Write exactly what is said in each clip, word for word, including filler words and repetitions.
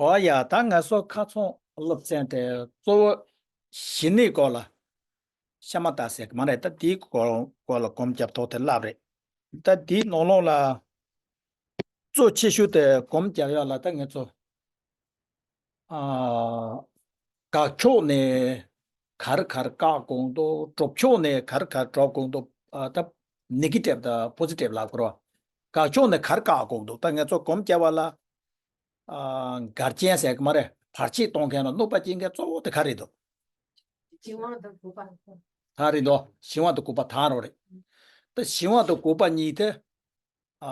ཨོ་ཡ། ད་ང་ཚོ་ཁ་ཚོན་སློབ་ཚན་དེ་གཙོ་བོ་ཞི་གནས་སྐོར་ལ་ཤ་མ་ཏ་ཟེར་གི་མ་རེད། ད་དེའི་སྐོར་སྐོར་ལ་སྒོམ་རྒྱབ་ཐོག་དེ་བསླབ་རེད། ད་དེའི་ནང་ལོགས་ལ་གཙོ་ཆེ་ཤོས་དེ་སྒོམ་རྒྱབ་ཡག་ལ་ད་ང་ཚོ་ཨ། དགག་ཕྱོགས་ནས་ག་རེ་ག་རེ་བཀག་དགོས་འདུག་གྲུབ་ཕྱོགས་ནས་ག་རེ་ག་རེ་སྒྲུབ་དགོས་འདུག་ཨ། ད་ནེ་གེ་ཊིབ་དང་པོ་ཟི་ཊིབ་ལབ་དགོས་རེད་བ། དགག་ཕྱོགས་ནས་ག་རེ་བཀག་དགོས་འདུག་ད་ང་ཚོ་སྒོམ་རྒྱབ་པ་ལ་ཨ། འགལ་རྐྱེན་ཟེར་གི་མ་རེད། བར་ཆད་གཏོང་མཁན་ལ་གནོད་པ་སྐྱེལ་མཁན་གཙོ་བོ་དེ་ག་རེ་འདུག་བྱིང་བ་དང་གུས་པ། ག་རེ་འདུག་བྱིང་བ་དང་གུས་པ་དང་རོ་རེད། ད་བྱིང་བ་དང་གུས་པ་གཉིས་དེ། ཨ།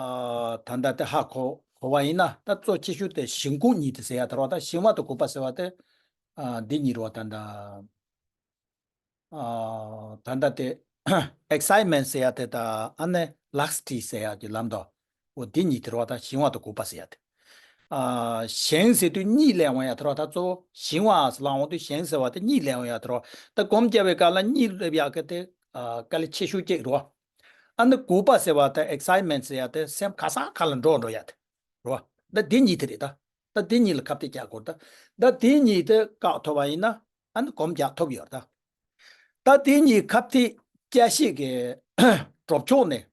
ད་ལྟ་དེ་ཧ་གོ་གོ་བ་ཡིན་ན། ད་གཙོ་ཆེ་ཤོས་དེ་བྱིང་རྒོད་གཉིས་དེ་ཟེར་ཡ་དེ་རེད་བ། ད་བྱིང་བ་དང་གུས་པ་ཟེར་བ་དེ་ཨ། འདི་གཉིས་རེད་བ། ད་ལྟ་ཨ། ད་ལྟ་དེ་ཨེག་སའི་ཊི་མེན་ཊི་ཟེར་ཡ་དེ་དང་ཨ་ནི་ལགས་ཊི་ཟེར་ཡ་གི་ལམ་དང་། འོ་འདི་གཉིས་དེ་རེད་བ། ད་བྱིང་བ་དང་གུས་པ་ཟེར་ཡ་དེ། ཨ། བྱིང་ཟེར་དུས་གཉིད་སླེབས་འོང་ཡ་དེ་རེད་བ། ད་གཙོ་བོ་བྱིང་བ་ཟེར་ལབ་འོང་དུས་བྱིང་ཟེར་བ་དེ་གཉིད་སླེབས་འོང་ཡ་དེ་རེད་བ། ད་སྒོམ་རྒྱབ་པའི་སྐབས་ལ་གཉིད་སླེབས་ཡག་གི་དེ་ཨ། དཀའ་ལས་ཆེ་ཤོས་གཅིག་རེད་བ། ཨ་ནི་གུས་པ་ཟེར་བ་དང་ཨེག་སའི་ཊི་མེན་ཊི་ཟེར་ཡ་དེ་སེམས་ག་ས་ག་ལ་འགྲོ་འགྲོ་ཡ་དེ་རེད་བ། ད་དེ་གཉིས་དེ་རེད་ད། ད་དེ་གཉིས་ལ་ཁ་གཏད་བཅག་དགོས་ད། ད་དེ་གཉིས་དེ་བཀག་ཐུབ་པ་ཡིན་ན་ཨ་ནི་སྒོམ་རྒྱག་ཐུབ་ཡོད་ད། ད་དེ་གཉིས་ཁ་གཏད་བཅག་ཤེས་ཀྱི་གྲུབ་ཕྱོགས་ནས་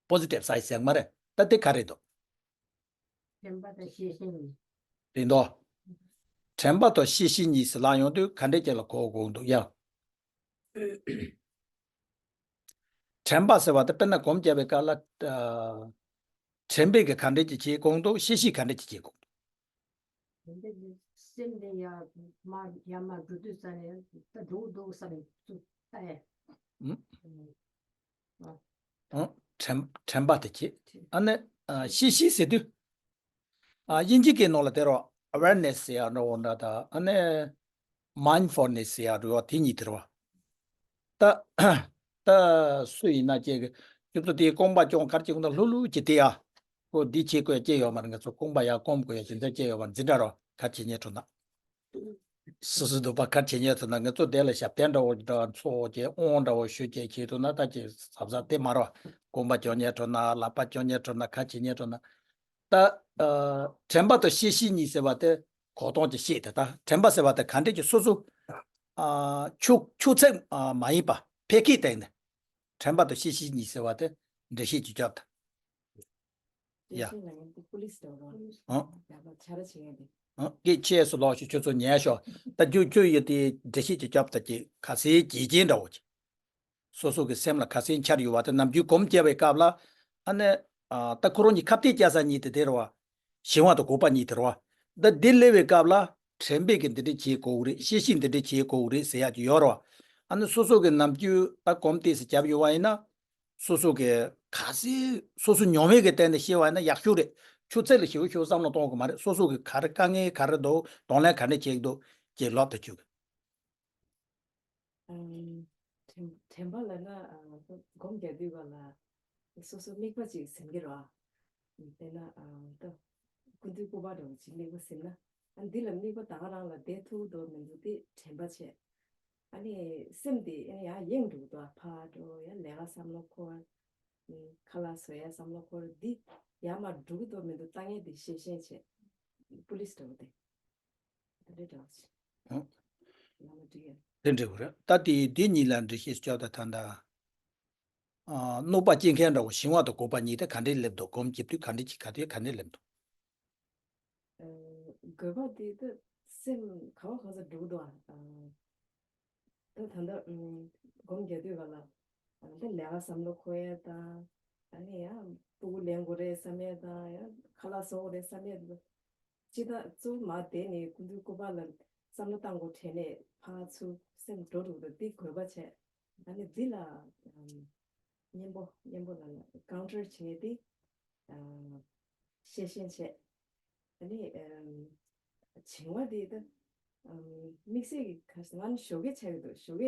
པོ་ཟི་ཊིབ་སའི་ཌི་ཟེར་གི་མ་རེད། ད་དེ་ག་རེ་འདུག་དྲན་པ་དང་ཤེས་བཞིན་གཉིས། རེད་འདུག་དྲན་པ་དང་ཤེས་བཞིན་གཉིས་ཟེར་ལབ་ཡོང་དུས་ག་འདྲས་ཅིག་ལ་གོ་དགོས་འདུག་ཡ། དྲན་པ་ཟེར་བ་དེ་དཔེར་ན་སྒོམ་རྒྱབ་པའི་སྐབས་ལ་ཨ། དྲན་པས་ཀྱི་ག་འདྲས་ཅིག་བྱེད་དགོས་འདུག་ཤེས་བཞིན་ག་འདྲས་ཅིག་བྱེད་དགོས་འདུག་དེ་འདྲ་ནི་སེམས་དེ་ཡར་མར་ཡར་མར་འགྲོ་དུས་ཙ་ནས་ད་འགྲོ་འདུག་བསམ་ནས་ཚུར་ལྟ་ཡ། ཨུམ། ཨ། ཨང་། དྲན་དྲན་པ་དེ་བྱེད། ཨ་ནི་ཨ། ཤེས་བཞིན་ཟེར་དུས། ཨ། དབྱིན་ཇི་སྐད་ནང་ལ་དེ་རོ། ཨ་ཝེར་ནེ་སི་ཟེར་ཡ་འདྲ་བོ་འདྲ་དང་། ཨ་ནི་མའིན་ཌི་ཕུལ་ནེ་སི་ཟེར་ཡ་འདྲ་བོ་དེ་གཉིས་དེ་རོ། ད་ད་སུ་ཡིན་ན་ཅིག་གི་ཁྱོད་ཚོ་དེའི་རྐང་པ་རྐྱང་ག་རེ་བྱེད་དགོས་ན་ལྷུག་ལྷུག་ཅིག་བལྟས་ཡ། ཁོ་འདི་བྱེད་དགོས་ཡ་ཅི་ཡོད་མ་རེད། ང་ཚོ་རྐང་པ་ཡར་སྐོམ་དགོས་ཡ་ཅི་འདྲ་ཅི་ཡོད་མ་རེད། འཛིན་གྲྭ་རོ་ག་རེ་བྱེད་ཉན་འགྲོ་ན། སོ་སོའི་འདོད་པ་ག་རེ་བྱེད་ཉན་འགྲོ་ན། ང་ཚོ་དེ་ལ་ཞབས་བརྟན་འདྲ་བོ་འདྲ་ཚོགས་ཀྱི་དབང་འདྲ་བོ་ཞུ་ཀྱི་བྱེད་འགྲོ་ན། ད་ཅིག་གཟབ་གཟབ་དེ་མ་རོ། རྐང་པ་རྐྱང་ཉན་འགྲོ་ན། ལག་པ་རྐྱང་ཉན་འགྲོ་ན། ག་རེ་བྱེད་ཉན་འགྲོ་ན། ད་ཨ། དྲན་པ་དང་ཤེས་བཞིན་གཉིས་ཟེར་བ་དེ་གོ་སྟངས་ཀྱི་ཤེས་དེ། ད་དྲན་པ་ཟེར་བ་དེ་ག་འདྲས་ཀྱི་སོ་སོ་ཨ། ཆུ་ཆུ་ཚད་ཨ། མ་ཡིན་པ་ཕལ་སྐད་བསྟན་ནས་དྲན་པ་དང་ཤེས་བཞིན་གཉིས་ཟེར་བ་དེ་འགྲེལ་བཤད་ཅིག་རྒྱོབ་དང་། ཡ། ཨང་། སྐད་ཆེ་སུ་ལོག་ཤོག་ཁྱོད་ཚོ་ཉན་ཤོག་ད་རྒྱུ་རྒྱུ་ཡོད་དེ་འགྲེལ་བཤད་ཅིག་རྒྱོབ་དང་ཅིག་ཁ་སའི་བརྗེད་རྐྱེན་འདྲ་བོ་ཅིག་སོ་སོ་གི་སེམས་ལ་ཁ་སེང་འཆར་ཡོད་པ་དེ་ནམ་རྒྱུན་སྒོམ་རྒྱག་པའི་སྐབས་ལ། ཨ་ནི་ཨ། ད་ཁོ་རང་གཉིས་ཁ་གཏད་བཅག་ས་གཉིས་དེ་དེ་རེད་བ། བྱིང་བ་དང་གུས་པ་གཉིས་དེ་རེད་བ། ད་འདི་སླེབས་པའི་སྐབས་ལ་དྲན་པས་ཀྱི་འདི་འདྲ་བྱེད་དགོས་རེད། ཤེས་བཞིན་འདི་འདྲ་བྱེད་དགོས་རེད་ཟེར་ཡག་ཅིག་ཡོད་རེད་བ། ཨ་ནི་སོ་སོ་གི་ནམ་རྒྱུན་ད་སྒོམ་ཏོག་ཙམ་བརྒྱབ་ཡོད་པ་ཡིན་ན། སོ་སོ་གི་ཁ་སེང་སོ་སོ་མྱོང་བའི་གི་སྟེང་ནས་ཤེས་པ་ཡིན་ན་ཡག་ཤོས་རེད། ཆུ་ཚད་ལ་ཞེ་པོ་ཞེ་པོ་བསམ་བློ་གཏོང་དགོས་མ་རེད། སོ་སོ་གི་ག་རེ་དཀའ་ངལ་ག་རེ་འདུག་གདོང་ལེན་ག་འདྲ་བྱེད་ཀྱི་འདུག་ཅེས་ལབ་ཏུ་བཅུག་ཨ། དྲན་དྲན་པ་ལབ་ན་ཨ། སྒོམ་རྒྱག་དུས་ག་ལ་སོ་སོ་དམིགས་པ་ཅིག་ཟིན་གྱི་རེད་བ། དཔེར་ན་ཨ། ད་སྐུ་མདུན་སྐུ་པར་འདྲ་བོ་ཅིག་དམིགས་པ་ཟིན་ན། ཨ། འདི་ལ་དམིགས་པ་ད་ག་རང་ལ་བསྡད་ཐུབ་འདུག་མི་འདུག་དེ་དྲན་པ་བྱས། ཨ་ནི་སེམས་དེ་ཨ་ནི་ཡར་གཡེང་འགྲོ་གི་འདུག་ཕར་འགྲོ། ཡར་ལས་ཀ་བསམ་བློ་འཁོར། ཁ་ལག་བཟོ་ཡ་བསམ་བློ་འཁོར། འདི་ཡར་མར་འགྲོ་གི་འདུག་མི་འདུག་ལྟ་མཁན་དེ་ཤེས་བཞིན་བྱས། པུ་ལིས་འདྲ་བོ་དེ། དེ་འདྲ་འདྲ་བོ་ཞིག་ཨང་། ལམ་ལ་འགྲིག་ཡ། དེ་འདྲ་བོ་རེད། ད་དེ་དེ་གཉིས་ལ་འགྲེལ་བཤད་སྐྱོ་ད་ད་ད། ཨ། གནོད་པ་སྐྱེལ་མཁན་འདྲ་བོ་བྱིང་བ་དང་གུས་པ་གཉིས་དེ་ག་འདྲས་སླེབས་འདུག་སྒོམ་རྒྱབ་དུས་ག་འདྲས་ཀྱི་ག་དུས་ག་འདྲས་སླེབས་འདུག་ཨ། གུས་པ་དེ་ད་སེམས་ག་བ་གང་ས་འགྲོ་གི་འདུག་ཨ། ད་ད་ལྟ་ཨ། སྒོམ་རྒྱག་དུས་ག་ལ་ཨ། ད་ལས་ཀ་བསམ་བློ་འཁོར་ཡ་དང་། ཨ་ནི་ཡང་སྤུ་གུ་ལེན་དགོས་རེད་བསམ་ཡ་དང་། ཡང་ཁ་ལག་བཟོ་དགོས་རེད་བསམ་ཡ་དང་། ཅི་ད་གཙོ་བོ་མར་བསྡད་ནས་སྐུ་མདུན་སྐུ་པར་ལ་བསམ་བློ་བཏང་དགོས་དྲན་ནས་ཕར་ཚུར་སེམས་འགྲོ་འགྲོ་འདུག་འདི་གུས་པ་བྱས། ཨ་ནི་འདི་ལ་ཨམ། གཉེན་པོ་གཉེན་པོ་ལ་ལ་ཀའུན་ཊར་བྱེད་ཡས་དེ་ཨ། ཤེས་བཞིན་བྱས། ཨ་ནི་ཨམ། བྱིང་བ་དེ་ད་ཨམ། དམིགས་བསལ་གྱི་ག་ང་ནི་ཞོགས་ཀས་ཆགས་ཀྱི་འདུག་ཞོགས་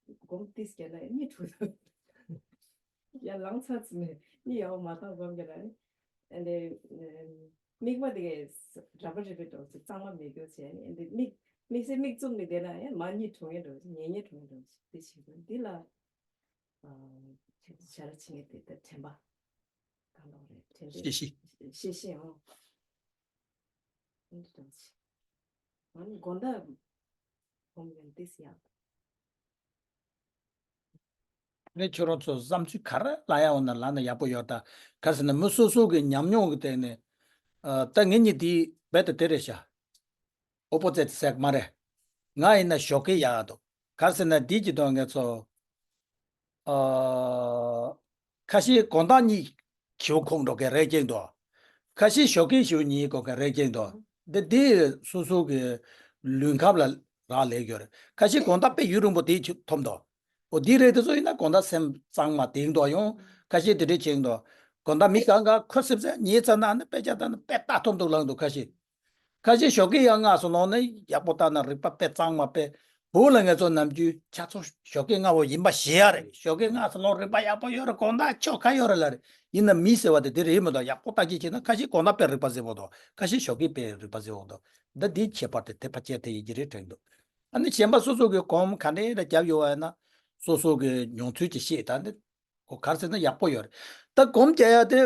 ཀས་སྒོམ་ཏིས་བརྒྱབ་ན་གཉིད་འཁྲུག་འདུག་ཡར་ལངས་ཚར་ཙམ་ནས་གཉིད་ཡག་པོ་མ་བཏང་སྒོམ་རྒྱག་ན་ནི། ཨ་ནི་དམིགས་པ་དེ་གས་རབ་རིབ་རེ་འགྲོ་ཚེ་གཙང་མ་མེད་རྒྱུ་བྱས་ནས། ཨ་ནི་དམིགས་དམིགས་བསལ་མིག་བཙུམ་ནས་བསྡད་ན་ཡང་མར་གཉིད་འཁྲུག་ངེས་འགྲོ། ཉལ་ཉལ་འཁྲུག་ངེས་འགྲོ། དེ་བྱེད་དགོས། འདི་ལ་ཨ། ཞེ་དྲག་བྱེད་ངེས་དེ་ད་དྲན་པ། ག་ལོ་རེད་དེ་རེད། ཤེས་ཤེས། ཤེས་ཤེས་ཨང་། ཨང་དང་ཅི། ཨང་དགོང་དག་སྒོམ་ཡོང་དུས་ཡག་ངས་ཁྱོད་རང་ཚོ་བསམ་ཚུལ་ག་རེ་ལབ་ཡ་འོ་ན་ལབ་ན་ཡག་པོ་ཡོད་ད། ག་རེ་ཟེར་ན་མི་སོ་སོ་གི་ཉམས་མྱོང་གི་སྟེང་ནས། ཨ། ད་ངེད་གཉིས་དེའི་རྦད་དེ་དེ་རེད་ཤག་ཨོ་པོ་ཙེ་ཟེར་གི་མ་རེད། ང་ཡིན་ན་ཞོགས་ཀས་ཡག་འདུག་ག་རེ་ཟེར་ན་འདི་གྱི་དོན་ངེད་ཚོ། ཨ། ཁ་ཤས་དགོང་དག་གཉིད་ཞེ་པོ་ཁུག་འགྲོ་མཁན་རེ་གཅིག་འདུག་ཁ་ཤས་ཞོགས་ཀས་ཞེ་པོ་གཉིད་ཁུག་མཁན་རེ་གཅིག་འདུག་འདི་འདི་སོ་སོ་གི་ལུས་ཁམས་ལ་རག་ལས་ཡོད་རེད། ཁ་ཤས་དགོང་དག་དཔེ་ཡུན་རིང་པོ་དེ་ཐོབ་འདུག་འོ་འདི་རེད། དེ་ཚོ་ཡིན་ན་དགོང་དག་སེམས་གཙང་མ་དེང་དུ་ཡོང་། ཁ་ཤས་དེ་འདྲས་བྱེད་འདུག་དགོང་དག་མི་གང་ག་ཁོ་སེམས་སེམས་ཉལ་ཚར་ན་ནི་དཔེ་ཆ་ལྟ་ན་དཔེ་ལྟ་ཐུབ་འདུག་ལངས་འདུག་ཁ་ཤས། ཁ་ཤས་ཞོགས་ཀས་ཡང་སྔ་སོ་ལོང་ནི་ཡག་པོ་ལྟ་ན་རིག་པ་དཔེ་གཙང་མ་དཔེ། བོད་ལ་ངེད་ཚོ་ནམ་རྒྱུན་ཆ་ཚང་ཞོགས་ཀས་སྔ་བོ་ཡིན་པ་ཞེ་ཡ་རེད། ཞོགས་ཀས་སྔ་སོ་ལོང་རིག་པ་ཡག་པོ་ཡོད་རེད། དགོང་དག་ཆོ་ག་ཡོད་རེད་ལ་རེད། ཡིན་ན་མི་ཟེར་བ་དེ་དེ་རེད་མི་འདུག་ཡག་པོ་བརྟག་དཔྱད་བྱས་ན་ཁ་ཤས་དགོང་དག་དཔེ་རིག་པ་གཟེར་བོ་འདུག་ཁ་ཤས་ཞོགས་ཀས་དཔེ་རིག་པ་གཟེར་བོ་འདུག་འདི་འདིའི་ཁྱད་པར་དེ་དེ་ཕལ་ཆེར་དེ་ཡིན་གྱི་རེད་དྲན་འདུག་ཨ་ནི་གཞན་པ་སོ་སོ་གི་གོམས་ག་འདྲས་རེ་བརྒྱབ་ཡོད་བ་ཡིན་ན་སོ་སོ་གི་མྱོང་ཚུལ་གྱིས་ཤེས། ད་འདི་ཁོ་ག་རེ་ཟེར་ན་ཡག་པོ་ཡོད་རེད། ད་སྒོམ་རྒྱག་ཡ་དེ།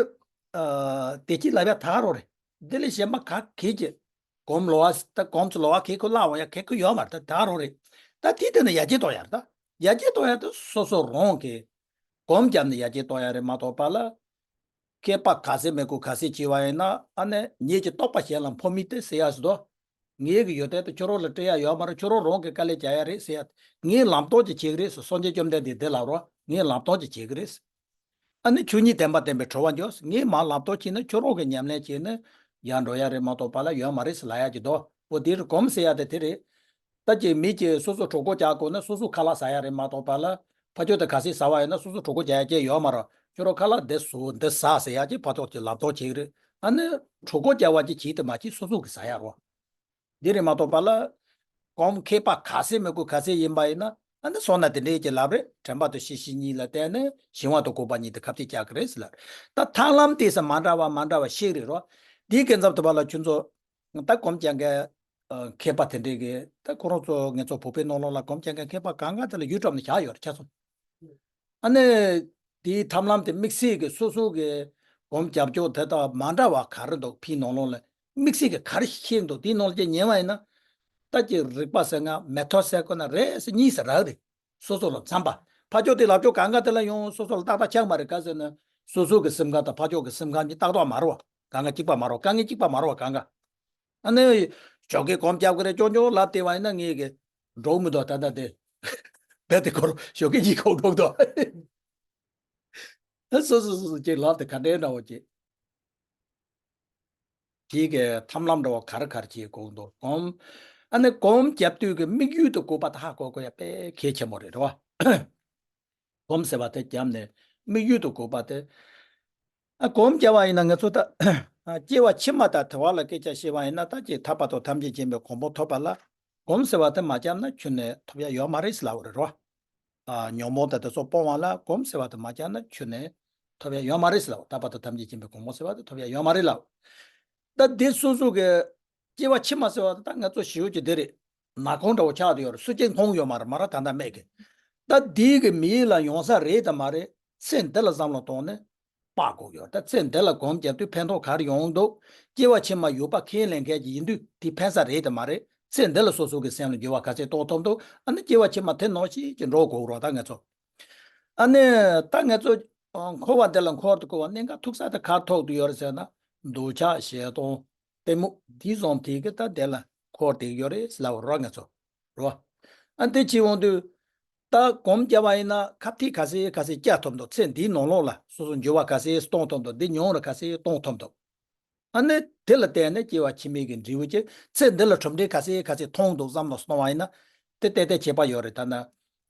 ཨ། དེ་གཅིག་ལབ་ཡ་ད་ག་རང་རེད། དེ་ལས་གཞན་པ་ག་གེ་ཅིག་སྒོམ་ལོ་བ་ད་སྒོམ་ཚོ་ལོ་བ་གེ་ཁོ་ལ་འོང་ཡ་གེ་ཁོ་ཡོད་མ་རེད། ད་ད་ག་རང་རེད། ད་དེ་དེ་ནི་ཡར་རྒྱས་གཏོང་ཡ་རེད། ད་ཡར་རྒྱས་གཏོང་ཡ་དེ་སོ་སོ་རང་གི་སྒོམ་བརྒྱབ་ནས་ཡར་རྒྱས་གཏོང་ཡ་རེད་མ་གཏོགས་པ་ལ། མཁས་པ་ག་ཚད་མི་དགོས་ག་ཚད་བྱས་པ་ཡིན་ན་ཨ་ནི་ཉིད་ཀྱི་རྟོགས་པ་གཞན་ལ་འཕོ་མི་དེ་ཟེར་ཡ་ཟེར་དོ། ངེད་ཀྱི་ཡོན་ཏན་དེ་ཁྱོད་རང་ལ་སྤྲད་ཡ་ཡོད་མ་རེད། ཁྱོད་རང་རང་གི་དཀའ་ལས་རྒྱག་ཡ་རེད་ཟེར་ཡ། ངས་ལམ་སྟོན་ཅིག་བྱེད་ཀྱི་རེད་ཟེར། སངས་རྒྱས་བཅོམ་ལྡན་འདས་འདི་ལབ་རོགས། ངས་ལམ་སྟོན་ཅིག་བྱེད་ཀྱི་རེད་ཟེར། ཨ་ནི་ཆོས་ཉིད་བདེན་པ་བསྟན་པའི་གྲོལ་བ་འཇོག་ཟེར། ངས་མར་ལམ་སྟོན་བྱས་ན་ཁྱོད་རང་གི་ཉམས་ལེན་བྱས་ན་ཡར་འགྲོ་ཡ་རེད་མ་གཏོགས་པ་ལ་ཡོད་མ་རེད་ཟེར་ལབ་ཡ་གི་འདུག་འོ་དེ་རེད། སྒོམ་ཟེར་ཡ་དེ་དེ་རེད། ད་ཀྱི་མི་ཀྱིས་སོ་སོ་གྲོད་ཁོག་རྒྱག་དགོས་ན་སོ་སོ་ཁ་ལག་ཟ་ཡ་རེད་མ་གཏོགས་པ་ལ། ཕ་ཆོས་དེ་ག་ཚད་ཟ་བ་ཡིན་ན་སོ་སོ་གྲོད་ཁོག་རྒྱག་ཡ་ཅིག་ཡོད་མ་རེད། ཁྱོད་རང་ཁ་ལག་འདི་ཟོ་འདི་ཟ་ཟེར་ཡ་ཅིག་ཕ་ཐོག་ཅིག་ལབ་ཐོག་ཅིག་རེད། ཨ་ནི་གྲོད་ཁོག་རྒྱག་པ་ཅིག་བྱེད་དེ་མ་བྱེད་སོ་སོ་གི་ཟ་ཡ་རོ། འདི་རེད་མ་གཏོགས་པ་ལ། གོམས་མཁས་པ་ག་ཚད་མི་དགོས་ག་ཚད་ཡིན་པ་ཡིན་ན་ཨ་ནི་སོང་ན་དེ་འདྲའི་ཅིག་ལབ་རེད། དྲན་པ་དང་ཤེས་བཞིན་གཉིས་ལ་བརྟེན་ནས་ཞི་བ་དང་འགོག་པ་གཉིས་དེ་ཁ་གཏད་བཅག་གི་རེད་ཟེར་ལབ་རེད། ད་ཐབས་ལམ་དེ་ས་མ་འདྲ་བ་མ་འདྲ་བ་ཞིག་རེད་རོ། འདིའི་སྐབས་མཚམས་དུ་བ་ལ་ཁྱོད་ཚོ། ད་སྒོམ་རྒྱག་མཁན། ཨ། མཁས་པ་དེ་འདྲས་ཀྱིས་ད་ཁོ་རང་ཚོ་ངེད་ཚོ་བོད་པའི་ནང་ལོགས་ལ་སྒོམ་རྒྱག་མཁན་མཁས་པ་གང་ག་དེ་ལ་ཡུལ་གྲམ་ནས་བཞག་ཡོད་རེད་ཆ་ཚང་། ཨ་ནི། དེའི་ཐབས་ལམ་དེ་དམིགས་བསལ་གྱི་སོ་སོ་གི་སྒོམ་རྒྱབ་ཕྱོགས་དེ་དང་མ་འདྲ་བ་ག་རེ་འདུག་ཕའི་ནང་ལོགས་ལ་དམིགས་བསལ་གྱི་ག་རེ་ཤེས་འདུག་དེའི་ནང་ལ་ཅིག་ཉན་པ་ཡིན་ན། ད་ཀྱི་རིག་པ་ཟེར་ང་མེ་ཐོ་ཟེར་དགོས་ན་རེད་ཟེར་གཉིས་ཟེར་རག་རེད། སོ་སོ་ལ་འཚམ་པ། ཕ་ཕྱོགས་དེ་ལབ་ཕྱོགས་གང་ག་དེ་ལ་ཡང་སོ་སོ་ལ་ཏག་ཏག་ཆགས་མ་རེད། ག་ཟེར་ན། སོ་སོ་གི་སེམས་ཁམས་དང་ཕ་ཕྱོགས་ཀྱི་སེམས་ཁམས་གཉིས་ཏག་ཏག་མ་རེད་བ། གང་ག་གཅིག་པ་མ་རེད་བ། དཀའ་ངལ་གཅིག་པ་མ་རེད་བ་གང་ག་ཨ་ནི། ཞོགས་ཀས་གོམ་རྒྱབ་ཀྱི་རེད་ཅོང་ཅོང་ལབ་བསྡད་པ་ཡིན་ན་ངས་གི། འགྲོ་མི་འདུག་ད་ལྟ་དེ། རྦད་དེ་འཁོར་ཞོགས་ཀས་གཉིད་ཁུག་འགྲོ་མི་འདུག་ཨ་སོ་སོ་སོ་སོ་ཅིག་ལབ་དེ་ག་འདྲའི་འདྲ་བོ་ཅིག་དེའི་གི་ཐབས་ལམ་འདྲ་བོ་ག་རེ་ག་རེ་བྱེད་དགོས་འདུག་གོམ། ཨ་ནི་གོམ་རྒྱབ་དུས་ཀྱི་དམིགས་ཡུལ་དང་དགོས་པ་དེ་ཧ་གོ་དགོས་ཡ་དཔེ་གལ་ཆེན་པོ་རེད་རེད་བ། གོམ་ཟེར་བ་དེ་བརྒྱབ་ནས་དམིགས་ཡུལ་དང་དགོས་པ་དེ། ཨ་གོམ་རྒྱབ་པ་ཡིན་ན་ང་ཚོ་ད། ཨ་སྐྱེ་བ་ཕྱི་མ་དང་དེ་བ་ལ་སྐད་ཆ་བཤད་པ་ཡིན་ན་ད་ཀྱི་ཐར་པ་དང་ཐམས་ཅད་མཁྱེན་པའི་གོ་འཕང་ཐོབ་པ་ལ། གོམ་ཟེར་བ་དེ་མ་བརྒྱབ་ན་ཁྱོན་ནས་ཐོབ་ཡ་ཡོད་མ་རེད་ཟེར་ལབ་པ་རེད་རོ། ཨ་ཉོན་མོངས་དང་དེ་ཚོ་སྤོང་བ་ལ་གོམ་ཟེར་བ་དེ་མ་བརྒྱབ་ན་ཁྱོན་ནས་ཐོབ་ཡ་ཡོད་མ་རེད་ཟེར་ལབ་པ། ཐར་པ་དང་ཐམས་ཅད་མཁྱེན་པའི་གོ་འཕང་ཟེར་བ་དེ་ཐོབ་ཡ་ཡོད་མ་རེད་ལབ། ད་འདི་སོ་སོ་གི་སྐྱེ་བ་ཕྱི་མ་ཟེར་བ་དེ་ད་ང་ཚོ་ཞེ་པོ་ཅིག་འདི་རེད། ནག་ཁུང་འདྲ་བོ་ཆགས་བསྡད་ཡོད་རེད། སུ་གཅིག་མཐོང་ཡོད་མ་རེད། མ་ར་ད་ལྟ་མེད་གི། ད་འདི་གི་མི་ཡུལ་ལ་ཡོང་ས་རེད་དམ་མ་རེད། ཚེ་འདི་ལ་བསམ་བློ་གཏོང་ནས་དཔག་དགོས་ཡོད། ད་ཚེ་འདི་ལ་གོམ་རྒྱབ་དུས་ཕན་ཐོགས་ག་རེ་ཡོང་འདུག་སྐྱེ་བ་ཕྱི་མ་ཡོད་པ་ཁས་ལེན་མཁན་ཅིག་ཡིན་དུས་དེ་ཕན་ས་རེད་དམ་མ་རེད། ཚེ་འདི་ལ་སོ་སོ་གི་སེམས་ལ་འགྱུར་བ་ག་ཚད་གཏོང་ཐུབ་འདུག་ཨ་ནི་སྐྱེ་བ་ཕྱི་མ་དེ་ནང་བཞིན་གྱི་འགྲོ་དགོས་རོགས་ད་ང་ཚོ། ཨ་ནི་ད་ང་ཚོ་འཁོར་བ་འདི་ལ་འཁོར་དུ་བསྐོར་བ་གནད་འགག་ཐུག་ས་དེ་ག་ཐོག་ཏུ་ཡོད་རེད་ཟེར་ན། འདོད་ཆགས་ཞེ་སྡང་གཏི་མུག་འདི་བཟུང་དེ་གི་ད་དེ་ལ་འཁོར་དེ་ཡོད་རེད་ལབ་རོགས་ང་ཚོ། རོ། ཨ་དེ་ཅི་འོང་དུས། ད་གོམ་རྒྱབ་པ་ཡིན་ན་ཁ་ཐིག་ག་ཚད་ག་ཚད་བཀྱག་ཐུབ་འདུག་ཚེ་འདིའི་ནང་ལོགས་ལ་སོ་སོ་འགྱུར་བ་ག་ཚད་གཏོང་ཐུབ་འདུག་འདི་མྱོང་ར་ག་ཚད་གཏོང་ཐུབ་འདུག་ཨ་ནི་དེ་ལ་བརྟེན་ནས་སྐྱེ་བ་ཕྱི་མའི་གི་འབྲས་བུ་ཅིག་ཚེ་འདི་ལ་གྲུབ་འབྲས་ག་ཚད་ག་ཚད་མཐོང་འདུག་བསམ་བློ་གཏོང་བ་ཡིན་ན། དེ་ཏན་ཏན་ཁྱད་པར་ཡོད་རེད། ད་ན།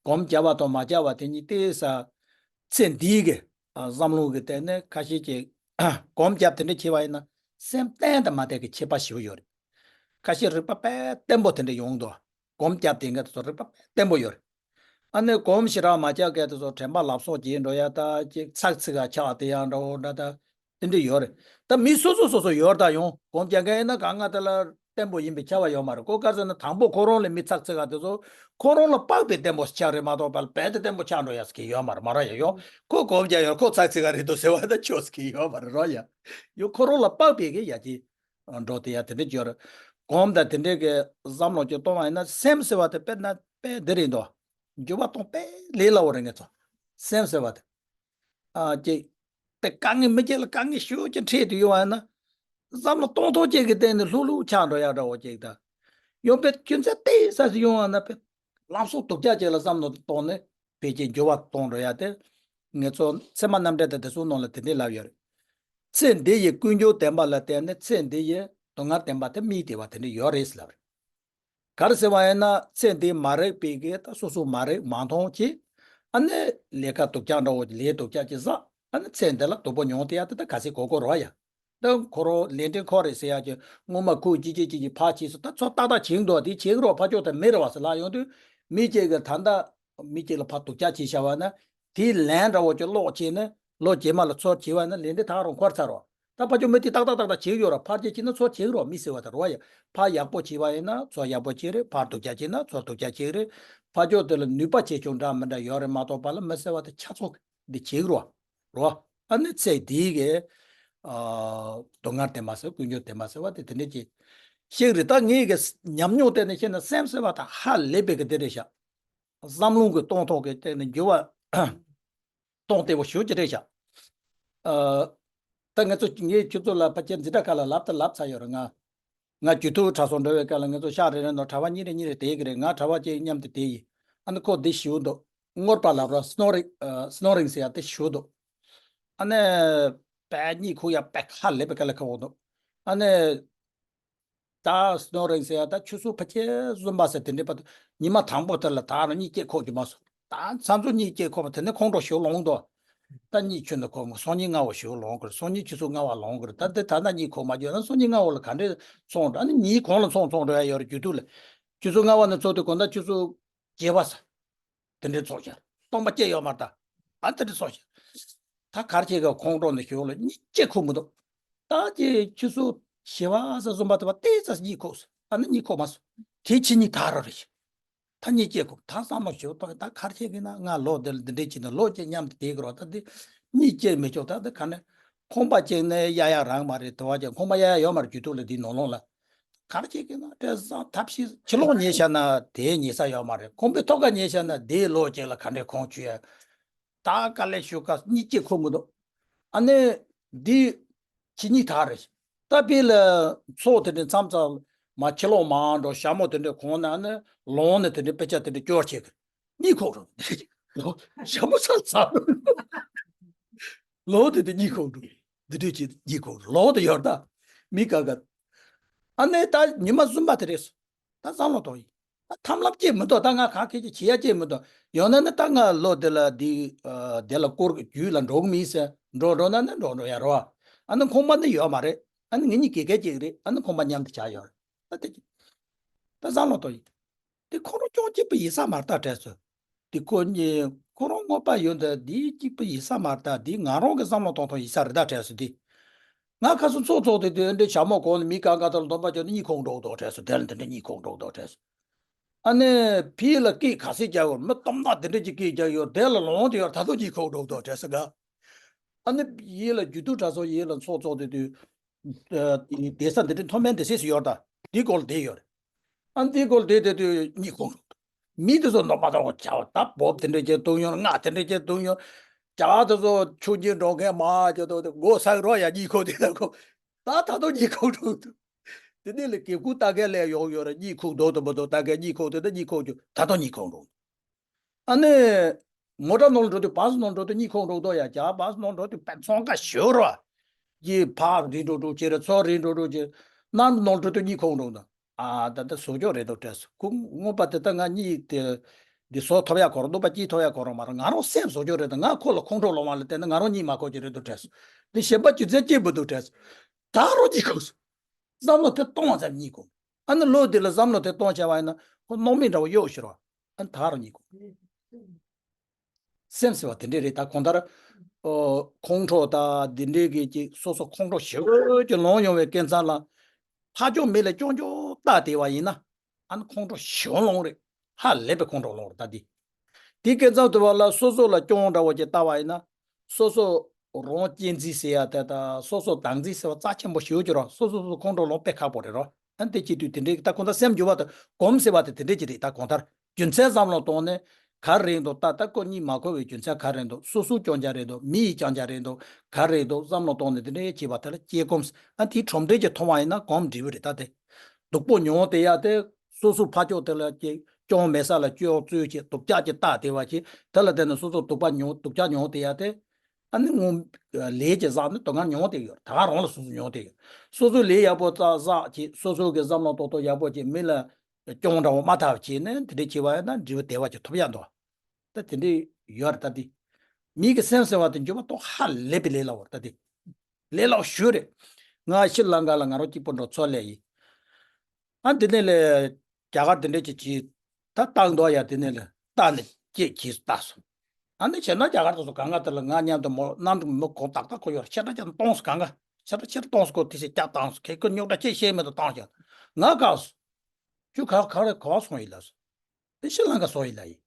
གོམ་རྒྱབ་པ་དང་མ་རྒྱབ་པ་དེ་གཉིས་ཏེ་ས། ཚེ་འདིའི་གི། ཨ་བསམ་བློ་གི་སྟེང་ནས་ཁ་ཤས་ཀྱིས་གོམ་རྒྱབ་དེ་འདྲ་བྱས་པ་ཡིན་ན་སེམས་གཏན་དང་མ་གཏན་གྱི་ཁྱད་པར་ཞེ་པོ་ཡོད་རེད། ཁ་ཤས་རིག་པ་དཔེ་བརྟན་པོ་དེ་འདྲ་ཡོང་འདུག་གོམ་རྒྱབ་དེ་འགའ་དེ་ཚོ་རིག་པ་དཔེ་བརྟན་པོ་ཡོད་རེད། ཨ་ནི་གོམ་ཞེ་དྲག་མ་རྒྱག་མཁན་དེ་ཚོ་དྲན་པ་ལབ་སོགས་བྱེད་འགྲོ་ཡ་ད་ཅིག་ཚག་ཚིག་ག་ཆགས་དེ་ཡང་འདྲ་བོ་འདྲ་ད་དེ་འདྲ་ཡོད་རེད། ད་མི་སོ་སོ་སོ་སོ་ཡོད་ད་ཡོང་གོམ་རྒྱག་མཁན་ཡིན་ན་གང་ང་དེ་ལ་ བརྟན་པོ་ཡིན་པའི་ཁྱབ་པ་ཡོད་མ་རེད། ཁོ་ག་རེ་ཟེར་ན་དང་པོ་ཁོ་རང་ལ་མི་ཚག་ཚིག་ག་དེ་ཚོ་ཁོ་རང་ལ་དཔག་པའི་བརྟན་པོ་ཆགས་རེད་མ་གཏོགས་པ་ལ་རྦད་དེ་བརྟན་པོ་ཆགས་འགྲོ་ཡ་ཟེར་གྱི་ཡོད་མ་རེད། མ་རེད་ཡ། ཡོང་ཁོ་གོ་བརྒྱ་ཡོད། ཁོ་ཚག་ཚིག་ག་རེད་འདུག་ཟེར་བ་ད་ཆོག་ཟེར་གྱི་ཡོད་མ་རེད་རོ་ཡ། ཡོ་ཁོ་རང་ལ་དཔག་པའི་གི་ཡ་གྱི་འགྲོ་དེ་ཡ་དེ་འདྲ་ཅིག་ཡོད་རེད། གོམས་དང་དེ་འདྲའི་གི་བསམ་བློ་ཅིག་གཏོང་བ་ཡིན་ན་སེམས་ཟེར་བ་དེ་དཔེར་ན་དཔེ་འདི་རེད་འདུག་འགྱུར་བ་གཏོང་དཔེ་ལས་སླ་བོ་རེད་ངེད་ཚོ། སེམས་ཟེར་བ་དེ། ཨ་ཅིག་དེ་དཀའ་ངལ་མི་སྐྱེ་ལ་དཀའ་ངལ་ཞེ་པོ་ཅིག་འཕྲད་དུ་ཡོང་བ་ཡིན་ན། བསམ་བློ་གཏོང་ཐུབ་ཅིག་གི་སྟེང་ནས་ལྷུག་ལྷུག་ཆགས་འགྲོ་ཡག་འདྲ་བོ་ཅིག་དང་། ཡང་དཔེ་རྒྱུ་མཚན་ཏོག་ཙམ་ཞིག་ཡོང་བ་ན་དཔེ་ལམ་སང་སྡུག་ཅག་ཅིག་ལ་བསམ་བློ་གཏོང་ནས་དཔེ་ཅིག་འགྱུར་བ་གཏོང་འགྲོ་ཡག་དེ། ངེད་ཚོ་ཚད་མ་རྣམ་འགྲེལ་དང་དེ་ཚོའི་ནང་ལ་དེ་འདྲའི་ལབ་ཡོད་རེད། ཚེ་འདི་ཡི་ཀུན་འབྱུང་བདེན་པ་ལ་བརྟེན་ནས་ཚེ་འདི་ཡི་སྡུག་བསྔལ་བདེན་པ་དེ་དམིགས་བསྡད་པ་དེ་འདྲ་ཡོད་རེད་ཟེར་ལབ་རེད། ག་རེ་ཟེར་བ་ཡིན་ན་ཚེ་འདི་མ་རིག་པའི་གི་ད་སོ་སོ་མ་རིག་མ་མཐོང་གི། ཨ་ནི་ལས་ཀ་སྡུག་ཅག་འདྲ་བོ་ལས་སྡུག་ཅག་ཅིག་བསགས། ཨ་ནི་ཚེ་འདི་ལ་སྡུག་པོ་མྱོང་དེ་ཡག་དེ་ད་ག་ཚོད་གོ་གོ་རོགས་ཡ། ད་ཁོ་རང་ལས་འབྲས་འཁོར་རེད་ཟེར་ཡག་གི་སྔོན་མ་ཁོས་ཅི་ཅི་ཅི་ཅི་ཕར་བྱས་སོང་། ད་ཚོ་ཏག་ཏག་བྱེད་འདུག་དེ་བྱེད་རོགས་ཕར་ཕྱོགས་དེ་མི་རེད་བ་ཟེར་ལབ་ཡོང་དུས། མི་གཅིག་གི་ད་ལྟ་མི་གཅིག་ལ་ཕར་སྡུག་ཅག་བྱས་བཞག་པ་ན། དེའི་ལན་འདྲ་བོ་ཅིག་ལོག་བྱས་ནས་ལོ་རྗེས་མ་ལ་ཚོར་བྱས་པ་ན་ལས་འབྲས་ད་རུང་འཁོར་ཚར་རོགས། ད་ཕར་ཕྱོགས་མི་དེ་ཏག་ཏག་ཏག་ཏག་བྱེད་ཡོད་ར། ཕར་རྒྱག་བྱས་ན་ཚུར་བྱེད་རོགས་མི་ཟེར་བ་དང་རོ་ཡ། ཕར་ཡག་པོ་བྱས་པ་ཡིན་ན་ཚུར་ཡག་པོ་བྱེད་རེད། ཕར་སྡུག་ཅག་བྱས་ན་ཚུར་སྡུག་ཅག་བྱེད་རེད། ཕར་ཕྱོགས་དེ་ལ་ནུས་པ་ཆེ་ཆུང་འདྲ་མི་འདྲ་ཡོད་རེད་མ་གཏོགས་པ་ལ་མི་ཟེར་བ་དེ་ཆ་ཚང་འདི་བྱེད་རོགས་རོ། ཨ་ནི་ཚེ་འདིའི་གི་ཨ་སྡུག་བསྔལ་དེ་མ་ཟད་ཀུན་འབྱུང་དེ་མ་ཟད་བ་དེ་དེ་འདྲ་ཅིག་ཤེས་རེད། ད་ངའི་གི་ཉམས་མྱོང་དེ་ནས་བཤད་ན་སེམས་ཟེར་བ་ད་ཧ་ལས་པའི་གི་དེ་རེད་ཤག་བསམ་བློ་གི་གཏོང་ཐོག་གི་སྟེང་ནས་འགྱུར་བ། གཏོང་བདེ་བོ་ཞེ་པོ་ཅིག་རེད་ཤག་ཨ། ད་ང་ཚོ་ངས་ཁྱོད་ཚོ་ལ་ཕལ་ཆེར་འཛིན་གྲྭ་ཁག་ལ་ལབ་ད་ལབ་ཚར་ཡོད་རེད། ང་ང་རྒྱུད་ཐུག་གྲྭ་ཚང་འགྲོ་བའི་སྐབས་ལ་ང་ཚོ་ཤག་རེ་རེ་ནང་གྲྭ་པ་གཉིས་རེ་གཉིས་རེ་བསྡད་ཀྱི་རེད། ང་གྲྭ་པ་གཅིག་མཉམ་དུ་བསྡད་ཡིན། ཨ་ནི་ཁོ་འདི་ཞུ་འདུག་སྔོར་པ་ལབ་ར། སྣོ་རིང་ཨ། སྣོ་རིང་ཟེར་ཡ་དེ་ཞུ་འདུག་ཨ་ནི་དཔེ་གཉིད་ཁུག་ཡ་དཔེ་ཁ་ལེབ་པའི་སྐབས་ལ་ཁ་བོ་འདུག་ཨ་ནི། ད་སྣོ་རིང་ཟེར་ཡ་ད་ཆུ་ཚོད་ཕལ་ཆེར་གསུམ་པ་ཟེར་དེ་འདྲའི་བར་དུ་ཉི་མ་དང་པོ་དེ་ལ་ད་རུང་གཉིད་སྐྱིད་ཁུག་གི་མ་སོང་། ད་ཚ་ཚོ་གཉིད་སྐྱིད་ཁུག་པ་དེ་ནས་ཁོང་ཁྲོ་ཞེ་པོ་ལངས་འདུག་ད་གཉིད་ཆུང་དུ་ཁུག་མ་སང་ཉིན་སྔ་བ་ཞེ་པོ་ལངས་གི་རེད། སང་ཉིན་ཆུ་ཚོད་ལྔ་པ་ལངས་གི་རེད། ད་དེ་ད་ལྟ་གཉིད་ཁུག་མ་བྱུང་ན་སང་ཉིན་སྔ་བ་ལ་ག་འདྲས་སོང་འགྲོ། ཨ་ནི་ཉིན་གང་ལ་སོང་སོང་འགྲོ་ཡ་ཡོད་རེད། རྒྱུ་དུས་ལ་ཆུ་ཚོད་ལྔ་པ་ནས་ཚོགས་དུས་དགོང་དག་ཆུ་ཚོད་བརྒྱད་པ་ཟེར། དེ་འདྲའི་ཚོགས་ཤར། སྟོང་པ་སྐྱེ་ཡོད་མ་རེད་ད། ཨ་དེ་འདྲའི་ཚོགས་ཤར། ད་གར་ཆེ་ག་ཁོང་ཁྲོ་ནས་ཞོག་ལ་གཉིད་སྐྱེ་ཁུག་མི་འདུག་ད་ཅི་ཆུ་ཚོད་བཞི་པ་ས་གསུམ་པ་དེ་བ་ཏེ་ཙ་གཉིད་ཁུག་སོང་། ཨ་ནི་གཉིད་ཁུག་མ་སོང་། དེ་ཕྱི་གཉིད་ད་ར་རེད་ཤག་ད་གཉིད་སྐྱེ་ཁུག་ད་བསམ་བློ་ཞིག་གཏོང་། ད་གར་ཆེ་གི་ན་ང་ལོ་དེ་ལ་འདི་འདྲའི་ཅི་ན་ལོ་ཅི་མཉམ་དུ་བསྡད་གི་རོགས། ད་འདི་གཉིད་སྐྱེ་མི་ཆོག་ད་འདི་ག་ནས་ཁང་པ་ཅིག་ནས་གཡར་ཡག་རག་མ་རེད། དེ་བ་ཅིག་ཁང་པ་གཡར་ཡག་ཡོད་མ་རེད། རྒྱུ་དུས་ལ་འདི་ནང་ལོགས་ལ། གར་ཆེ་གི་ན་བྲེལ་ཟ་ཐབས་ཤེས་ཕྱི་ལོགས་ཉལ་བཞག་ན་དེ་ཉལ་ས་ཡོད་མ་རེད། ཁང་པའི་ཐོག་ཁ་ཉལ་བཞག་ན་དེའི་ལོགས་ཅིག་ལ་ག་འདྲའི་ཁོང་ཆུ་ཡ། ད་དཀའ་ལས་ཞུ་ག་གཉིད་སྐྱེ་ཁུག་མི་འདུག་ཨ་ནི་འདི་ཕྱི་གཉིད་ད་རེད། ད་དཔེ་ལ་ཚོགས་དེ་འདྲའི་མཚམས་མཚམས་མ་ཕྱི་ལོགས་མར་འགྲོ། ཞྭ་མོ་དེ་འདྲའི་གོང་ན་ནི་ལོང་ནས་དེ་འདྲའི་དཔེ་ཆ་དེ་འདྲའི་སྐྱོར་བྱེད་གི་གཉིད་ཁུག་རུང་། ལོ་ཞྭ་མོ་ཚ་ཚ་ལོ་དེ་འདྲའི་གཉིད་ཁུག་རུང་། འདི་འདྲའི་ཅིག་གཉིད་ཁུག་རུང་། ལོ་དེ་ཡོད་ད་མི་ག་ག་ཨ་ནི་ད་ཉི་མ་གསུམ་པ་དེ་རེད། ད་བསམ་བློ་གཏོང་ཡིན། ད་ཐབས་ལམ་སྐྱེ་མི་འདུག་ད་ང་གང་ཁེ་ཅིག་བྱེད་ཡ་སྐྱེ་མི་འདུག་ཡོང་ན་ནི་ད་ང་ལོ་དེ་ལ་འདི་ཨ་དེ་ལ་སྐོར་རྒྱུད་ལ་འགྲོ་གི་མིན་ཟེར། འགྲོ་འགྲོ་ན་ནི་འགྲོ་འགྲོ་ཡ་རོ། ཨ་ནི་ཁོང་པ་ནི་ཡོད་མ་རེད། ཨ་ནི་ངེད་གཉིས་དགེ་རྒན་གཅིག་རེད། ཨ་ནི་ཁོང་པ་མཉམ་དུ་བྱ་ཡོད་རེད། ད་དེ་ད་བསམ་བློ་གཏོང་ཡིན། དེ་ཁོ་རང་ཅུང་གཅིག་པུ་ཡིན་ས་མ་རེད་ད་དྲན་སོང་། དེ་ཁོ་གཉིས་ཁོ་རང་དངོས་པ་ཡོད་འདི་འདི་གཅིག་པུ་ཡིན་ས་མ་རེད་ད། འདི་ང་རང་གི་བསམ་བློ་གཏོང་སྟངས་ཡིན་ས་རེད་ད་དྲན་སོང་། འདི་ང་ཁ་སང་ཚོགས་ཚོགས་དེ་དུས་འདྲ་ཞྭ་མོ་གོང་ནས་མི་གང་ག་ཚོ་ལ་འདོན་པ་བྱས་ནས་གཉིད་ཁུག་འགྲོ་འདུག་དྲན་སོང་། དེ་ལ་འདི་འདྲ་གཉིད་ཁུག་འགྲོ་འདུག་དྲན་སོང་། ཨ་ནི་ཕི་ལ་སྐད་ག་ཚོད་རྒྱག་དགོས་མི་སྟོབས་ན་དེ་འདྲ་ཅིག་སྐད་རྒྱག་ཡོད། དེ་ལ་ལོང་དེ་ཡོད་ད་དུང་གཉིད་ཁུག་འགྲོ་འདུག་དྲན་སོང་ག་ཨ་ནི་ཡིད་ལ་རྒྱུད་སྟོད་གྲྭ་ཚང་ཡིད་ལ་ཚོགས་ཚོགས་དེ་དུས་ཨ་བསྡད་ས་འདི་འདྲ་མཐོ་དམན་དེ་སྲིད་སུ་ཡོད་ད། འདི་སྐོར་ལ་བསྡད་ཡོད་རེད། ཨ་འདི་སྐོར་ལ་བསྡད་དེ་དུས་གཉིད་ཁུག་འགྲོ་འདུག་མི་དེ་ཚོ་འདོན་པ་དང་བྱ་བ་ད་འབོབ་དེ་འདྲ་ཅིག་བཏུང་ཡོང་། རྔ་དེ་འདྲ་ཅིག་བཏུང་ཡོང་། རྒྱ་དེ་ཚོ་ཆུ་རྐྱལ་འགྲོ་མཁན་མ་ཅིག་འདུག་དེ་མགོ་ས་རོ་ཡ་གཉིད་ཁུག་དེ་ད་ཁོ་ད་ད་དུང་གཉིད་ཁུག་འགྲོ་འདུག་དེ་ནས་ལས་གེ་ཁུག་ལྟ་མཁན་ལས་ཡོང་ཡོད་རེད། གཉིད་ཁུག་འགྲོ་དུ་མི་འདུག་ལྟ་མཁན་གཉིད་ཁུག་དེ་ད་གཉིད་ཁུག་རྒྱུ་ད་དུང་གཉིད་ཁུག་འགྲོ་འདུག་ཨ་ནི་མོ་ཊ་ནང་ལ་འགྲོ་དུས་བཱ་སི་ནང་འགྲོ་དུས་གཉིད་ཁུག་འགྲོ་འདུག་ཡ། རྒྱ་བཱ་སི་ནང་འགྲོ་དུས་དཔེ་ཚོང་ཁ་ཞོ་རོ། ཡི་ཕར་རིལ་འགྲོ་འགྲོ་བྱེད་རེད། ཚུར་རིལ་འགྲོ་འགྲོ་བྱེད། ནང་ནང་འགྲོ་དུས་གཉིད་ཁུག་འགྲོ་འདུག་ཨ་ད་ལྟ་བཟོ་ཆོག་རེད་འདུག་དྲན་སོང་། ཁོ་དངོས་པ་དེ་ལྟ་ང་གཉིད་དེ་འདི་བཟོ་ཐུབ་ཡ་གོ་རང་འདུག་པ་སྐྱིད་ཐུབ་ཡ་གོ་རང་མ་རེད། ང་རང་སེམས་བཟོ་ཆོག་རེད་འདུག་ང་ཁོ་ལ་ཁོང་ཁྲོ་ལངས་པ་ལ་བརྟེན་ནས་ང་རང་གཉིད་མ་ཁུག་ཅིག་རེད་འདུག་དྲན་སོང་། འདི་གཞན་པ་རྒྱུ་མཚན་སྐྱེས་མི་འདུག་དྲན་སོང་། ད་རུང་གཉིད་ཁུག་སོང་། བསམ་བློ་དེ་གཏོང་བ་ཙམ་གཉིད་ཁུག་ཨ་ནི་ལོ་འདི་ལ་བསམ་བློ་དེ་གཏོང་བྱས་པ་ཡིན་ན་ཁོ་རྣོ་མིག་འདྲ་བོ་གཡོགས་ཤི་རོ། ཨ་ནི་ད་རུང་གཉིད་ཁུག་སེམས་ཟེར་བ་དེ་འདྲས་རེད། ད་གང་ལྟར་ཨོ་ཁོང་ཁྲོ་དང་འདི་འདྲས་ཀྱི་ཅིག་སོ་སོ་ཁོང་ཁྲོ་ཞེ་པོ་ཅིག་ལངས་ཡོང་བའི་སྐབས་ཙམ་ལ་ ཕར་ཕྱོགས་མི་ལ་རྐྱང་རྐྱང་བལྟས་བསྡད་པ་ཡིན་ན། ཨ་ནི་ཁོང་ཁྲོ་ཞེ་པོ་ལངས་རེད། ཧ་ལས་པའི་ཁོང་ཁྲོ་ལངས་རེད་ད་འདི། དེ་སྐབས་ཙམ་དུ་བ་ལ་སོ་སོ་ལ་རྐྱང་འདྲ་བོ་ཅིག་བལྟས་པ་ཡིན་ན། སོ་སོ་རང་གཅེས་འཛིན་ཟེར་ཡ་དེ་དང་སོ་སོ་བདག་འཛིན་ཟེར་བ་རྩ་ཆེན་པོ་ཞེ་པོ་ཅིག་རེད། སོ་སོ་སོ་ཁོང་ཁྲོ་ལངས་དཔེ་ཁག་པོ་རེད་རོ། ཨ་ནི་དེ་བྱེད་དུས་དེ་འདྲའི་ད་གང་ལྟར་སེམས་འགྱུར་བ་དང་གོམས་ཟེར་བ་དེ་དེ་འདྲས་ཅིག་རེད། ད་གང་ལྟར་རྒྱུ་མཚན་བསམ་བློ་བཏང་ནས་ག་རེ་རེད་འདུག་ད་ལྟ་ཁོ་གཉིད་མ་ཁུག་པའི་རྒྱུ་མཚན་ག་རེ་རེད་འདུག་སོ་སོའི་རྐྱང་རྐྱང་རེད་འདུག་མི་ཡི་རྐྱང་རྐྱང་རེད་འདུག་ག་རེ་རེད་འདུག་བསམ་བློ་བཏང་ནས་དེ་འདྲས་བྱེད་པ་དེ་ལ་དཀྱིལ་འཁོར། ཨ་དེའི་ཁྲོམ་འདྲེ་ཅིག་མཐོང་བ་ཡིན་ན་གོམས་འདྲིས་པ་རེད་ད་དེ། སྡུག་པོ་མྱོང་དེ་ཡ་དེ། སོ་སོའི་ཕར་ཕྱོགས་དེ་ལ་ཅིག་རྐྱང་མེད་ས་ལ་སྐྱོ་བཙོས་ཅིག་སྡུག་ཅག་ཅིག་བལྟས་བསྡད་པ་ཅིག་དེ་ལ་བརྟེན་ནས་སོ་སོ་སྡུག་པ་མྱོང་སྡུག་ཅག་མྱོང་དེ་ཡ་དེ། ཨ་ནི་སྔོན་ལས་ཀྱི་བསགས་ནི་དོན་ངར་མྱོང་དེ་ཡོད། ད་ག་རང་ལ་སོ་སོ་མྱོང་དེ་ཡོད། སོ་སོའི་ལས་ཡག་པོ་བསགས་བསགས་ཀྱིས་སོ་སོ་གི་བསམ་བློ་ཏོག་ཏོག་ཡག་པོ་ཀྱིས་མི་ལ་སྐྱོན་འདྲ་བོ་མ་ཐེབས་བྱས་ནས་དེ་འདྲ་བྱས་པ་ཡིན་ན་འབྲས་བུ་བདེ་བ་ཅིག་ཐོབ་ཡག་འདུག་ད་དེ་འདྲ་ཡོད་རེད་ད་དེ། མི་གི་སེམས་ཟེར་བ་དེ་འགྱུར་བ་གཏོང་ཧ་ལས་པའི་ལས་སླ་བོ་རེད་ད་དེ། ལས་སླ་བོ་ཞེ་པོ་རེད། ང་ཤྲི་ལངྐ་ལ་ང་རང་གཅིག་པུ་འགྲོ་ཚོ་ལས་ཡིན། ཨ་དེ་ནས་ལས་རྒྱ་གར་དེ་འདྲས་ཀྱི་ཅིག་ད་བཏང་འདུག་ཡ་དེ་ནས་ལས་བཏང་ནས་སྐྱེད་ཀྱིས་བཏང་སོང་། ཨ་ནི་བྱས་ན་རྒྱ་གར་དུ་སོང་གང་ག་དེ་ལ་ང་མཉམ་དུ་མོ་གནམ་གྲུ་མི་གོ་ཏག་ཏག་གོ་ཡོད་རེད། ཆེ་དྲག་ཅན་གཏོང་སོང་གང་ག་ཆེ་དྲག་ཆེ་དྲག་གཏོང་སོང་། ཁོ་དེ་སེ་སྐྱག་བཏང་སོང་། ཁེ་ཁོ་རྙོག་དྲ་ཆེ་ཤེས་མེད་དུ་བཏང་ཤག་ང་བཀག་སོང་། ཁྱོད་ག་ག་རེ་ག་བ་སོང་ཡིན་ལ་སོང་། དེ་ཤྲི་ལངྐ་སོང་ཡིན་ལ་ཡིན།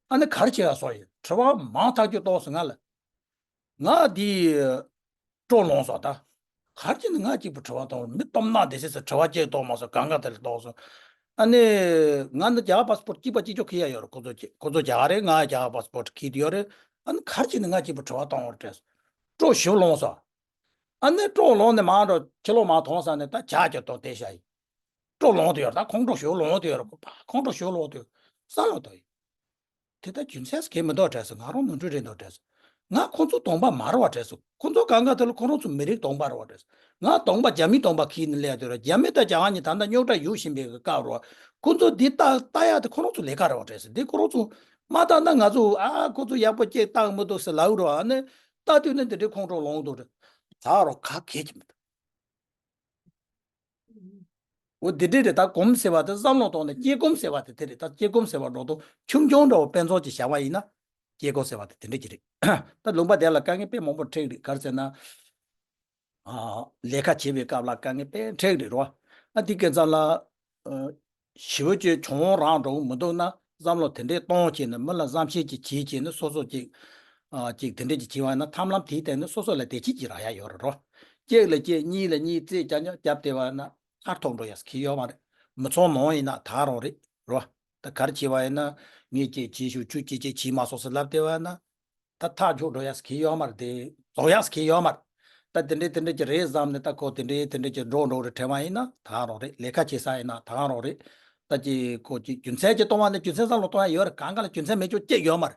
ཨ་ནི་ག་རེ་བྱེད་ཡ་སོང་ཡིན། དྲི་བ་མང་ཐག་ཆོད་གཏོང་སོང་ང་ལ། ང་འདི་སྤྲོ་ལངས་སོང་ད། ག་རེ་བྱས་ནས་ང་གཅིག་པུ་དྲི་བ་གཏོང་བར། མི་སྟོབས་ན་སྡེ་སྲིད་ཚོ་དྲི་བ་གཅིག་གཏོང་མ་སོང་། གང་ག་དེ་ལ་གཏོང་སོང་། ཨ་ནི་ང་འདི་རྒྱ་གར་པ་སི་པོར་ཊི་གཅིག་པ་གཅིག་ཆོག་ཁྱེར་ཡ་ཡོད་རེད། ཁོ་ཚོ་གཅིག་ཁོ་ཚོ་རྒྱ་གར་རེད། ང་རྒྱ་གར་པ་སི་པོར་ཊི་ཁྱེར་དུ་ཡོད་རེད། ཨ་ནི་ག་རེ་བྱས་ནས་ང་གཅིག་པུ་དྲི་བ་གཏོང་བར་བྲེལ་སོང་། སྤྲོ་ཞེ་པོ་ལངས་སོང་། ཨ་ནི་སྤྲོ་ལངས་ནས་མར་འགྲོ་ཕྱི་ལོགས་མར་ཐོན་ས་ནས་ད་ཇ་གྱོན་ཐོག་བསྡད་བཞག་ཡིན། སྤྲོ་ལངས་དུ་ཡོད་རེད། ད་ཁོང་ཁྲོ་ཞེ་པོ་ལངས་དུ་ཡོད་རེད། ཁོང་ཁྲོ་ཞེ་པོ་ལངས་དུ་ཡོད། བསམ་བློ་གཏོང་ཡིན། དེ་ལྟར་རྒྱུ་མཚན་གང་མི་འདུག་བྲེལ་སོང་། ང་རང་ནོར་འཁྲུལ་རེད་འདུག་བྲེལ་སོང་། ང་ཁོང་ཚོ་གདོང་པ་མ་རེད་བ་བྲེལ་སོང་། ཁོང་ཚོ་གང་ག་དེ་ལ་ཁོ་རང་ཚོ་མི་རིགས་གདོང་པ་རེད་བ་བྲེལ་སོང་། ང་གདོང་པ་རྒྱ་མིའི་གདོང་པ་འཁྱེར་ནས་སླེབས་དུ་རེད། རྒྱ་མི་དང་རྒྱ་གར་གཉིས་ད་ལྟ་རྙོག་དྲ་ཡོད་བཞིན་པའི་སྐབས་རེད་བ། ཁོང་ཚོ་འདི་ལྟ་ལྟ་ཡག་དེ་ཁོ་རང་ཚོ་ལས་ཀ་རེད་བ་བྲེལ་སོང་། འདི་ཁོ་རང་ཚོ་མ་ལྟ་ན་ང་ཚོ་ཨ་ཁོ་ཚོ་ཡག་པོ་སྐྱེས་བཏང་མི་འདུག་ཟེར་ལབ་རེད་བ། ཨ་ནི་ལྟ་དུས་ནི་འདི་འདྲའི་ཁོང་ཁྲོ་ལངས་འདུག་རེད། ད་རོ་ག་གེ་གི་མི་འདུག་འོ་འདི་འདྲས་རེད། ད་གོམས་ཟེར་བ་དེ་བསམ་བློ་གཏོང་ནས་སྐྱེ་གོམས་ཟེར་བ་དེ་དེ་རེད། ད་སྐྱེ་གོམས་ཟེར་བ་འགྲོ་དོན་ཆུང་ཆུང་འདྲ་བོ་དཔེ་མཚོན་ཅིག་བཞག་པ་ཡིན་ན། སྐྱེ་གོམས་ཟེར་བ་དེ་དེ་འདྲས་ཅིག་རེད། ད་ལུང་པ་དེ་ལ་དཀའ་ངལ་དཔེ་མང་པོ་འཕྲད་རེད། ག་རེ་ཟེར་ན། ཨ། ལས་ཀ་བྱེད་པའི་སྐབས་ལ་དཀའ་ངལ་དཔེ་འཕྲད་རེད་རོ། ཨ་དེ་སྐབས་ཙམ་ལ། ཨ། ཞི་བོ་ཅིག་བྱུང་རང་འགྲོ་གི་མི་འདུག་ན་བསམ་བློ་དེ་འདྲས་གཏོང་བྱས་ནས་མི་ལ་བསམ་ཤེས་ཅིག་བྱེད་བྱས་ནས་སོ་སོ་ཅིག་ཨ། ཅིག་དེ་འདྲས་ཅིག་བྱེད་པ་ཡིན་ན་ཐབས་ལམ་དེའི་སྟེང་ནས་སོ་སོ་ལ་བདེ་སྐྱིད་ཅིག་རག་ཡ་ཡོད་རེད་རོ། གཅིག་ལ་གཅིག་གཉིས་ལ་གཉིས་རྩེད་རྐྱང་རྐྱང་བརྒྱབ་བསྡད་པ་ན་སླར་ཐོག་འགྲོ་ཡ་ཟེར་གྱི་ཡོད་མ་རེད། མི་ཚང་ནང་ཡིན་ན་ད་རང་རེད་རོ། ད་ག་རེ་བྱས་པ་ཡིན་ན་ངས་ཅིག་བྱེད་ཤོག་ཁྱོད་ཅིག་ཅིག་བྱེད་མ་སོང་ཟེར་ལབ་བསྡད་པ་ན། ད་ཐག་ཆོད་འགྲོ་ཡ་ཟེར་གྱི་ཡོད་མ་རེད། དེ་རྫོགས་ཡ་ཟེར་གྱི་ཡོད་མ་རེད། ད་དེ་འདྲས་དེ་འདྲས་ཀྱི་རེད་བསམ་ནས་ད་ཁོ་དེ་འདྲས་དེ་འདྲས་ཀྱི་འགྲོ་འགྲོ་རེད་དྲན་པ་ཡིན་ན་ད་ག་རང་རེད། ལས་ཀ་བྱེད་ས་ཡིན་ན་ད་ག་རང་རེད། ད་ཅིག་ཁོ་ཅིག་རྒྱུ་མཚན་ཅིག་གཏོང་བ་ནི་རྒྱུ་མཚན་བསམ་བློ་གཏོང་ཡ་ཡོད་རེད། གང་ག་ལ་རྒྱུ་མཚན་མེད་ཆོག་ཅིག་ཡོད་མ་རེད།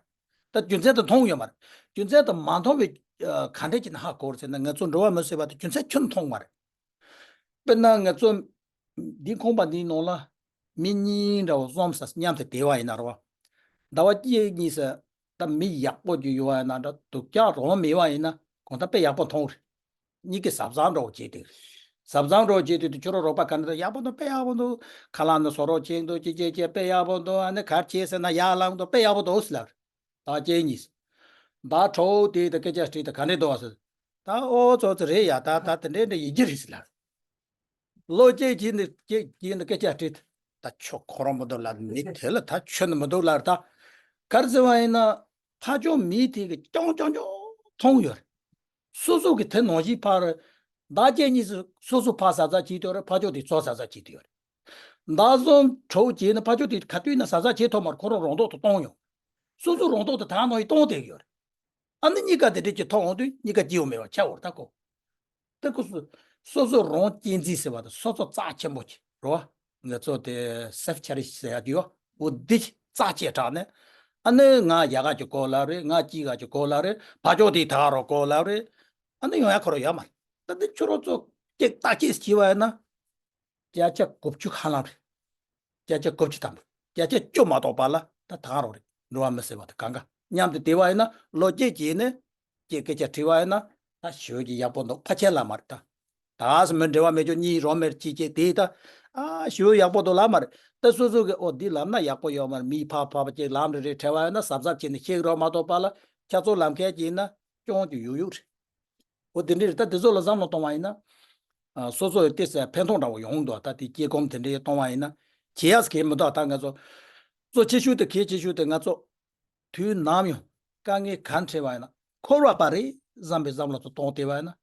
ད་རྒྱུ་མཚན་དེ་མཐོང་ཡོད་མ་རེད། རྒྱུ་མཚན་དེ་མ་མཐོང་བའི་ཨ། ག་འདྲས་ཀྱི་ན་ཧ་གོ་རེད་ཟེར་ན་ང་ཚོ་འགྲོ་བ་མི་ཟེར་བ་དེ་རྒྱུ་མཚན་ཁྱོན་མཐོང་མ་རེད། དཔེར་ན་ང་ཚོ་འདི་ཁང་པ་འདིའི་ནང་ལ་མི་གཉིས་འདྲ་བོ་འཛོམས་ས་མཉམ་དུ་བསྡད་པ་ཡིན་ན་རེད་བ། ཟླ་བ་གཅིག་གཉིས་ས་ད་མི་ཡག་པོ་ཅིག་ཡོད་པ་ཡིན་ན་འདྲ་སྡུག་ཅག་རང་མེད་པ་ཡིན་ན་གང་ལྟར་དཔེ་ཡག་པོ་མཐོང་རེད། གཉིས་ཀས་གཟབ་གཟབ་འདྲ་བོ་བྱེད་དུས། གཟབ་གཟབ་འདྲ་བོ་བྱེད་དུས་དུ་ཁྱོད་རང་རོགས་པ་ག་འདྲ་ཡག་པོ་འདུག་དཔེ་ཡག་པོ་འདུག་ཁ་ལག་ནས་བཟོ་རོགས་བྱེད་འདུག་ཅི་བྱེད་བྱེད་དཔེ་ཡག་པོ་འདུག་ཨ་ནི་ག་རེ་བྱེད་ཟེར་ན་ཡག་ལངས་འདུག་དཔེ་ཡག་པོ་འདུག་ཟེར་ལབ་རེད། ད་ཁྱེད་གཉིས། ད་གྲོགས་དེ་ད་སྐད་ཆ་དྲིས་ད་ག་འདྲས་འདུག་ཟེར། ད་ཨོ་ཙོ་ཙི་རེད་ཡ། ད་ད་དེ་འདྲས་འདྲས་ཡིན་གྱི་རེད་ཟེར་ལབ། ལོ་གཅིག་གཅིག་ནས་གཅིག་གཅིག་ནས་སྐད་ཆ་དྲིས། ད་ཁྱོད་ཁོ་རང་མི་འདུག་ལབ་མི་དེ་ལ་ད་ཁྱོད་ནི་མི་འདུག་ལབ། ད་ག་རེ་ཟེར་བ་ཡིན་ན་ཕར་ཕྱོགས་མི་དེ་གི་རྐྱང་རྐྱང་རྐྱང་མཐོང་ཡོད་རེད། སོ་སོ་གི་དེ་ནང་བཞིན་ཕར་བདག་གཅེས་གཉིས་སུ་སོ་སོ་ཕར་གཟབ་གཟབ་བྱེད་དུ་ཡོད་རེད། ཕར་ཕྱོགས་དེ་ཚོ་གཟབ་གཟབ་བྱེད་དུ་ཡོད་རེད། བདག་བཟུང་གྲོགས་བྱས་ནས་ཕར་ཕྱོགས་དེ་ག་དུས་ན་གཟབ་གཟབ་བྱེད་ཐུབ་མ་རེད། ཁོ་རང་རང་ཐོག་ཏུ་གཏོང་ཡོང་། སོ་སོ་རང་ཐོག་ཏུ་ད་ནང་བཞིན་གཏོང་བསྡད་ཡོད་རེད། ཨ་ནི་གཉིས་ཀ་དེ་འདྲས་ཀྱི་ཐོག་འོང་དུས་གཉིས་ཀ་སྐྱིད་པོ་མེད་པ་ཆགས་ཡོད་རེད། ད་ཁོ། ད་ཁོ་སོ་སོ་སོ་རང་གཅེས་འཛིན་ཟེར་བ་དང་སོ་སོ་རྩ་ཆེན་པོ་བྱེད་རོགས། ང་ཚོ་དེ་self cherish ཟེར་ཡ་ཡོད། འོ་འདི་རྩ་ཆེ་དྲགས་ནས། ཨ་ནི་ང་རྒྱ་གར་གྱི་གོ་ལ་རེད། ང་སྐྱིད་ག་གྱི་གོ་ལ་རེད། ཕར་ཕྱོགས་དེ་ད་རོ་གོ་ལ་རེད། ཨ་ནི་ཡོང་ཡ་ཁོ་རང་ཡོད་མ་རེད། ད་འདི་ཁྱོད་རང་ཚོ་སྐྱེ་རྟགས་སྐྱེས་བྱས་པ་ཡིན་ན། བརྒྱ་ཆ་དགུ་བཅུ་ཧ་ལམ་རེད། བརྒྱ་ཆ་དགུ་བཅུ་ཐམ་པ། བརྒྱ་ཆ་བཅུ་མ་གཏོགས་པ་ལ་ད་ད་ག་རང་རེད། འགྲོ་བ་མི་ཟེར་བ་དེ་གང་ག་མཉམ་དུ་བསྡད་པ་ཡིན་ན་ལོ་གཅིག་གཅིག་ནས་ཀྱེ་སྐད་ཆ་དྲིས་པ་ཡིན་ན་ད་ཞོལ་གྱི་ཡག་པོ་འདུག་ཕལ་ཆེར་ལ་མ་རེད་ད། ད་སུ་མི་འབྲེལ་བ་མེད་ཆོག་གཉིས་རོ་མེར་གཅིག་གཅིག་དེ་ད། ཨ་ཞོལ་ཡག་པོ་འདུག་ལ་མ་རེད། ད་སོ་སོ་གི་ཨོ་འདི་ལབ་ན་ཡག་པོ་ཡོད་མ་རེད། མི་ཕ་ཕ་བ་གཅིག་ལམ་རེ་རེ་འཕྲད་པ་ཡིན་ན་གཟབ་གཟབ་བྱས་ནས་ཤེས་རོགས་མ་གཏོགས་པ་ལ་ཁྱེད་ཚོ་ལམ་ཁ་གཅིག་ཡིན་ན་སྐྱོན་གྱི་ཡོད་ཡོད་རེད། འོ་དེ་འདྲ་རེད། ད་དེ་ཚོ་ལ་བསམ་བློ་གཏོང་བ་ཡིན་ན། ཨ་སོ་སོ་ཡི་ཏོག་ཙམ་ཕན་ཐོགས་འདྲ་བོ་ཡོང་འདུག་ད་དེ་སྐྱེ་སྒོམ་དེ་འདྲའི་གཏོང་བ་ཡིན་ན་བྱེད་ཡག་གལ་མི་འདུག་ད་ང་ཚོ་གཙོ་ཆེ་ཤོས་དེ་གལ་ཆེ་ཤོས་དེ་ང་ཚོ་དུས་ནམ་ཡང་དཀའ་ངལ་ག་འཕྲད་པ་ཡིན་ན་འཁོར་བ་པ་རེད་བསམ་པའི་བསམ་བློ་དེ་གཏོང་བསྡད་པ་ཡིན་ན་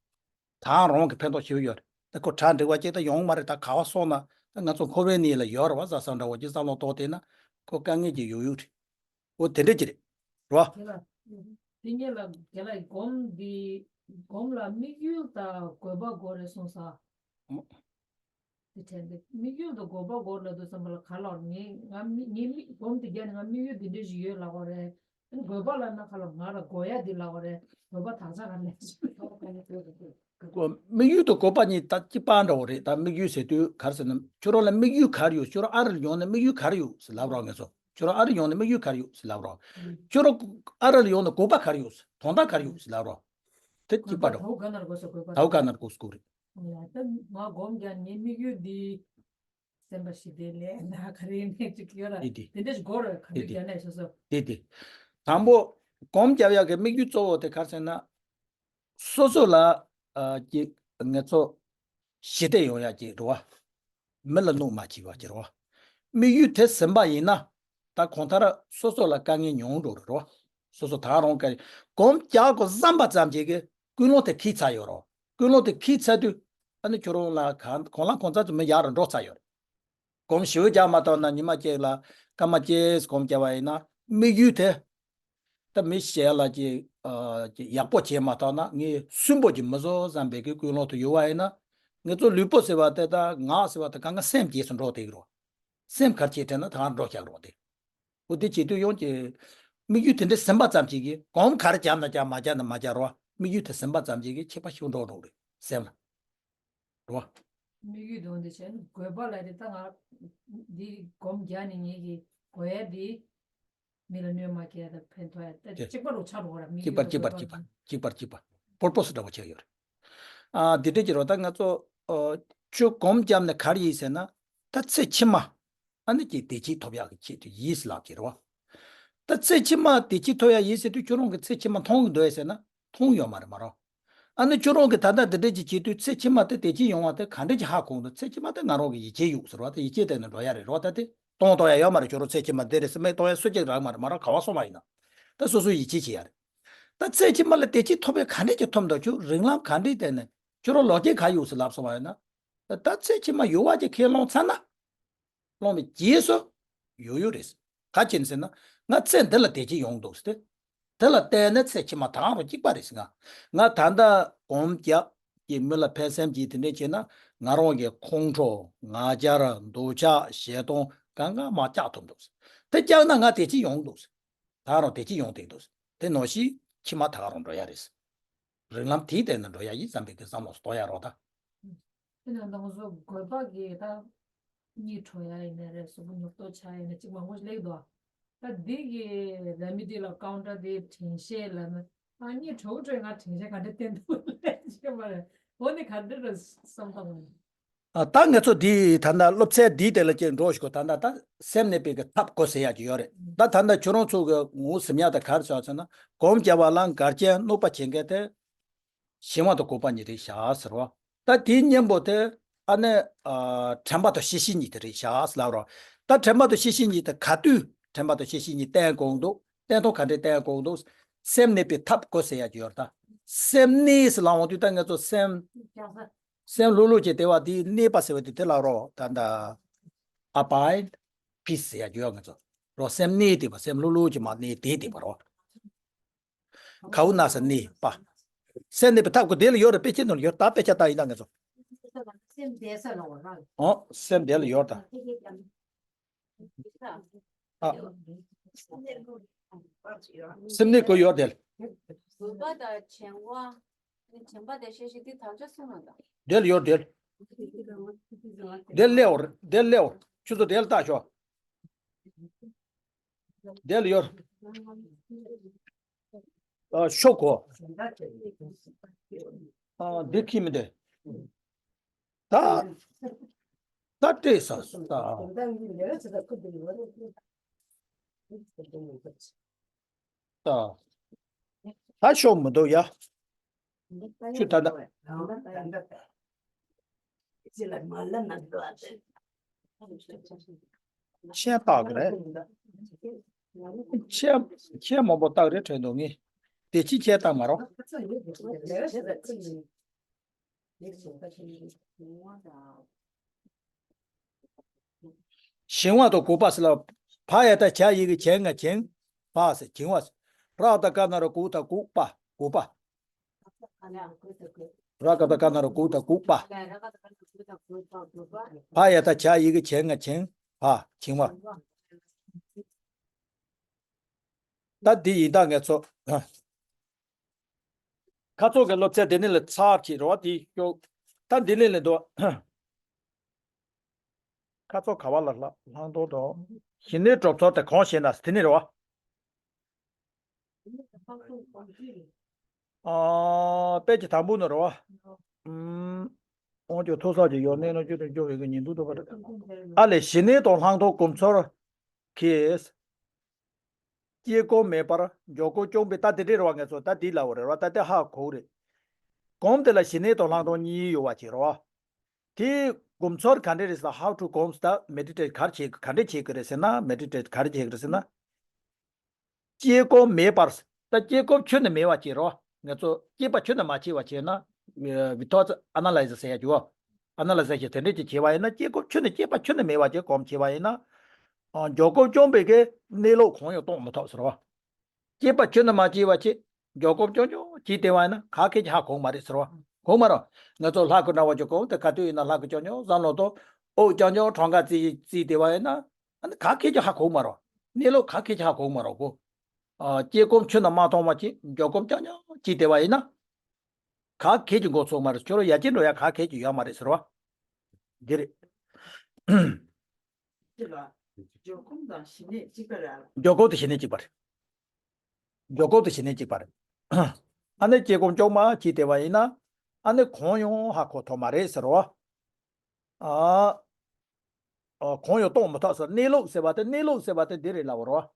ད་རང་གི་ཕན་ཐོགས་ཞེ་པོ་ཡོད་རེད། ད་ཁོ་གྲ་འགྲིག་པ་ཅིག་ད་ཡོང་མ་རེད། ད་ག་བ་སོང་ན་ད་ང་ཚོ་འཁོར་བའི་གནས་ལ་ཡོད་རེད་བ་བསམ་བསམ་འདྲ་བོ་ཅིག་བསམ་བློ་གཏོང་བསྡད་ན་ཁོ་དཀའ་ངལ་ཅིག་ཡོང་ཡོད་རེད། འོ་དེ་འདྲ་ཅིག་རེད། རེད་བ། དེ་ལ་དེ་ཉིད་ལ་དེ་ལ་སྒོམ་འདི་སྒོམ་ལ་དམིགས་ཡུལ་དང་དགོས་པ་དགོས་རེད་གསུངས་ས། ཨོ། དེ་དྲན་ཏེ་དམིགས་ཡུལ་དང་དགོས་པ་དགོས་ལབ་དུས་ཙམ་པ་ལ་ག་ལ་ངས་ང་མི་ངའི་མི་སྒོམ་དེ་རྒྱབ་ནས་ང་དམིགས་ཡུལ་འདི་འདྲ་ཞིག་ཡོད་ལབ་དགོས་རེད། དགོས་པ་ལབ་ན་ག་ལ་ང་ལ་དགོས་ཡ་འདི་ལབ་དགོས་རེད། དགོས་པ་དག་ཆ་ག་ལས་ཀོ་དམིགས་ཡུལ་དང་དགོས་པ་གཉིས་ད་གཅིག་པ་འདྲ་བོ་རེད། ད་དམིགས་ཡུལ་ཟེར་དུས་ག་རེ་ཟེར་ན་ཁྱོད་རང་ལ་དམིགས་ཡུལ་ག་རེ་ཡོད། ཁྱོད་རང་ཨ་རི་ལ་ཡོང་ནས་དམིགས་ཡུལ་ག་རེ་ཡོད་ཟེར་ལབ་རོགས་ངེས་སོ། ཁྱོད་རང་ཨ་རི་ཡོང་ནས་དམིགས་ཡུལ་ག་རེ་ཡོད་ཟེར་ལབ་རོགས། ཁྱོད་རང་ཨ་རི་ལ་ཡོང་ནས་དགོས་པ་ག་རེ་ཡོད་ཟེར་དོན་དག་ག་རེ་ཡོད་ཟེར་ལབ་རོགས། དེ་གཅིག་པ་འདྲ་བོ། ད་ག་ནར་དགོས་ས་དགོས་པ་ད་ག་ནར་དགོས་ས་དགོས་རེད། ཡ་ད་ང་སྒོམ་རྒྱག་ངའི་དམིགས་ཡུལ་འདི་སེམས་པ་ཞི་བདེ་ལས་ན་ག་རེ་ནས་ཅིག་ཡོད་ར། དེ་དེ་དེ་འདྲ་ཞིག་དགོས་ར་ག་དེ་འདྲ་དེ་རྒྱག་ནས་སོ་སོ། དེ་དེ། དང་པོ་སྒོམ་རྒྱག་ཡག་གི་དམིགས་ཡུལ་གཙོ་བོ་དེ་ག་རེ་ཟེར་ན། སོ་སོ་ལ་ཨ་ཅིག་ང་ཚོ་ཞི་བདེ་ཡོང་ཡག་ཅིག་རེད་བ། མི་ལ་གནོད་མ་བྱེད་པ་ཅིག་རེད་བ། དམིགས་ཡུལ་དེ་ཟིན་པ་ཡིན་ན་ད་གང་ལྟར་སོ་སོ་ལ་དཀའ་ངལ་ཉུང་འགྲོ་རེད་བ། སོ་སོ་ད་རུང་དཀའ་སྒོམ་རྒྱག་དགོས་བསམ་པ་ཙམ་ཅིག་གིས་ཀུན་སློང་དེ་འཁྱེར་ཚར་ཡོད་རེད་བ། ཀུན་སློང་དེ་འཁྱེར་ཚར་དུས་ཨ་ནི་ཁྱོད་རང་ལ་གང་གང་ལ་གང་འཚམ་དུ་མི་ཡག་རུ་འགྲོ་ཚར་ཡོད་རེད། སྒོམ་ཞེ་པོ་རྒྱག་མ་ཐུབ་ན་ཉི་མ་གཅིག་ལ་སྐར་མ་གཅིག་སྒོམ་རྒྱག་པ་ཡིན་ན་དམིགས་ཡུལ་དེ། ད་མི་གཞན་ལ་ཅིག་ཨ་ཅིག་ཡག་པོ་བྱེད་མ་ཐུབ་ན་ངས་སུན་པོ་ཅིག་མི་བཟོ་བསམ་པའི་གི་ཀུན་སློང་དུ་ཡོད་པ་ཡིན་ན། ང་ཚོ་ལུས་པོ་ཟེར་བ་དེ་དང་ངག་ཟེར་བ་དེ་གང་ག་སེམས་རྗེས་སུ་འགྲོ་བསྡད་ཀྱི་རེད། སེམས་གར་བྱེད་དྲན་ན་ད་གང་འགྲོ་བཞག་རོགས་དེ། འོ་དེ་བྱེད་དུས་ཡོང་གི་དམིགས་ཡུལ་དེ་འདྲ་ཟིན་པ་ཙམ་ཅིག་གིས་གོམ་གར་བརྒྱབ་ན་བརྒྱབ་མ་བརྒྱབ་ན་མ་བརྒྱབ་རོགས། དམིགས་ཡུལ་དེ་ཟིན་པ་ཙམ་ཅིག་གིས་ཁྱད་པར་ཞིག་འགྲོ་འགྲོ་རེད་སེམས་ལ། རོ། དམིགས་ཡུལ་དང་འདི་བྱས་ནས་དགོས་པ་ལ་དེ་ལྟ་ང་འདི་སྒོམ་རྒྱག་ནས་ངེད་ཀྱི་དགོས་ཡ་འདི་མི་ལ་གནོད་མ་སྐྱེལ་ཡ་དང་ཕན་ཐོགས་ཡ་ད་དེ་གཅིག་པ་རུ་ཆགས་འགྲོ་ར། དམིགས་གཅིག་པར་ཡུལ་གཅིག་པར་དང་གཅིག་པར་གཅིག་པར་གཅིག་པར་པོར་པོ་སི་འདྲ་བོ་ཆགས་ཡོད་རེད། ཨ་འདི་འདྲ་ཅིག་རོ། ད་ང་ཚོ་ཨ་ཆུ་སྒོམ་བརྒྱབ་ནས་ག་རེ་ཡིན་ཟེར་ན་ད་ཚེ་ཕྱི་མ་ཨ་ནི་ཀྱི་བདེ་སྐྱིད་ཐོབ་ཡག་གི་ཆེད་དུ་ཡིན་ཟེར་ལབ་ཀྱི་རེད་བ། ད་ཚེ་ཕྱི་མ་བདེ་སྐྱིད་ཐོབ་ཡག་ཡིན་ཟེར་དུས་ཁྱོད་རང་གི་ཚེ་ཕྱི་མ་མཐོང་གི་འདུག་ཟེར་ན་མཐོང་ཡོད་མ་རེད་མ་རོ། ཨ་ནི་ཁྱོད་རང་གི་ད་ལྟ་འདི་འདྲས་ཀྱི་བྱེད་དུས་ཚེ་ཕྱི་མ་དེ་བདེ་སྐྱིད་ཡོང་བ་དེ་ག་འདྲས་ཀྱི་ཧ་གོ་འདུག་ཚེ་ཕྱི་མ་དེ་ང་རང་གི་ཡིད་ཆེས་ཡོད་ཟེར་བ་དེ་ཡིད་ཆེས་དེ་ནི་འགྲོ་ཡ་རེད་རོ། ད་དེ་གཏོང་གཏོང་ཡ་ཡོད་མ་རེད། ཁྱོད་རང་ཚེ་ཕྱི་མ་འདི་རེད་ཟེར་མེད་གཏོང་ཡ་སུ་གཅིག་རག་མ་རེད་མ་རོ། ག་བ་སོང་བ་ཡིན་ན་ད་སོ་སོའི་ཡིད་ཆེས་བྱེད་ཡ་རེད། ད་ཚེ་ཕྱི་མ་ལ་བདེ་སྐྱིད་ཐོབ་པའི་ག་འདྲས་ཀྱི་ཐོབ་འདུག་ཁྱོད་རིང་ལམ་ག་འདྲས་དེ་ནི་ཁྱོད་རང་ལོ་རྒྱུས་ག་ཡོད་ཟེར་ལབ་སོང་བ་ཡིན་ན། ད་ཚེ་ཕྱི་མ་ཡོད་བ་ཅིག་ཁས་བླངས་ཚར་ན། བླངས་པའི་རྗེས་སུ་ཡོད་ཡོད་རེད། ག་ཅི་ཡིན་ཟེར་ན་ང་ཚེ་འདི་ལ་བདེ་སྐྱིད་ཡོང་འདུག་ཟེར་ཏེ། དེ་ལ་བརྟེན་ནས་ཚེ་ཕྱི་མ་ད་གང་རུང་གཅིག་པ་རེད་ཟེར། ང་ང་ད་ལྟ་གོམ་རྒྱག་གི་མི་ལ་ཕན་སེམས་ཀྱིས་དེ་འདྲས་བྱས་ན་ང་རང་གི་ཁོང་ཁྲོ་ང་རྒྱལ་འདོད་ཆགས་ཞེ་སྡང་གང་གང་མར་བཅག་ཐུབ་འདུག་ཟེར། དེ་བཅག་ན་ང་བདེ་སྐྱིད་ཡོང་འདུག་ཟེར། ད་རུང་བདེ་སྐྱིད་ཡོང་བསྡད་འདུག་ཟེར། དེ་ནང་བཞིན་ཕྱི་མ་ད་གང་རུང་འགྲོ་ཡ་རེད་ཟེར། རིང་ལམ་དེའི་སྟེང་ནས་འགྲོ་ཡ་ཡིན་བསམ་པའི་གི་བསམ་བློ་གཏོང་ཡ་རོགས་ད། དེ་ནས་ང་ཚོ་དགོས་པ་གི་ད་གཉིད་བྲོ་ཡ་ཡིན་ནའི་རེད། གཟུགས་པོ་ཉོབ་ཏོ་ཆགས་ཡ་ཡིན་ན་གཅིག་མང་པོ་ཞིག་སླེབས་འདུག་ད་འདི་གི་རེ་མི་ཌི་ལ་ཀའུན་ཊར་དེ་དྲན་ཤེས་ལ་ན་ད་གཉིད་བྲོ་གི་བྲོ་ཡ་ང་དྲན་ཤེས་ག་འདྲ་བསྟན་འདུག་ལས་ཤེས་མ་རེད། འོ་ནི་ག་འདྲ་རེད་བསམ་ཐག་མ་རེད། ཨ་ད་ང་ཚོ་འདི་ད་ལྟ་སློབ་ཚན་འདིའི་སྟེང་ལ་ཅིག་འགྲོ་ཞིག་གོ་ད་ལྟ་ད་སེམས་གནས་པའི་གི་ཐབས་དགོས་ཟེར་ཡག་ཅིག་ཡོད་རེད། ད་ད་ལྟ་ཁྱོད་རང་ཚོ་གི་ངོ་ཟིན་ཡག་ད་ག་རེ་ཟེར་ཟེར་ན་སྒོམ་རྒྱག་པ་ལ་འགལ་རྐྱེན་གནོད་པ་བྱེད་མཁན་དེ་ཞེ་སྡང་དང་དགོས་པ་གཉིས་རེད་བཞག་ཟེར་བ། ད་དེའི་གཉེན་པོ་དེ་ཨ་ནི་ཨ་དྲན་པ་དང་ཤེས་བཞིན་གཉིས་དེ་རེད་བཞག་ཟེར་ལབ་རོགས། ད་དྲན་པ་དང་ཤེས་བཞིན་གཉིས་དེ་ག་དུས་དྲན་པ་དང་ཤེས་བཞིན་གཉིས་བསྟེན་དགོས་འདུག་བསྟེན་ཐོག་ག་འདྲས་བསྟེན་དགོས་འདུག་སེམས་གནས་པའི་ཐབས་དགོས་ཟེར་ཡག་ཅིག་ཡོད་རེད། ད་སེམས་གནས་ཟེར་ལབ་འོང་དུས་ད་ང་ཚོ་སེམས་སེམས་ལྷོད་ལྷོད་ཀྱི་བདེ་བ་དེ་གནས་པ་ཟེར་བ་དེ་དེ་ལབ་རོགས། ད་ད་ཨ་བའིཌ་པིས་ཟེར་ཡག་ཅིག་ཡོད། ང་ཚོ་རོ་སེམས་གནས་བདེ་བ་སེམས་ལྷོད་ལྷོད་ཀྱི་མར་གནས་བདེ་བདེ་བ་རོ། ཁའུ་ན་ས་གནས་པ། སེམས་གནས་པའི་ཐབས་ཀྱི་དེ་ལ་ཡོད་རེད། དཔེ་ཆའི་ནང་ལ་ཡོད། ད་དཔེ་ཆ་ལྟ་ཡིན་ན་ང་ཚོ། སེམས་བདེ་ས་ལ་འོ་རང་། ཨོ་སེམས་བདེ་ལ་ཡོད་ད། ཨ། སེམས་གནས་ཀྱི་ཡོད་དེ་ལ། བཟོད་པ་དང་བྱམས་པ། དེ་བྱམས་པ་དང་ཤེས་བཞིན་དེ་དག་ཆ་གསུམ་ལ་དང་། དེ་ལ་ཡོད་དེ་ལ། དེ་ལ་སླེབས་འོ་དེ་ལ་སླེབས་འོ། ཁྱོད་ཚོ་དེ་ལ་ལྟ་ཤོག་དེ་ལ་ཡོད། ཨ་ཤོག་གོ། ཨ་འདི་ཁྱི་མི་འདི། ད་ད་སྤྲད་ས་སུ་ད། ད་ད་ཤོག་མི་འདུག་ཡ། ཁྱོད་ད་ད། ཁྱེད་བཏགས་ཀྱི་རེད། ཁྱེད་ཁྱེད་མང་པོ་བཏགས་རེད་དྲན་འདུག་ངས། དེ་ཅི་ཁྱེད་བཏགས་མ་རོགས། ཞིང་བ་དང་གུག་པ་ཟེར་ལ། བ་ཡ་བཏགས་བྱ་ཡི་གེ་བྱེ་ང་བྱེང་། བ་ཟེར་བྱིང་བ་ཟེར། ར་བཏགས་རྐ་ན་རོ་རྐུ་དང་རྐུག་པ་རྐུ་པ། ར་ག་བཏགས་རྐ་ན་རོ་རྐུ་དང་རྐུག་པ། བ་ཡ་བཏགས་བྱ་ཡི་གེ་བྱེ་ང་བྱེང་། བ་བྱིང་བ། ད་འདི་ཡིན་ད་ངས་ཚོ། ཁ་ཚོགས་ཀྱི་སློབ་ཚན་དེ་ནི་ལ་ཚར་གྱི་རེད་བ། དེ་ཤོག་ད་འདི་ནི་ལ་འདུག་ཁ་ཚོགས་ག་བ་ལ་ལྷག་ལྷག་མཐོང་དང་། ཞི་གནས་གྲོབ་ཚོར་དེ་གང་ཞེ་ན་དེ་ནི་རེད་བ། ཨ། དཔེ་ཆ་དང་པོ་ནི་རེད་བ། ཨུམ། འོན་ཀྱང་ཐོས་བསམ་གྱི་ཡོན་ཏན་ལ་བཅུད་དུ་འཇུག་པའི་ཉིན་དུ་ཐོབ་པ་རེད། ཨ་ལས་ཞི་གནས་དང་ལྷག་མཐོང་གོམས་ཚོར་གྱིས། སྐྱེ་སྒོ་མེད་པར་འཇོག་སྒོ་བཅོམ་པའི་ད་དེ་འདྲའི་རེད་བ། ངས་ཚོ་ད་དེ་ལབ་པ་རེད་བ། ད་དེ་ཧ་གོ་གི་རེད། གོམས་དེ་ལ་ཞི་གནས་དང་ལྷག་མཐོང་གཉིས་ཡོད་པ་ཅིག་རེད་བ། དེ་གོམས་ཚོར་ག་འདྲ་རེད་ཟེར། how to comes ད་མེ་ཌི་ཊེཊ་ག་རེ་བྱེད་ག་འདྲ་བྱེད་ཀྱི་རེད་ཟེར་ན། མེ་ཌི་ཊེཊ་ག་རེ་བྱེད་ཀྱི་རེད་ཟེར་ན། སྐྱེ་སྒོ་མེད་པར། ད་སྐྱེ་སྒོ་ཁྱོན་ནས་མེད་པ་བྱེད་རོགས། ང་ཚོ་སྐྱེས་པ་ཁྱོན་ནས་མ་སྐྱེས་པ་བྱས་ན། without analysis ཟེར་ཡ་ཅིག་ཡོད། ཨ་ན་ལི་སིས་ཞིག་དེ་འདྲས་ཅིག་བྱས་པ་ཡིན་ན། སྐྱེ་སྒོ་ཁྱོན་ནས་སྐྱེས་པ་ཁྱོན་ནས་མེད་པ་བྱས་གོམས་བྱས་པ་ཡིན་ན། ཨ། འཇོག་སྒོ་བཅོམ་པའི་གི་གནས་ལུགས་གང་ཡང་རྟོགས་མི་ཐུབ་ཟེར་བ། སྐྱེས་པ་ཁྱོན་ནས་མ་སྐྱེས་པ་བྱས་འཇོག་སྒོ་རྐྱང་རྐྱང་བྱས་བསྡད་པ་ཡིན་ན་ག་གེ་ཅིག་ཧ་གོ་གི་མ་རེད་ཟེར་བ། གོ་མ་རེད། ང་ཚོ་ལྷ་སྐུ་འདྲ་བོ་ཅིག་གོམས་ཏེ་ག་དུས་ཡིན་ན་ལྷ་སྐུ་རྐྱང་རྐྱང་བསམ་བློ་གཏོང་། དབུགས་རྐྱང་རྐྱང་གྲངས་ཀ་རྩིས་རྩིས་བསྡད་པ་ཡིན་ན། ཨ་ནི་ག་གེ་ཅིག་ཧ་གོ་གི་མ་རེད། གནས་ལུགས་ག་གེ་ཅིག་ཧ་གོ་གི་མ་རེད་གོ། ཨ། སྐྱེ་སྒོ་ཁྱོན་ནས་མ་མཐོང་བ་བྱས་འཇོག་སྒོ་རྐྱང་རྐྱང་བྱས་བསྡད་པ་ཡིན་ན། ག་གེ་ཅིག་མགོ་ཚོས་མ་རེད། ཁྱོད་རང་ཡར་རྒྱས་འགྲོ་ཡ་ག་གེ་ཅིག་ཡོད་མ་རེད་ཟེར་བ། འདི་རེད། འཇོག་སྒོ་དང་ཞི་གནས་གཅིག་པ་རེད། འཇོག་སྒོ་དང་ཞི་གནས་གཅིག་པ་རེད། འཇོག་སྒོ་དང་ཞི་གནས་གཅིག་པ་རེད། ཨ་ནི་སྐྱེ་སྒོ་རྐྱང་རྐྱང་བྱས་བསྡད་པ་ཡིན་ན། ཨ་ནི་གང་ཡང་ཧ་གོ་ཐུབ་མ་རེད་ཟེར་བ། ཨ། ཨ། གང་ཡང་རྟོགས་མི་ཐུབ་ཟེར། གནས་ལུགས་ཟེར་བ་དེ། གནས་ལུགས་ཟེར་བ་དེ་འདི་རེད་ལབ་པ་རེད།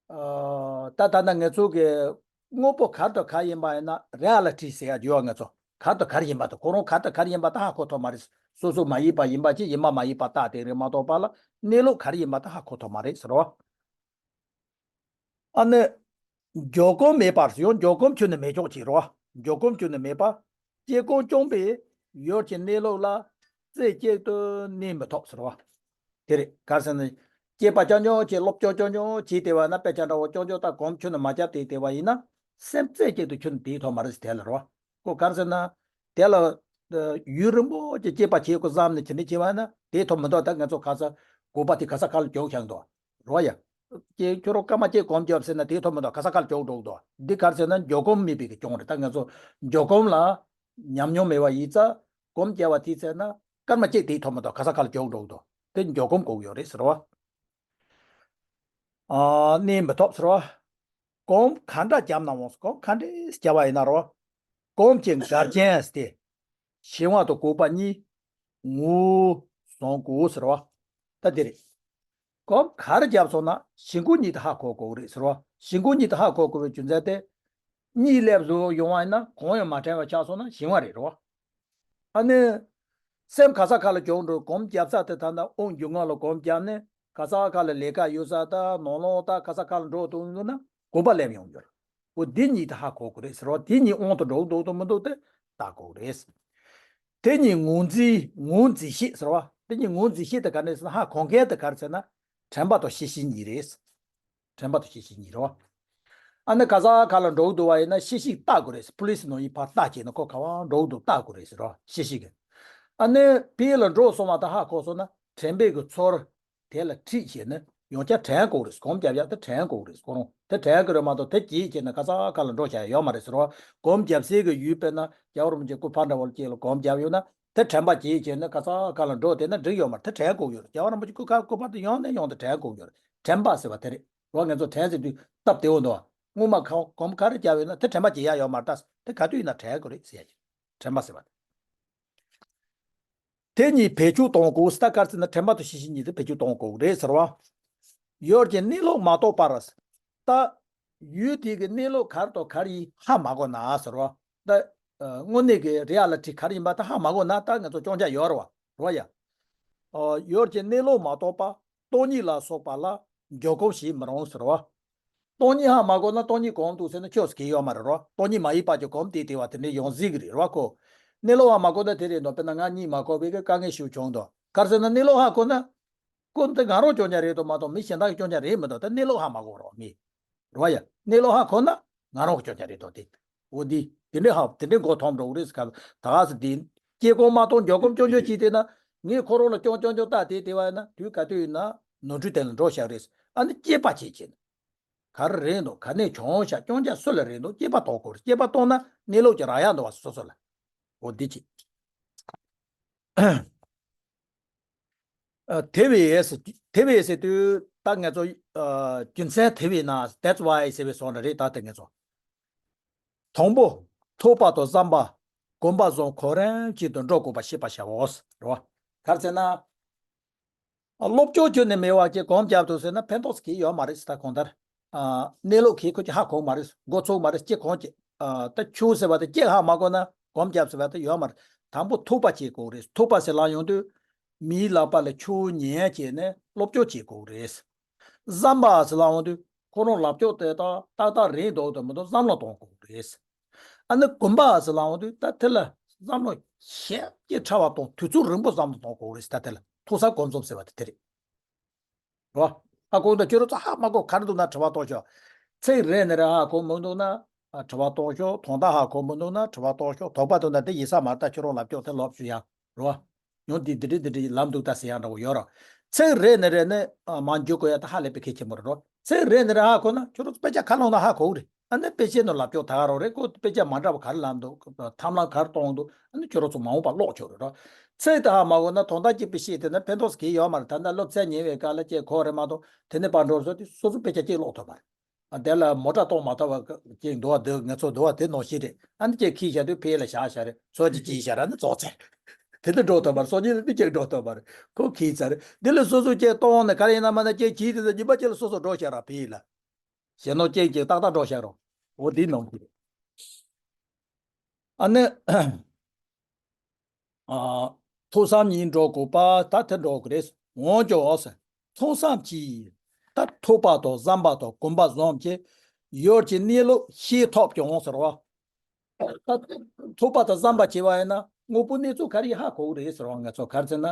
ཨ། ད་ད་ལྟ་ང་ཚོ་གི་དངོས་པོ་ག་རེ་དང་ག་རེ་ཡིན་པ་ཡིན་ན། རི་ཡ་ལི་ཊི་ཟེར་ཡ་ཡོད། ང་ཚོ་ག་རེ་དང་ག་རེ་ཡིན་པ་དང་། ཁོ་རང་ག་རེ་དང་ག་རེ་ཡིན་པ་དེ་ཧ་གོ་ཐུབ་མ་རེད། སོ་སོ་མ་ཡིན་པ་ཡིན་པ་ཅིག་ཡིན་པ་མ་ཡིན་པ་བཏགས་བསྡད་རེད་མ་གཏོགས་པ་ལ། གནས་ལུགས་ག་རེ་ཡིན་པ་དེ་ཧ་གོ་ཐུབ་མ་རེད་ཟེར་བ། ཨ་ནི། འཇོག་སྒོ་མེད་པར་ཡང་འཇོག་སྒོ་ཁྱོན་ནས་མེད་ཆོག་ཅིག་རེད་བ། འཇོག་སྒོ་ཁྱོན་ནས་མེད་པ། སྐྱེ་སྒོ་རྐྱང་པའི་ཡུལ་གྱི་གནས་ལུགས་ལ་རྩེ་གཅིག་ཏུ་གནས་མི་ཐུབ་ཟེར་བ། དེ་རེད། ག་རེ་ཟེར་ན། སྐྱེས་པ་རྐྱང་རྐྱང་བྱས། སློབ་སྦྱོང་རྐྱང་རྐྱང་བྱས་བསྡད་པ་ན། དཔེ་ཆ་འདྲ་བོ་རྐྱང་རྐྱང་ལྟ། གོམས་ཁྱོན་ནས་མ་བརྒྱབ་བསྡད་བསྡད་པ་ཡིན་ན། སེམས་རྩེ་གཅིག་ཏུ་ཁྱོན་ནས་དེད་ཐུབ་མ་རེད་ཟེར། དེ་ལ་རེད་བ། ཁོ་ག་རེ་ཟེར་ན། དེ་ལ་ཡུན་རིང་པོ་ཅིག་སྐྱེས་པ་བྱས་ཁོ་བསམ་ནས་ཁྱོན་ནས་བྱས་པ་ན་དེད་ཐུབ་མི་འདུག་ད་ང་ཚོ་ག་ས་གུག་པ་དེ་ག་ས་ག་ལ་རྒྱུག་བཞག་འདུག་རེད་བ་ཡ། ཁྱོད་ཁྱོད་རང་སྐར་མ་གཅིག་གོམས་བརྒྱབ་ཟེར་ན་དེད་ཐུབ་མི་འདུག་ག་ས་ག་ལ་རྒྱུག་འགྲོ་གི་འདུག་འདི་ག་རེ་ཟེར་ན་འཇོག་སྒོམ་མེད་པའི་གི་རྐྱེན་རེད། ད་ང་ཚོ་འཇོག་སྒོམ་ལ་ཉམས་མྱོང་མེད་པ་ཡིན་ཙང་། གོམས་བརྒྱབ་པ་དེ་ཚར་ན་སྐར་མ་གཅིག་དེད་ཐུབ་མི་འདུག་ག་ས་ག་ལ་རྒྱུག་འགྲོ་གི་འདུག་དེ་འཇོག་སྒོམ་དགོས་ཀྱི་ཡོད་རེད་ཟེར་བ། ཨ། གནས་མི་ཐུབ་ཟེར་བ། གོམས་ག་འདྲ་བརྒྱབ་ན་འོང་། གོམས་ག་འདྲས་བརྒྱབ་པ་ཡིན་ན་རོ། གོམས་ཀྱི་འགལ་རྐྱེན་སྟེ། ཞི་བ་དང་གུག་པ་གཉིས། ངོས་བཟུང་དགོས་ཟེར་བ། ད་འདི་རེད། གོམས་ག་རེ་བརྒྱབ་སོང་ན་ཞི་འགུག་གཉིས་དེ་ཧ་གོ་དགོས་རེད་ཟེར་བ། ཞི་འགུག་གཉིས་དེ་ཧ་གོ་དགོས་པའི་རྒྱུ་མཚན་དེ། གཉིས་སླེབས་བཟོ་ཡོང་བ་ཡིན་ན་གང་ཡང་མ་དྲན་པ་ཆགས་སོང་ན་ཞི་བ་རེད་རོ། ཨ་ནི། སེམས་ག་ས་ག་ལ་རྒྱུག་འགྲོ། གོམས་བརྒྱབ་ས་དེ་ད་ལྟ་དབུགས་འབྱུང་ཁུངས་ལ་གོམས་བརྒྱབ་ནས། ག་ས་ག་ལ་ལས་ཀ་ཡོད་ས་ད་ནང་ལོགས་ད་ག་ས་ག་ལ་འགྲོ་འདུག་ན་གུག་པ་སླེབས་ཡོང་རྒྱུ་རེད། འོ་འདི་གཉིས་ད་ཧ་གོ་དགོས་རེད་ཟེར་བ། དེ་གཉིས་དབང་དུ་འགྲོ་འདུག་དང་མི་འདུག་དེ་ལྟ་དགོས་རེད། དེ་གཉིས་ངོས་འཛིན། ངོས་འཛིན་ཤེས་ཟེར་བ། དེ་གཉིས་ངོས་འཛིན་ཤེས་དེ་ག་ནས་ཟེར་ན། ཧ་གོ་མཁན་དེ་ག་རེ་ཟེར་ན། དྲན་པ་དང་ཤེས་བཞིན་གཉིས་རེད། དྲན་པ་དང་ཤེས་བཞིན་གཉིས་རེད་བ། ཨ་ནི་ག་ས་ག་ལ་འགྲོ་གི་འདུག་བ་ཡིན་ན་ཤེས་བཞིན་ལྟ་དགོས་རེད། ཕུ་ལི་སི་ནང་ཡིན་ཕར་ལྟ་བྱས་ན་ཁོ་ག་བ་འགྲོ་གི་འདུག་ལྟ་དགོས་རེད་ཟེར་བ། ཤེས་བཞིན་གྱིས། ཨ་ནི་ཕར་ལ་འགྲོ་སོང་བ་དང་ཧ་གོ་སོང་ན་དྲན་པའི་གི་ཚོར་དེ་ལ་ཁྲིད་བྱས་ན་ཡང་བསྐྱར་དྲན་དགོས་རེད། གོམས་བརྒྱབ་ཡག་དེ་དྲན་དགོས་རེད། ཁོ་རང་དེ་དྲན་གི་རེད་མ་གཏོགས་དེ་བརྗེད་བྱས་ན་ག་ས་ག་ལ་འགྲོ་བྱ་ཡག་ཡོད་མ་རེད་ཟེར་བ། གོམས་བརྒྱབ་སའི་གི་ཡུལ་དཔེར་ན་རྒྱལ་བ་རིན་པོ་ཆེ་སྐུ་ཕར་འདྲ་བོ་ལ་སྐྱེས་ལ་གོམས་བརྒྱབ་ཡོད་ན། དེ་དྲན་པ་བརྗེད་བྱས་ན་ག་ས་ག་ལ་འགྲོ་བསྡད་ན་འགྲིག་ཡོད་མ་རེད། དེ་དྲན་དགོས་ཡོད་རེད། རྒྱལ་བ་རིན་པོ་ཆེ་སྐུ་ཁ་སྐུ་པར་དུ་ཡོང་ནས་ཡོང་དུ་དྲན་དགོས་ཡོད་རེད། དྲན་པ་ཟེར་བ་དེ་རེད། རོ་ང་ཚོ་དྲན་ཟེར་དུས་སྟབས་བདེ་བོ་འདུག་སྔོན་མ་གོམས་གོམས་ག་རེ་བརྒྱབ་ཡོད་ན་དེ་དྲན་པ་བརྗེད་ཡ་ཡོད་མ་རེད། ད་དེ་ག་དུས་ཡིན་ན་དྲན་དགོས་རེད་ཟེར་ཡ་ཅིག་དྲན་པ་ཟེར་བ་དེ། དེ་གཉིས་བེད་སྤྱོད་གཏོང་དགོས། ད་ག་རེ་ཟེར་ན་དྲན་པ་དང་ཤེས་བཞིན་གཉིས་དེ་བེད་སྤྱོད་གཏོང་དགོས་རེད་ཟེར་བ། ཡུལ་གྱི་གནས་ལུགས་མ་རྟོགས་པར། ད་ཡུལ་དེ་གི་གནས་ལུགས་ག་རེ་དང་ག་རེ་ཡིན་ཧ་མ་གོ་ན་ཟེར་བ། ད་དངོས་གནས་ཀྱི་རི་ཡ་ལི་ཊི་ག་རེ་ཡིན་པ་ད་ཧ་མ་གོ་ན་ད་ང་ཚོ་སྐྱོན་ཆ་ཡོད་རེད་བ། རེད་བ་ཡ། ཨ། ཡུལ་གྱི་གནས་ལུགས་མ་རྟོགས་པ་སྟོང་ཉིད་ལ་སོགས་པ་ལ་འཇོག་སྒོམ་བྱེད་མི་རུང་ཟེར་བ། སྟོང་ཉིད་ཧ་མ་གོ་ན་སྟོང་ཉིད་གང་འདུག་ཟེར་ན་ཁྱོད་ཟེར་གྱི་ཡོད་མ་རེད་རོ། སྟོང་ཉིད་མ་ཡིན་པ་ཀྱི་གོམས་དེ་དེ་བ་དེ་འདྲའི་ཡོང་སྲིད་ཀྱི་རེད་རོ་ཁོ། གནས་ལུགས་ཧ་མ་གོ་ན་དེ་རེད་འདུག་དཔེར་ན་ང་གཉིད་མ་ཁུག་པའི་གི་དཀའ་ངལ་ཞིག་བྱུང་འདུག་ག་རེ་ཟེར་ན་གནས་ལུགས་ཧ་གོ་ན། ཁོ་འདི་ང་རང་སྐྱོན་ཆ་རེད་དོ་མ་གཏོགས་མི་གཞན་དག་གི་སྐྱོན་ཆ་རེད་མི་འདུག་ད་གནས་ལུགས་ཧ་མ་གོ་རོགས་ངས། རེད་བ་ཡ། གནས་ལུགས་ཧ་གོ་ན་ང་རང་གི་སྐྱོན་ཆ་རེད་དོ་དེ། འོ་འདི། དེ་འདྲའི་ཧ་དེ་འདྲའི་མགོ་འཐོམ་འགྲོ་གི་རེད་ཟེར་ག་ད་ག་ཟེ་འདི། སྐྱེ་གོ་མ་གཏོགས་འཇོག་གོམ་ཅོ་ཅོ་བྱས་དེ་ན། ངས་ཁོ་རང་ལ་སྐྱོན་སྐྱོན་སྐྱོན་ལྟ་དེ་དེ་བ་ཡིན་ན་དུས་ག་དུས་ཡིན་ན་ནོར་འཁྲུལ་དེ་ལ་འགྲོ་བཞག་རེད། ཨ་ནི་དཔྱད་པ་བྱེད་ཀྱིན། ག་རེ་རེད་འདུག་ག་ནས་བྱུང་བཞག་སྐྱོན་ཆ་སུ་ལ་རེད་འདུག་དཔྱད་པ་གཏོང་དགོས་རེད། དཔྱད་པ་གཏོང་ན་གནས་ལུགས་ཀྱི་རག་ཡག་འདུག་བ་སོ་སོ་ལ། འོ་འདི་བྱེད། ཨ། དེ་བས་ཟེར། དེ་བས་ཟེར་དུས་ད་ང་ཚོ། ཨ། རྒྱུ་མཚན་དེ་བས་ན། That's why ཟེར་བའི་བཟོ་འདྲ་རེད་ད་དེ་ང་ཚོ། དང་པོ། ཐོས་པ་དང་བསམ་པ། སྒོམ་པ་བཟང་གོ་རིམ་གཅིག་ཏུ་འགྲོ་དགོས་པ་ཤེས་པར་བྱའོ། རེད་བ། ག་རེ་ཟེར་ན། ཨ། སློབ་སྦྱོང་ཁྱོན་ནས་མེད་པ་ཅིག་གོམས་བརྒྱབ་འདུག་ཟེར་ན་ཕན་ཐོགས་ཀྱི་ཡོད་མ་རེད་ཟེར། ད་གང་ལྟར། ཨ། གནས་ལུགས་ཀྱི་ཁོ་ཅིག་ཧ་གོ་མ་རེད། མགོ་ཚོས་མ་རེད། ཅིག་གང་ཅིག་ཨ། ད་ཆོས་ཟེར་བ་དེ་ཅིག་ཧ་མ་གོ་ན་གོམས་བརྒྱབ་ཟེར་བ་དེ་ཡོད་མ་རེད། དང་པོ་ཐོས་པ་བྱེད་དགོས་རེད། ཐོས་པ་ཟེར་ལབ་ཡོང་དུས། མིའི་ལག་པ་ལ་ཆོས་ཉན་བྱས་ནས་སློབ་སྦྱོང་བྱེད་དགོས་རེད། བསམ་པ་ཟེར་ལབ་ཡོང་དུས་ཁོ་རང་ལབ་ཕྱོགས་དེ་དག་ཏག་ཏག་རེད་འདུག་དང་མི་འདུག་བསམ་བློ་གཏོང་དགོས་རེད། ཨ་ནི་སྒོམ་པ་ཟེར་ལབ་ཡོང་དུས་ད་དེ་ལ་བསམ་བློ་ཞེ་གཅིག་ཕྲ་བ་གཏོང་། དུས་ཚོད་རིང་པོ་བསམ་བློ་གཏོང་དགོས་རེད། ད་དེ་ལ་ཐོས་བསམ་སྒོམ་གསུམ་ཟེར་བ་དེ་དེ་རེད། རོ། ཧ་གོ་འདུག་ཁྱོད་རང་ཚོ་ཧ་མ་གོ་ག་རེ་འདུག་ན་དྲི་བ་གཏོང་ཤོག་ཚིག་རེ་ནས་རེ་ཧ་གོ་མི་འདུག་ན། ཨ། དྲི་བ་གཏོང་ཤོག་དོན་དག་ཧ་གོ་མི་འདུག་ན་དྲི་བ་གཏོང་ཤོག་དོགས་པ་འདུག་ན་དེ་ཡིན་ས་མ་རེད། ད་ཁྱོད་རང་ལབ་ཕྱོགས་དེ་ལོབས་ཤིག་ཡ། རོ། ཉོན་དེ་འདི་འདྲི་འདི་འདྲི་ལབ་འདུག་ད་ཟེར་ཡག་འདྲ་བོ་ཡོད་ར། ཚིག་རེ་ནས་རེ་ནས། ཨ། མར་འཇུག་དགོས་ཡ་ད་ཧ་ལས་པའི་གལ་ཆེན་པོ་རེད་རོ། ཚིག་རེ་ནས་རེ་ཧ་གོ་ན་ཁྱོད་རང་ཚོ་དཔེ་ཆ་ཁ་ལོང་ན་ཧ་གོ་གི་རེད། ཨ་ནི་དཔེ་ཆའི་ནང་ལབ་ཕྱོགས་ད་ག་རང་རེད། ཁོ་དཔེ་ཆ་མ་འདྲ་བ་ག་རེ་ལབ་འདུག་ཐབས་ལམ་ག་རེ་གཏོང་འདུག་ཨ་ནི་ཁྱོད་རང་ཚོ་མ་འོངས་པ་ཀློག་ཆོག་རེད་རོ། ཚིག་དེ་ཧ་མ་གོ་ན་དོན་དག་གཅིག་པུ་ཤེས་དེ་ན་ཕན་ཐོགས་གི་ཡོད་མ་རེད། ད་ལྟ་སློབ་ཚན་ཉན་པའི་སྐབས་ལ་ཅིག་གོ་རེད་མ་གཏོགས་དེ་ནས་ཕར་འགྲོ་སོང་དེ་སོ་སོ་དཔེ་ཆ་གཅིག་ཀློག་ཐུབ་པ་རེད། ཨ། དེ་ལ་མོ་ཊ་གཏོང་མ་ཐུབ་པ་ཅིག་འདུག་བ། འདི་ང་ཚོ་འདུག་བ་དེ་ནོར་ཤེས་རེད། ཨ་ནི་ཅིག་ཁྱེར་བཞག་དུས་ཕ་གི་ལ་བཞག་བཞག་རེད། སོ་ཅིག་ཅིག་བཞག་ར་ནི་རྫོགས་ཚར། དེ་ནི་འགྲོ་ཐུབ་པ་རེད། སོ་གཉིས་ནི་ཅིག་འགྲོ་ཐུབ་པ་རེད། ཁོ་ཁྱེར་ཚར་རེད། དེ་ལ་སོ་སོ་ཅིག་གཏོང་ནས་ག་རེ་ཡིན་ན་མ་ན་ཅིག་ཁྱེར་དེ་ཚོ་ཉི་མ་གཅིག་ལ་སོ་སོ་འགྲོ་བཞག་ར་ཕ་གི་ལ། ཞེ་ནོར་ཅན་གྱིས་ཏག་ཏག་འགྲོ་བཞག་རོགས། འོ་འདི་ནང་གི། ཨ་ནི། ཨ། ཐོས་བསམ་གཉིས་འགྲོ་དགོས་པ་ད་དེ་འགྲོ་དགོས་རེད། འོན་ཀྱང་འོ་ཟེར། ཐོས་བསམ་གྱིས། ད་ཐོས་པ་དང་བསམ་པ་དང་སྒོམ་པ་བཟུམ་གྱིས། ཡུལ་གྱི་གནས་ལུགས་ཤེས་ཐུབ་ཀྱང་ཟེར་བ། ད་ཐོས་པ་དང་བསམ་པ་བྱས་པ་ཡིན་ན་དངོས་པོའི་གནས་ཚུལ་ག་རེ་ཧ་གོ་གི་རེད་ཟེར་བ། ང་ཚོ་ག་རེ་ཟེར་ན།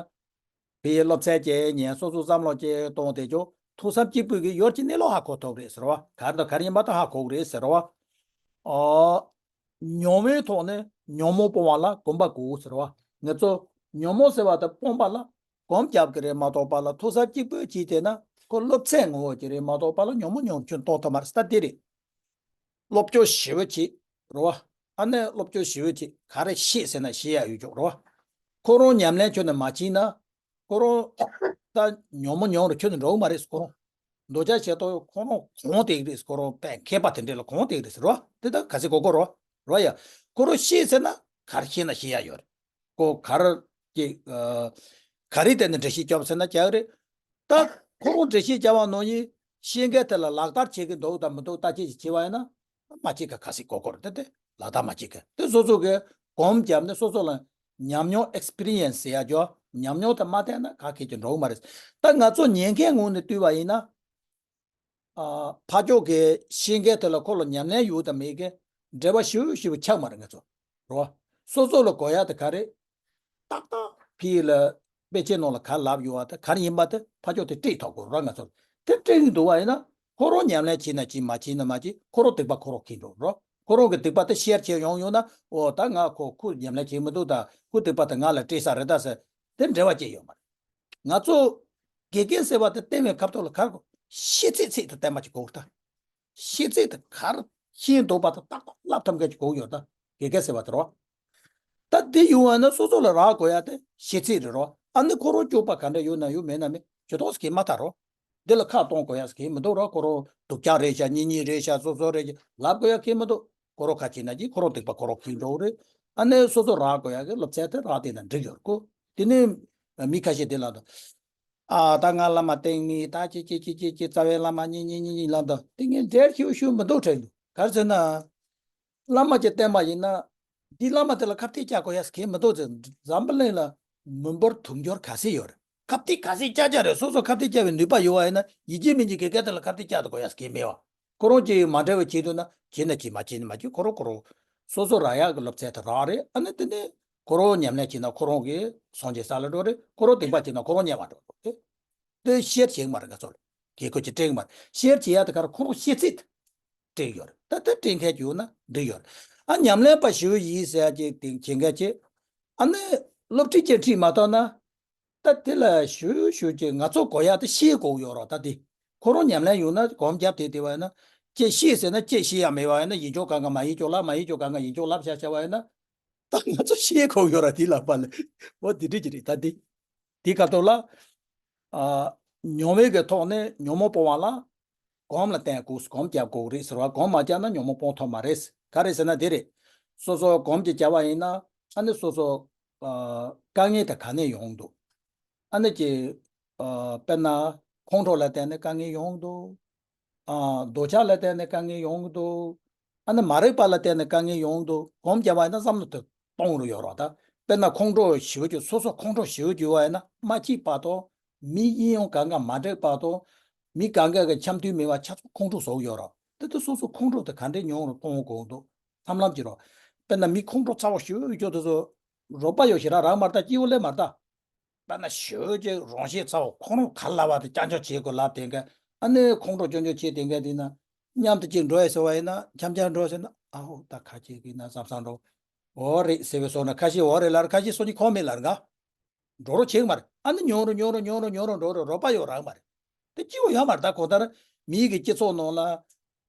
དེ་ཡི་སློབ་ཚན་བཅས་ཉན་སོ་སོ་བསམ་བློ་བཅས་གཏོང་དེ་ཅོ་ཐུགས་བསམ་གཅིག་པུས་ཀྱིས་ཡོད་ཀྱི་གནས་ལུགས་ཧ་གོ་ཐུབ་རེད་ཟེར་བ། ག་རེ་དང་ག་རེ་ཡིན་པ་དང་ཧ་གོ་གི་རེད་ཟེར་བ། ཨོ། ཉོན་མོངས་ཐོག་ནས་ཉོན་མོངས་སྤོང་བ་ལ་གོམས་པ་དགོས་ཟེར་བ། ང་ཚོ་ཉོན་མོངས་ཟེར་བ་དེ་སྤོང་བ་ལ་གོམས་རྒྱབ་ཀྱི་རེད་མ་གཏོགས་པ་ལ་ཐུགས་བསམ་གཅིག་པུས་བྱས་བསྡད་ན་ཁོ་སློབ་ཚན་ངོ་བོ་ཅིག་རེད་མ་གཏོགས་པ་ལ་ཉོན་མོངས་ཉོན་མོངས་ཁྱོན་གཏོང་ཐུབ་མ་རེད་ཟེར་ད་དེ་རེད། སློབ་སྦྱོང་ཞེ་པོ་བྱེད་རོ། ཨ་ནི་སློབ་སྦྱོང་ཞེ་པོ་བྱེད་ག་རེ་ཤེས་ཟེར་ན་ཤེས་ཡ་ཡོད་ཅོག་རོ། ཁོ་རང་ཉམས་ལེན་ཁྱོན་ནས་མ་བྱས་ན། ཁོ་རང་ད་ཉོན་མོངས་ཉོན་རུ་ཁྱོན་ནས་འགྲོ་གི་མ་རེད་ཁོ་རང་། འདོད་ཆགས་ཞེ་ཐོག་ཁོ་རང་གོང་དེ་གི་རེད། ཁོ་རང་དཔེ་མཁས་པ་དེ་འདྲས་ལ་གོང་དེ་གི་རེད་ཟེར་རོ། དེ་ད་ག་ཚོད་གོ་གོ་རོ། རོ་ཡ། ཁོ་རང་ཤེས་ཟེར་ན་ག་རེ་ཤེས་ན་ཤེས་ཡ་ཡོད་རེད། ཁོ་ག་རེ་ཀྱི་ཨ། ག་རེ་བརྟེན་ནས་འགྲེལ་བཤད་རྒྱབ་ཟེར་ན་རྒྱག་གི་རེད། ད་ཁོ་རང་འགྲེལ་བཤད་རྒྱབ་པ་ནང་བཞིན་ཤེས་མཁན་དེ་ལ་ལག་བསྟར་བྱེད་ཀྱི་འདུག་དང་མི་འདུག་ལྟ་ཅི་ཞིག་བྱེད་པ་ཡིན་ན། མ་བྱེད་ཀ་ག་སྲིད་གོ་གོ་རེད་དེ། ལག་བསྟར་མ་བྱེད་ཀ་དེ་སོ་སོ་གི་གོམས་བརྒྱབ་ནས་སོ་སོ་ལ་ཉམས་མྱོང་ཨེག་སི་པི་རི་ཡན་སི་ཟེར་ཡ་ཅོ་ཉམས་མྱོང་དེ་མ་བསྟན་ན་ག་གེ་ཅིག་འགྲོ་གི་མ་རེད། ད་ང་ཚོ་ཉན་མཁན་ངོས་ནས་བལྟས་པ་ཡིན་ན། ཨ། ཕར་ཕྱོགས་ཀྱི་ཤེས་མཁན་དེ་ལ་ཁོ་ལ་ཉམས་ལེན་ཡོད་དང་མེད་ཀྱི་འབྲེལ་བ་ཞེ་པོ་ཞེ་པོ་ཆགས་མ་རེད་ང་ཚོ། རོ། སོ་སོ་ལ་དགོས་ཡ་དེ་ག་རེད། ཏག་ཏག་ཕི་ལ་དཔེ་ཆའི་ནང་ལ་ག་ལབ་ཡོད་པ་དེ་ག་རེ་ཡིན་པ་དེ་ཕར་ཕྱོགས་དེ་སྤྲད་ཐུབ་དགོས་རོ་ང་ཚོ། དེ་སྤྲད་ཀྱི་འདུག་པ་ཡིན་ན་ཁོ་རང་ཉམས་ལེན་བྱས་ན་བྱས་མ་བྱས་ན་མ་བྱས་ཁོ་རང་སྡིག་པ་ཁོ་རང་ཁེངས་འགྲོ་རོ། ཁོ་རང་གི་སྡིག་པ་དེ་ཤེར་བྱས་ཡོང་ཡོང་ན་འོ་ད་ང་ཁོ་ཁོ་ཉམས་ལེན་བྱས་མི་འདུག་ད་ཁོ་སྡིག་པ་དེ་ང་ལ་སྤྲད་ས་རེད་ད་ཟེར་དེ་འབྲེལ་བ་ཅི་ཡོད་མ་རེད། ང་ཚོ་དགེ་རྒན་ཟེར་བ་དེ་བསྟེན་པའི་ཁ་ཐོག་ལ་ག་རེ་དགོས། ཤེས་ཚད་ཚད་དུ་བསྟེན་པ་ཅིག་དགོས་ད། ཤེས་ཚད་དེ་ག་རེ་ཤེས་འདུག་པ་དང་ཏག་ཏག་བསླབ་ཐུབ་མཁན་ཅིག་དགོས་ཡོད་ད། དགེ་རྒན་ཟེར་བ་དེ་རོ། ད་འདི་ཡོང་བ་ན་སོ་སོ་ལ་རག་དགོས་ཡ་དེ་ཤེས་ཚད་རེད་རོ། ཨ་ནི་ཁོ་རང་སྐྱོབ་པ་ག་འདྲ་ཡོད་ན་ཡོད་མེད་ན་མེད་ཇུས་གཏོགས་སུ་གི་མ་ཐག་རོ། འདི་ལ་ཁ་གཏོང་དགོས་ཡ་ཟེར་གི་མི་འདུག་རོ། ཁོ་རང་སྡུག་ཅག་རེད་ཤག་གཉེན་ཉེ་རེད་ཤག་སོ་སོ་རེད་ཤག་ལབ་དགོས་ཡ་གི་མི་འདུག་ཁོ་རང་ཁ་ཕྱེ་ན་གི་ཁོ་རང་སྡིག་པ་ཁོ་རང་ཁེངས་འགྲོ་གི་རེད། ཨ་ནི་སོ་སོ་རག་དགོས་ཡ་གི་སློབ་ཚན་དེ་རག་བསྡད་ན་འགྲིག་ཡོད་རེད་ཁོ། དེ་ནས་མི་ཁ་ཤས་དེ་ལ་དང་། ཨ་ད་ང་བླ་མ་བསྟེན་མི་ད་ཅི་ཅི་ཅི་ཅི་ཅི་རྩ་བའི་བླ་མ་གཉེན་ཉེ་གཉེན་ཉེ་ལབ་དང་དེ་ངས་འབྲེལ་ཞུ་ཞུ་མི་འདུག་དྲན་འདུག་ག་རེ་ཟེར་ན། བླ་མ་ཅིག་བསྟེན་པ་ཡིན་ན། འདི་བླ་མ་དེ་ལ་ཁ་གཏད་བཅག་དགོས་ཡ་ཟེར་གི་མི་འདུག་ཟེར། འཛམ་བུ་གླིང་ལ་ མི་འབོར་དུང་ཕྱུར་ག་ཚོད་ཡོད་རེད། ཁ་གཏད་ག་ཚོད་བཅག་བཅག་རེད། སོ་སོ་ཁ་གཏད་བཅག་པའི་ནུས་པ་ཡོད་པ་ཡིན་ན་ཡིན་གཅིག་མིན་གཅིག་དགེ་རྒན་དེ་ལ་ཁ་གཏད་བཅག་ཏུ་གོ་ཡ་གི་མེད་པ། ཁོ་རང་གིས་མ་འདྲ་བའི་བྱེད་འདུག་ན་བྱེད་ན་བྱེད་མ་བྱེད་ན་མ་བྱེད། ཁོ་རང་ཁོ་རང་སོ་སོ་རག་ཡག་གི་སློབ་ཚན་དེ་རག་རེད། ཨ་ནི་དེ་ནས་ཁོ་རང་ཉམས་ལེན་བྱེད་ན་ཁོ་རང་གི་སངས་རྒྱས་ས་ལ་འགྲོ་རེད། ཁོ་རང་སྡིག་པ་བྱེད་ན་ཁོ་རང་དམྱལ་བ་འགྲོ་རེད། དེ་ཤེར་བྱེད་མ་རེད། ང་ཚོ་ལ་དགེ་སྐོས་ཀྱིས་སྤྲད་མ་རེད། ཤེར་བྱེད་ཡ་དེ་ག་རེ། ཁོ་རང་ཤེས་ཚད་སྤྲད་ཡོད་རེད། ད་ལྟ་སྤྲད་མཁན་ཅིག་ཡོད་ན་འགྲིག་ཡོད་རེད། ཨ་ཉམས་ལེན་པ་ཞུ་ཡིན་ཟེར་ཡ་ཅིག་དེ་བྱེད་མཁན་ཅིག་ཨ་ནི་སློབ་ཁྲིད་ཅིག་ཁྲིད་མ་ཐུབ་ན། ད་དེ་ལ་ཞུ་ཞུ་ཅིག་ང་ཚོ་གོ་ཡ་དེ་ཤེས་དགོས་ཡོད་རེད། ད་དེ་ཁོ་རང་ཉམས་ལེན་ཡོང་ན་གོམ་རྒྱབ་དེ་དེ་བ་ཡིན་ན་ཅིག་ཤེས་ཟེར་ན་ཅིག་ཤེས་ཡ་མེད་པ་ཡིན་ན་ཡིན་ཆོག་གང་ག་མ་ཡིན་ཆོག་ལབ། མ་ཡིན་ཆོག་གང་ག་ཡིན་ཆོག་ལབ་བཞག་བྱ་བ་ཡིན་ན། ད་ང་ཚོ་ཤེས་དགོས་ཡོད་རེད། དེ་ལ་པ་ལས་འོ་དེ་འདྲ་ཅིག་རེད། ད་དེ་དེ་ག་ཐོག་ལ། ཨ། ཉོན་མོངས་ཀྱི་ཐོག་ནས་ཉོན་མོངས་སྤོང་བ་ལ་གོམ་ལ་བརྟེན་དགོས། གོམ་རྒྱབ་དགོས་རེད་ཟེར་བ། གོམ་མ་རྒྱབ་ན་ཉོན་མོངས་སྤོང་ཐུབ་མ་རེད། ག་རེ་ཟེར་ན་དེ་རེད། སོ་སོ་གོམ་གྱིས་བརྒྱབ་པ་ཡིན་ན་ཨ་ནི་སོ་སོ་ཨ། དཀའ་ངལ་དེ་ག་ནས་ཡོང་འདུག་ཨ་ནི་ཅིག་ཨ། དཔེར་ན་ཁོང་ཁྲོ་ལ་བརྟེན་ནས་དཀའ་ངལ་ཡོང་འདུག་ཨ། འདོད་ཆགས་ལ་བརྟེན་ནས་དཀའ་ངལ་ཡོང་གི་འདུག་ཨ་ནི་མ་རིག་པ་ལ་བརྟེན་ནས་དཀའ་ངལ་ཡོང་གི་འདུག་གོམ་རྒྱབ་པ་ཡིན་ན་བསམ་བློ་དེ་གཏོང་རུ་ཡོད་རེད། ད་དཔེར་ན་ཁོང་ཁྲོ་ཞེ་པོ་ཅིག་སོ་སོ་ཁོང་ཁྲོ་ཞེ་པོ་ཅིག་ཡོད་པ་ཡིན་ན་མ་སྐྱིད་པ་དང་། མི་གཡས་གཡོན་གང་ག་མ་འགྲིག་པ་དང་། མི་གང་ག་གི་འཆམ་མཐུན་མེད་པ་ཆ་ཚང་ཁོང་ཁྲོ་བཟོ་གི་ཡོད་རེད། དེ་ཚོ་སོ་སོ་ཁོང་ཁྲོ་དེ་ག་འདྲས་མྱོང་རུ་གཏོང་དགོས་འདུག་ཐབས་ལམ་ཅིག་རེད། དཔེར་ན་མི་ཁོང་ཁྲོ་ཚ་བོ་ཞེ་པོ་ཅིག་དེ་ཚོ་རོགས་པ་ཡོད་ཞེ་དྲག་རག་མ་རེད། ད་སྐྱིད་པོ་སླེབས་མ་རེད་ད། དཔེར་ན་ཞེ་པོ་ཅིག་རང་ཤེད་ཚ་བོ་ཁོང་རང་ག་ལབ་པ་དེ་རྐྱང་རྐྱང་བྱེད་དགོས་ལབ་དེ་འགའ། ཨ་ནི་ཁོང་ཁྲོ་རྐྱང་རྐྱང་བྱེད་དེ་འགའ་དེ་ན་མཉམ་དུ་ཅིག་འགྲོ་ཡ་ཟེར་བ་ཡིན་ན་འཆམ་འཆམ་འགྲོ་ཟེར་ན་ཨ་ཧོ་ད་ཁ་ཅིག་གིས་ན་བསམ་བསམ་འགྲོ། འོ་རེད་ཟེར་བའི་སོ་ན་ཁ་ཤས་འོ་རེད་ལར་ཁ་ཤས་སོ་གཉིས་ཁོམ་མེད་ལར་འགའ། འགྲོ་རོགས་བྱེད་མ་རེད། ཨ་ནི་ཉོ་རོ་ཉོ་རོ་ཉོ་རོ་ཉོ་རོ་འགྲོ་རོ་རོགས་པ་ཡོད་རག་མ་རེད། དེ་སྐྱིད་པོ་ཡོད་མ་རེད། ད་གང་ལྟར་མིའི་གི་སྤྱི་ཚོགས་ནང་ལ་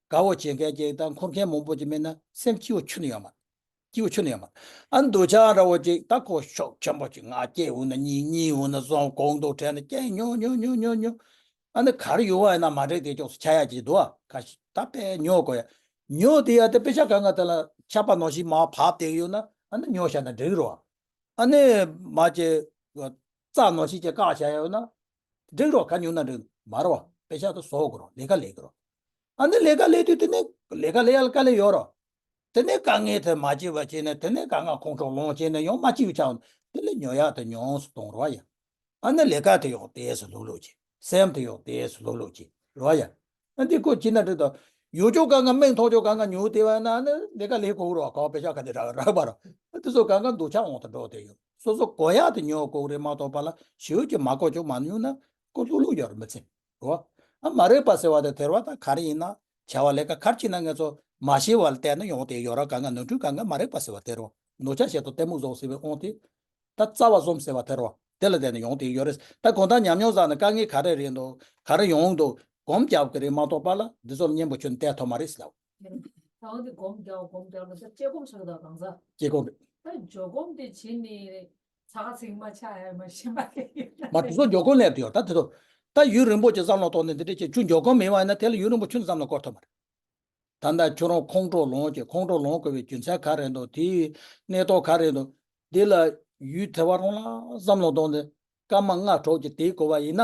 དགའ་བོ་བྱེད་མཁན་ཅིག་དང་འཁོར་མཁན་མང་པོ་ཅིག་མེད་ན་སེམས་སྐྱིད་པོ་ཁྱོན་ནས་ཡོད་མ་རེད། སྐྱིད་པོ་ཁྱོན་ནས་ཡོད་མ་རེད། ཨ་ནི་འདོད་ཆགས་འདྲ་བོ་ཅིག་ད་ཁོ་ཤུགས་ཆེན་པོ་ཅིག་ང་སྐྱེས་འོང་ན་གཉིད་གཉིད་འོང་ན་བཟང་གོང་དུ་དྲན་ནས་སྐྱེས་ཉོ་ཉོ་ཉོ་ཉོ་ཉོ། ཨ་ནི་ག་རེ་ཡོང་བ་ཡིན་ན་མ་འགྲིག་དེ་ཅོག་སུ་ཆ་ཡ་ཅིག་འདུག་ཨ། ཁ་ཤས་ད་དཔེ་ཉོ་དགོས་ཡ། ཉོ་དེ་ཡ་དེ་དཔེ་ཆ་གང་ག་དེ་ལ་ཆར་པ་ནང་བཞིན་མར་བབས་བསྡད་ཡོད་ན་ཨ་ནི་ཉོ་བཞག་ན་འགྲིག་རོ། ཨ་ནི་མ་ཅེ་རྩྭ་ནང་བཞིན་ཅེ་བཀག་བཞག་ཡོད་ན་འགྲིག་རོ། ག་ཉོ་ན་འགྲིག་མ་རོ། དཔེ་ཆ་དེ་བཟོ་དགོས་རོ། ལས་ཀ་ལས་དགོས་རོ། ཨ་ནི་ལས་ཀ་ལས་དུས་དེ་ནས་ལས་ཀ་ལས་ཡ་ལ་དཀའ་ལས་ཡོད་རོ། དེ་ནས་དཀའ་ངལ་དེ་མ་སྐྱེས་པ་བྱས་ནས་དེ་ནས་དཀའ་ངལ་ཁོང་ཁྲོ་ལངས་བྱས་ནས་ཡང་མ་སྐྱིད་པ་ཆགས། དེ་ལས་ཉོ་ཡག་དེ་ཉུང་སུ་གཏོང་རོགས་ཡ། ཨ་ནི་ལས་ཀ་དེ་ཡང་ཏོག་ཙམ་ལྷུག་ལྷུག་བྱེད། སེམས་དེ་ཡང་ཏོག་ཙམ་ལྷུག་ལྷུག་བྱེད་རོགས་ཡ། ཨ་འདི་ཁོ་བྱེད་ན་འགྲིག་དང་། ཡོད་ཅོག་གང་ག་མིང་ཐོགས་ཅོག་གང་ག་ཉོ་དེ་བ་ན་ཨ་ནི་ལས་ཀ་ལས་གོ་རོགས་ག་བ་པེ་ཤ་ག་དེ་རག་རག་པ་རོ། ཨ་དེ་ཚོ་གང་ག་འདོད་ཆགས་འོང་དུ་འགྲོ་དེ་ཡོད། སོ་སོ་གོ་ཡག་དེ་ཉོ་དགོས་རེད་མ་གཏོགས་པ་ལ་ཞེ་པོ་ཅིག་མ་གོ་ཅོག་མ་ཉོ་ན་ཁོ་ལྷུག་ལྷུག་ཡོད་རེད་མི་ཚེ། རོ། ཨ་མ་རིག་པ་ཟེར་བ་དེ་དེར་བ་དང་ག་རེ་ཡིན་ན། བྱ་བ་ལས་ཀ་གར་ཕྱིན་ན་ངེད་ཚོ་མ་ཤེས་པ་ལ་བལྟས་ན་ཡོང་དེ་ཡོད་ར། གང་ག་ནོར་འཁྲུལ་གང་ག་མ་རིག་པ་ཟེར་བ་དེ་རོ། ནོར་ཆ་ཞེ་དོ་ལྟད་མོ་བཟོ་ཟེར་བའི་དབང་དེ། ད་རྩ་བ་འཛོམས་ཟེར་བ་དེ་རོ། དེ་ལ་བལྟས་ན་ཡོང་དེ་ཡོད་རེད། ད་གང་ལྟར་ཉམས་མྱོང་བསགས་ན་དཀའ་ངལ་ག་རེ་རེད་འདུག་ག་རེ་ཡོང་འདུག་གོམ་རྒྱབ་ཀྱི་རེད་མ་གཏོགས་པ་ལ་འདི་ཚོ་ལ་གཉེན་པོ་ཁྱོད་བལྟས་ཐོབ་མ་རེད་ཟེར་ལ། ད་འོ་དེ་སྒོམ་རྒྱག་སྒོམ་རྒྱག་ལ་ད་དཔྱད་སྒོམ་ཆགས་ད་གང་ཟག་དཔྱད་སྒོམ་རེད། ད་འཇོག་སྒོམ་དེ་བྱེད་ནི་རེད། ཚ་ཁ་ཚིག་མ་ཆགས་ཡ་མ་ཤེས་པ་ལས་ཡོད་ན་མ་དེ་ཚོ་འཇོག་སྒོམ་ལས་དེ་ཡོད་ད་དེ་ཚོ། ད་ཡུན་རིང་པོ་ཅིག་བསམ་བློ་གཏོང་ནས་འདི་འདྲས་བྱེད་ཁྱོད་འཇོག་སྒོམ་མེད་པ་ཡིན་ན་དེ་ལ་ཡུན་རིང་པོ་ཁྱོད་བསམ་བློ་འཁོར་ཐུབ་མ་རེད། ད་ལྟ་ཁྱོད་རང་ཁོང་ཁྲོ་ལངས་ཀྱི་ཁོང་ཁྲོ་ལངས་དགོས་པའི་རྒྱུ་མཚན་ག་རེ་འདུག་དེའི་གནས་སྟངས་ག་རེ་འདུག་འདི་ལ་ཡུན་དེ་བ་རང་ལ་བསམ་བློ་གཏོང་ནས་སྐར་མ་ལྔ་དྲུག་ཅིག་དེའི་གོ་བ་ཡིན་ན་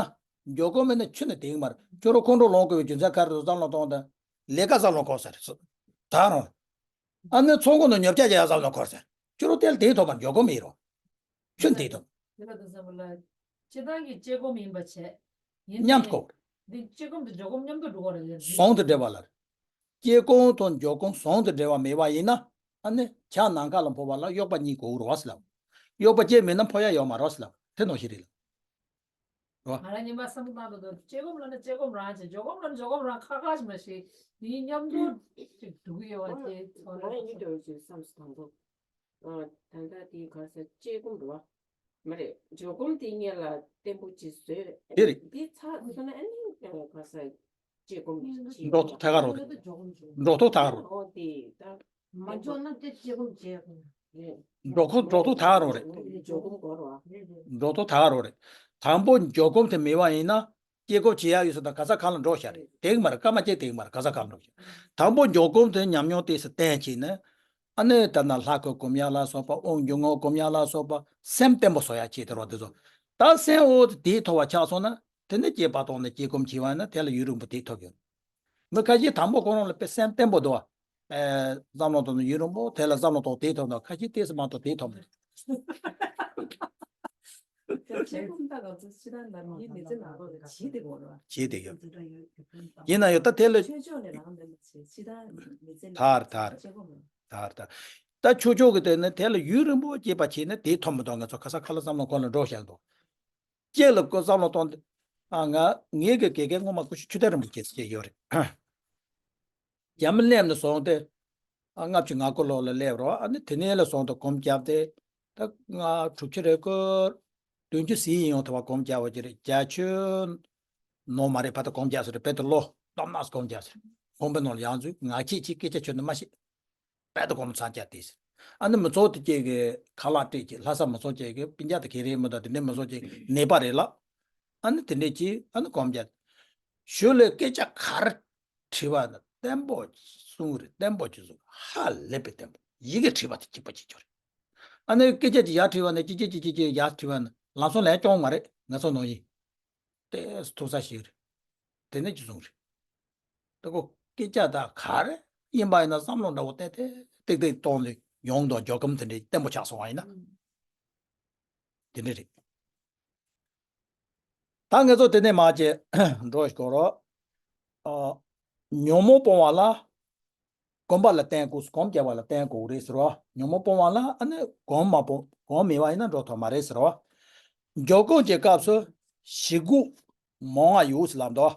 འཇོག་སྒོམ་མེད་ན་ཁྱོད་ནས་དེ་ཡིན་མ་རེད། ཁྱོད་རང་ཁོང་ཁྲོ་ལངས་དགོས་པའི་རྒྱུ་མཚན་ག་རེ་འདུག་བསམ་བློ་གཏོང་དང་། ལས་ཀ་བསམ་བློ་འཁོར་ས་རེད། ད་རང་ཨ་ནི་ཚོང་ཁང་ནང་ཉོ་ཆ་རྒྱག་ཡ་བསམ་བློ་འཁོར་ཟེར། ཁྱོད་རང་དེ་ལ་དེའི་ཐོག་མར་འཇོག་སྒོམ་ཡིན་རོ། ཁྱོད་དེའི་ཐོག་དེ་ལ་དུ་བསམ་པ་ལ། སྤྱི་བཏང་གི་དཔྱད་སྒོམ་ཡིན་པ་བྱས། ཡིན་མཉམ་ནས་དུ་གོ། འདི་དཔྱད་སྒོམ་དང་འཇོག་སྒོམ་མཉམ་དུ་འགྲོ་གི་རེད། ཟུང་དུ་འབྲེལ་བ་ལ། དཔྱད་སྒོམ་དང་འཇོག་སྒོམ་ཟུང་དུ་འབྲེལ་བ་མེད་པ་ཡིན་ན། ཨ་ནི་བྱ་ནམ་མཁའ་ལ་འཕོ་བ་ལ་གཡོགས་པ་གཉིས་དགོས་རོ་བ་ཟེར་ལ། གཡོགས་པ་གཅིག་མེད་ན་འཕོ་ཡ་ཡོད་མ་རོ་ཟེར་ལ། དེ་ནང་བཞིན་རེད་ལ། རོ། ང་རང་ཉིན་མ་བསམ་བློ་བཏང་དུས་དཔྱད་སྒོམ་ལ་ནི་དཔྱད་སྒོམ་རང་བྱེད། འཇོག་སྒོམ་ལ་ནི་འཇོག་སྒོམ་རང་ཁག་ཁག་ཞིག་མ་ཞིག་དེའི་མཉམ་དུ་ཅིག་འགྲོ་གི་ཡོད་པ་དེ་ཚོར་ང་རང་ཡིན་འདྲ་བོ་ཞིག་བསམ་སོང་དང་པོ། ཨ། ད་ལྟ་དེའི་ག་ས་དཔྱད་སྒོམ་རེད་བ། མ་རེད། འཇོག་སྒོམ་དེ་སྔོན་ལ་བརྟན་པོ་ཅིག་བཟོས། དེ་རེད། འདི་ཚར་སོང་ན་ཨ་ནི་ག་ས་དཔྱད་སྒོམ་ཅིག་འགྲོ་ཐོག་ཐད་ཀ་རོ་རེད། འགྲོ་ཐོག་ཐད་ཀ་རོ་རེད། འོ་དེ་ད། མ་འཇོག་ན་དེ་དཔྱད་སྒོམ་བྱས་དགོས། འགྲོ་ཁོ་འགྲོ་ཐོག་ཐག་རོ་རེད། འཇོག་སྒོམ་གོ་རོ། འགྲོ་ཐོག་ཐག་རོ་རེད། དང་པོ་འཇོག་སྒོམ་དེ་མེད་པ་ཡིན་ན་དཔྱད་སྒོམ་བྱེད་ཡག་ཡོད་ས་དང་ག་ས་གང་ལ་འགྲོ་ཤ་རེད། དེང་མར་སྐར་མ་བཅད་དེང་མར་ག་ས་གང་ལ་འགྲོ་ཤ། དང་པོ་འཇོག་སྒོམ་དེ་ཉམས་མྱོང་ཏོག་ཙམ་བསྟེན་བྱས་ནས། ཨ་ནི་ད་ན་ལྷ་སྐུ་སྒོམ་ཡག་ལ་སོགས་པ་དབང་སྒྱུ་མ་སྒོམ་ཡག་ལ་སོགས་པ་སེམས་བརྟན་པོ་བཟོ་ཡག་བྱེད་དེ་རོ་དེ་ཚོ། ད་སེམས་འོ་དེ་དེའི་ཐོག་བ་ཆགས་སོང་ན་དེ་ནས་དཔྱད་པ་གཏོང་ནས་དཔྱད་སྒོམ་བྱེད་པ་ཡིན་ན་དེ་ལ་ཡུན་རིང་པོ་དེ་ཐོབ་ཡོད། མི་ཁ་ཤས་དང་པོ་ཁོ་རང་ལ་དཔེ་སེམས་བརྟན་པོ་འདུག་བ། ཨེ། བསམ་བློ་གཏོང་ན་ཡུན་རིང་པོ་དེ་ལ་བསམ་བློ་གཏོང་དེ་ཐོབ་འདུག་ཁ་ཤས་ཏོག་ཙམ་མ་གཏོགས་དེ་ཐོབ་མེད། དེ་ཆེ་ཁུམ་ད་ག་ཚོད་ཕྱི་དང་ནང་མི་མི་ཚེ་ནང་ལོགས་ལ་བྱེད་དེ་གོ་ར། བྱེད་དེ་ཡོད། ཡིན་ན་ཡོད་ད་དེ་ལ་ཆོས་ཕྱོགས་ནས་རང་དེ་ལ་བྱེད་ཕྱི་དང་མི་ཚེ་ནང་ཐར་ཐར་ཆེ་ཁུམ་ཐར་ཐར། ད་ཆོས་ཕྱོགས་ཀྱི་དེ་ནི་དེ་ལ་ཡུན་རིང་པོ་སྐྱེས་པ་བྱས་ནས་དེ་ཐོབ་མི་འདུག་ང་ཚོ་ཁ་ས་ཁ་ལ་བསམ་བློ་ཁོ་ལ་འགྲོ་བཞག་འདུག་ཅེས་ལ་ཀོ་བསམ་བློ་གཏོང་སྟེ། ཨ་ང་ངེད་ཀྱི་དགེ་རྒན་སྔོན་མ་སྐུ་ཞབས་ཆོས་དར་རིན་པོ་ཆེ་ཟེར་ཡོད་རེད། རྒྱ་མི་སླེབས་ནས་བཟུང་སྟེ། ཨ་ལྔ་བཅུ་ང་དགུ་ལོ་ལ་སླེབས་རོགས། ཨ་ནི་དེ་ནས་ལ་བཟུང་སྟེ་སྒོམ་བརྒྱབ་སྟེ། ད་ང་དྲུག་ཅུ་རེ་སྐོར། བདུན་ཅུ་ཟིན་ཡོང་ཐུབ་པ་སྒོམ་བརྒྱབ་པ་ཅི་རེད། བརྒྱད་ཅུ་ནོ་མ་རེད། ཕ་ད་སྒོམ་བརྒྱབ་ཟེར་རེད། དཔེ་ད་ལོ་སྟོང་ནས་སྒོམ་བརྒྱབ་ཟེར། ཁོང་པའི་ནང་ལ་ཡང་འཛུལ་ང་ཁྱེད་ཀྱིས་སྐད་ཆ་ཆོད་ནས་མ་ཤེས། དཔེ་ད་སྒོམ་ཚང་རྒྱ་དེ་ཟེར། ཨ་ནི་མི་ཚོགས་དེ་སྐྱེ་གི་ཁ་ལག་སྤྲད་ཀྱི་ལྷ་ས་མི་ཚོགས་སྐྱེ་གི་སྤུན་ཀྱག་དེ་ག་རེ་མི་འདུག་དེ་འདྲའི་མི་ཚོགས་སྐྱེ་ནད་པ་རེད་ལ། ཨ་ནི་དེ་འདྲས་ཀྱིས་ཨ་ནི་སྒོམ་བརྒྱབ། ཞོར་ལས་སྐད་ཆ་ག་རེ་དྲིས་པ་ན་བརྟན་པོ་གསུང་གི་རེད། བརྟན་པོ་ཅིག་གསུང་། ཧ་ལས་པའི་བརྟན་པོ། ཡི་གེ་བྲིས་པ་དང་གཅིག་པ་གཅིག་རྐྱང་རེད། ཨ་ནི་སྐད་ཆ་ཅིག་ཡར་དྲིས་པ་ན་ཅིག་ཅིག་ཅིག་ཅིག་ཅིག་ཡར་དྲིས་པ་ན་ལམ་སང་ལན་སྐྱོན་མ་རེད། ང་ཚོ་ནང་བཞིན་ཏོག་ཙམ་ཐུག་ས་ཞིག་རེད། དེ་ནས་ཅིག་གསུང་རེད། ད་ཁོ་སྐད་ཆ་ད་ག་རེ་ཡིན་པ་ཡིན་ན་བསམ་བློ་འདྲ་བོ་ཏག་ཏག་ཏག་ཏག་གཏོང་ནས་ཡོང་དང་། འཇོག་གམ་དེ་འདྲས་བརྟན་པོ་ཆགས་སོང་བ་ཡིན་ན། དེ་འདྲས་རེད། ད་ངེད་ཚོ་དེ་ནས་མར་ཅིག་འགྲོ་དགོས་རོགས། ཨ། ཉོན་མོངས་སྤོང་བ་ལ་སྒོམ་པ་ལ་བརྟེན་དགོས། སྒོམ་རྒྱག་པ་ལ་བརྟེན་དགོས་རེད་ཟེར་བ། ཉོན་མོངས་སྤོང་བ་ལ་ཨ་ནི་སྒོམ་མ་སྤོང་། སྒོམ་མེད་པ་ཡིན་ན་འགྲོ་ཐུབ་མ་རེད་ཟེར་བ། འཇོག་གོ་གི་སྐབས་སུ་ཞི་འགུག་མང་བ་ཡོད་ཟེར་ལབ་འདུག་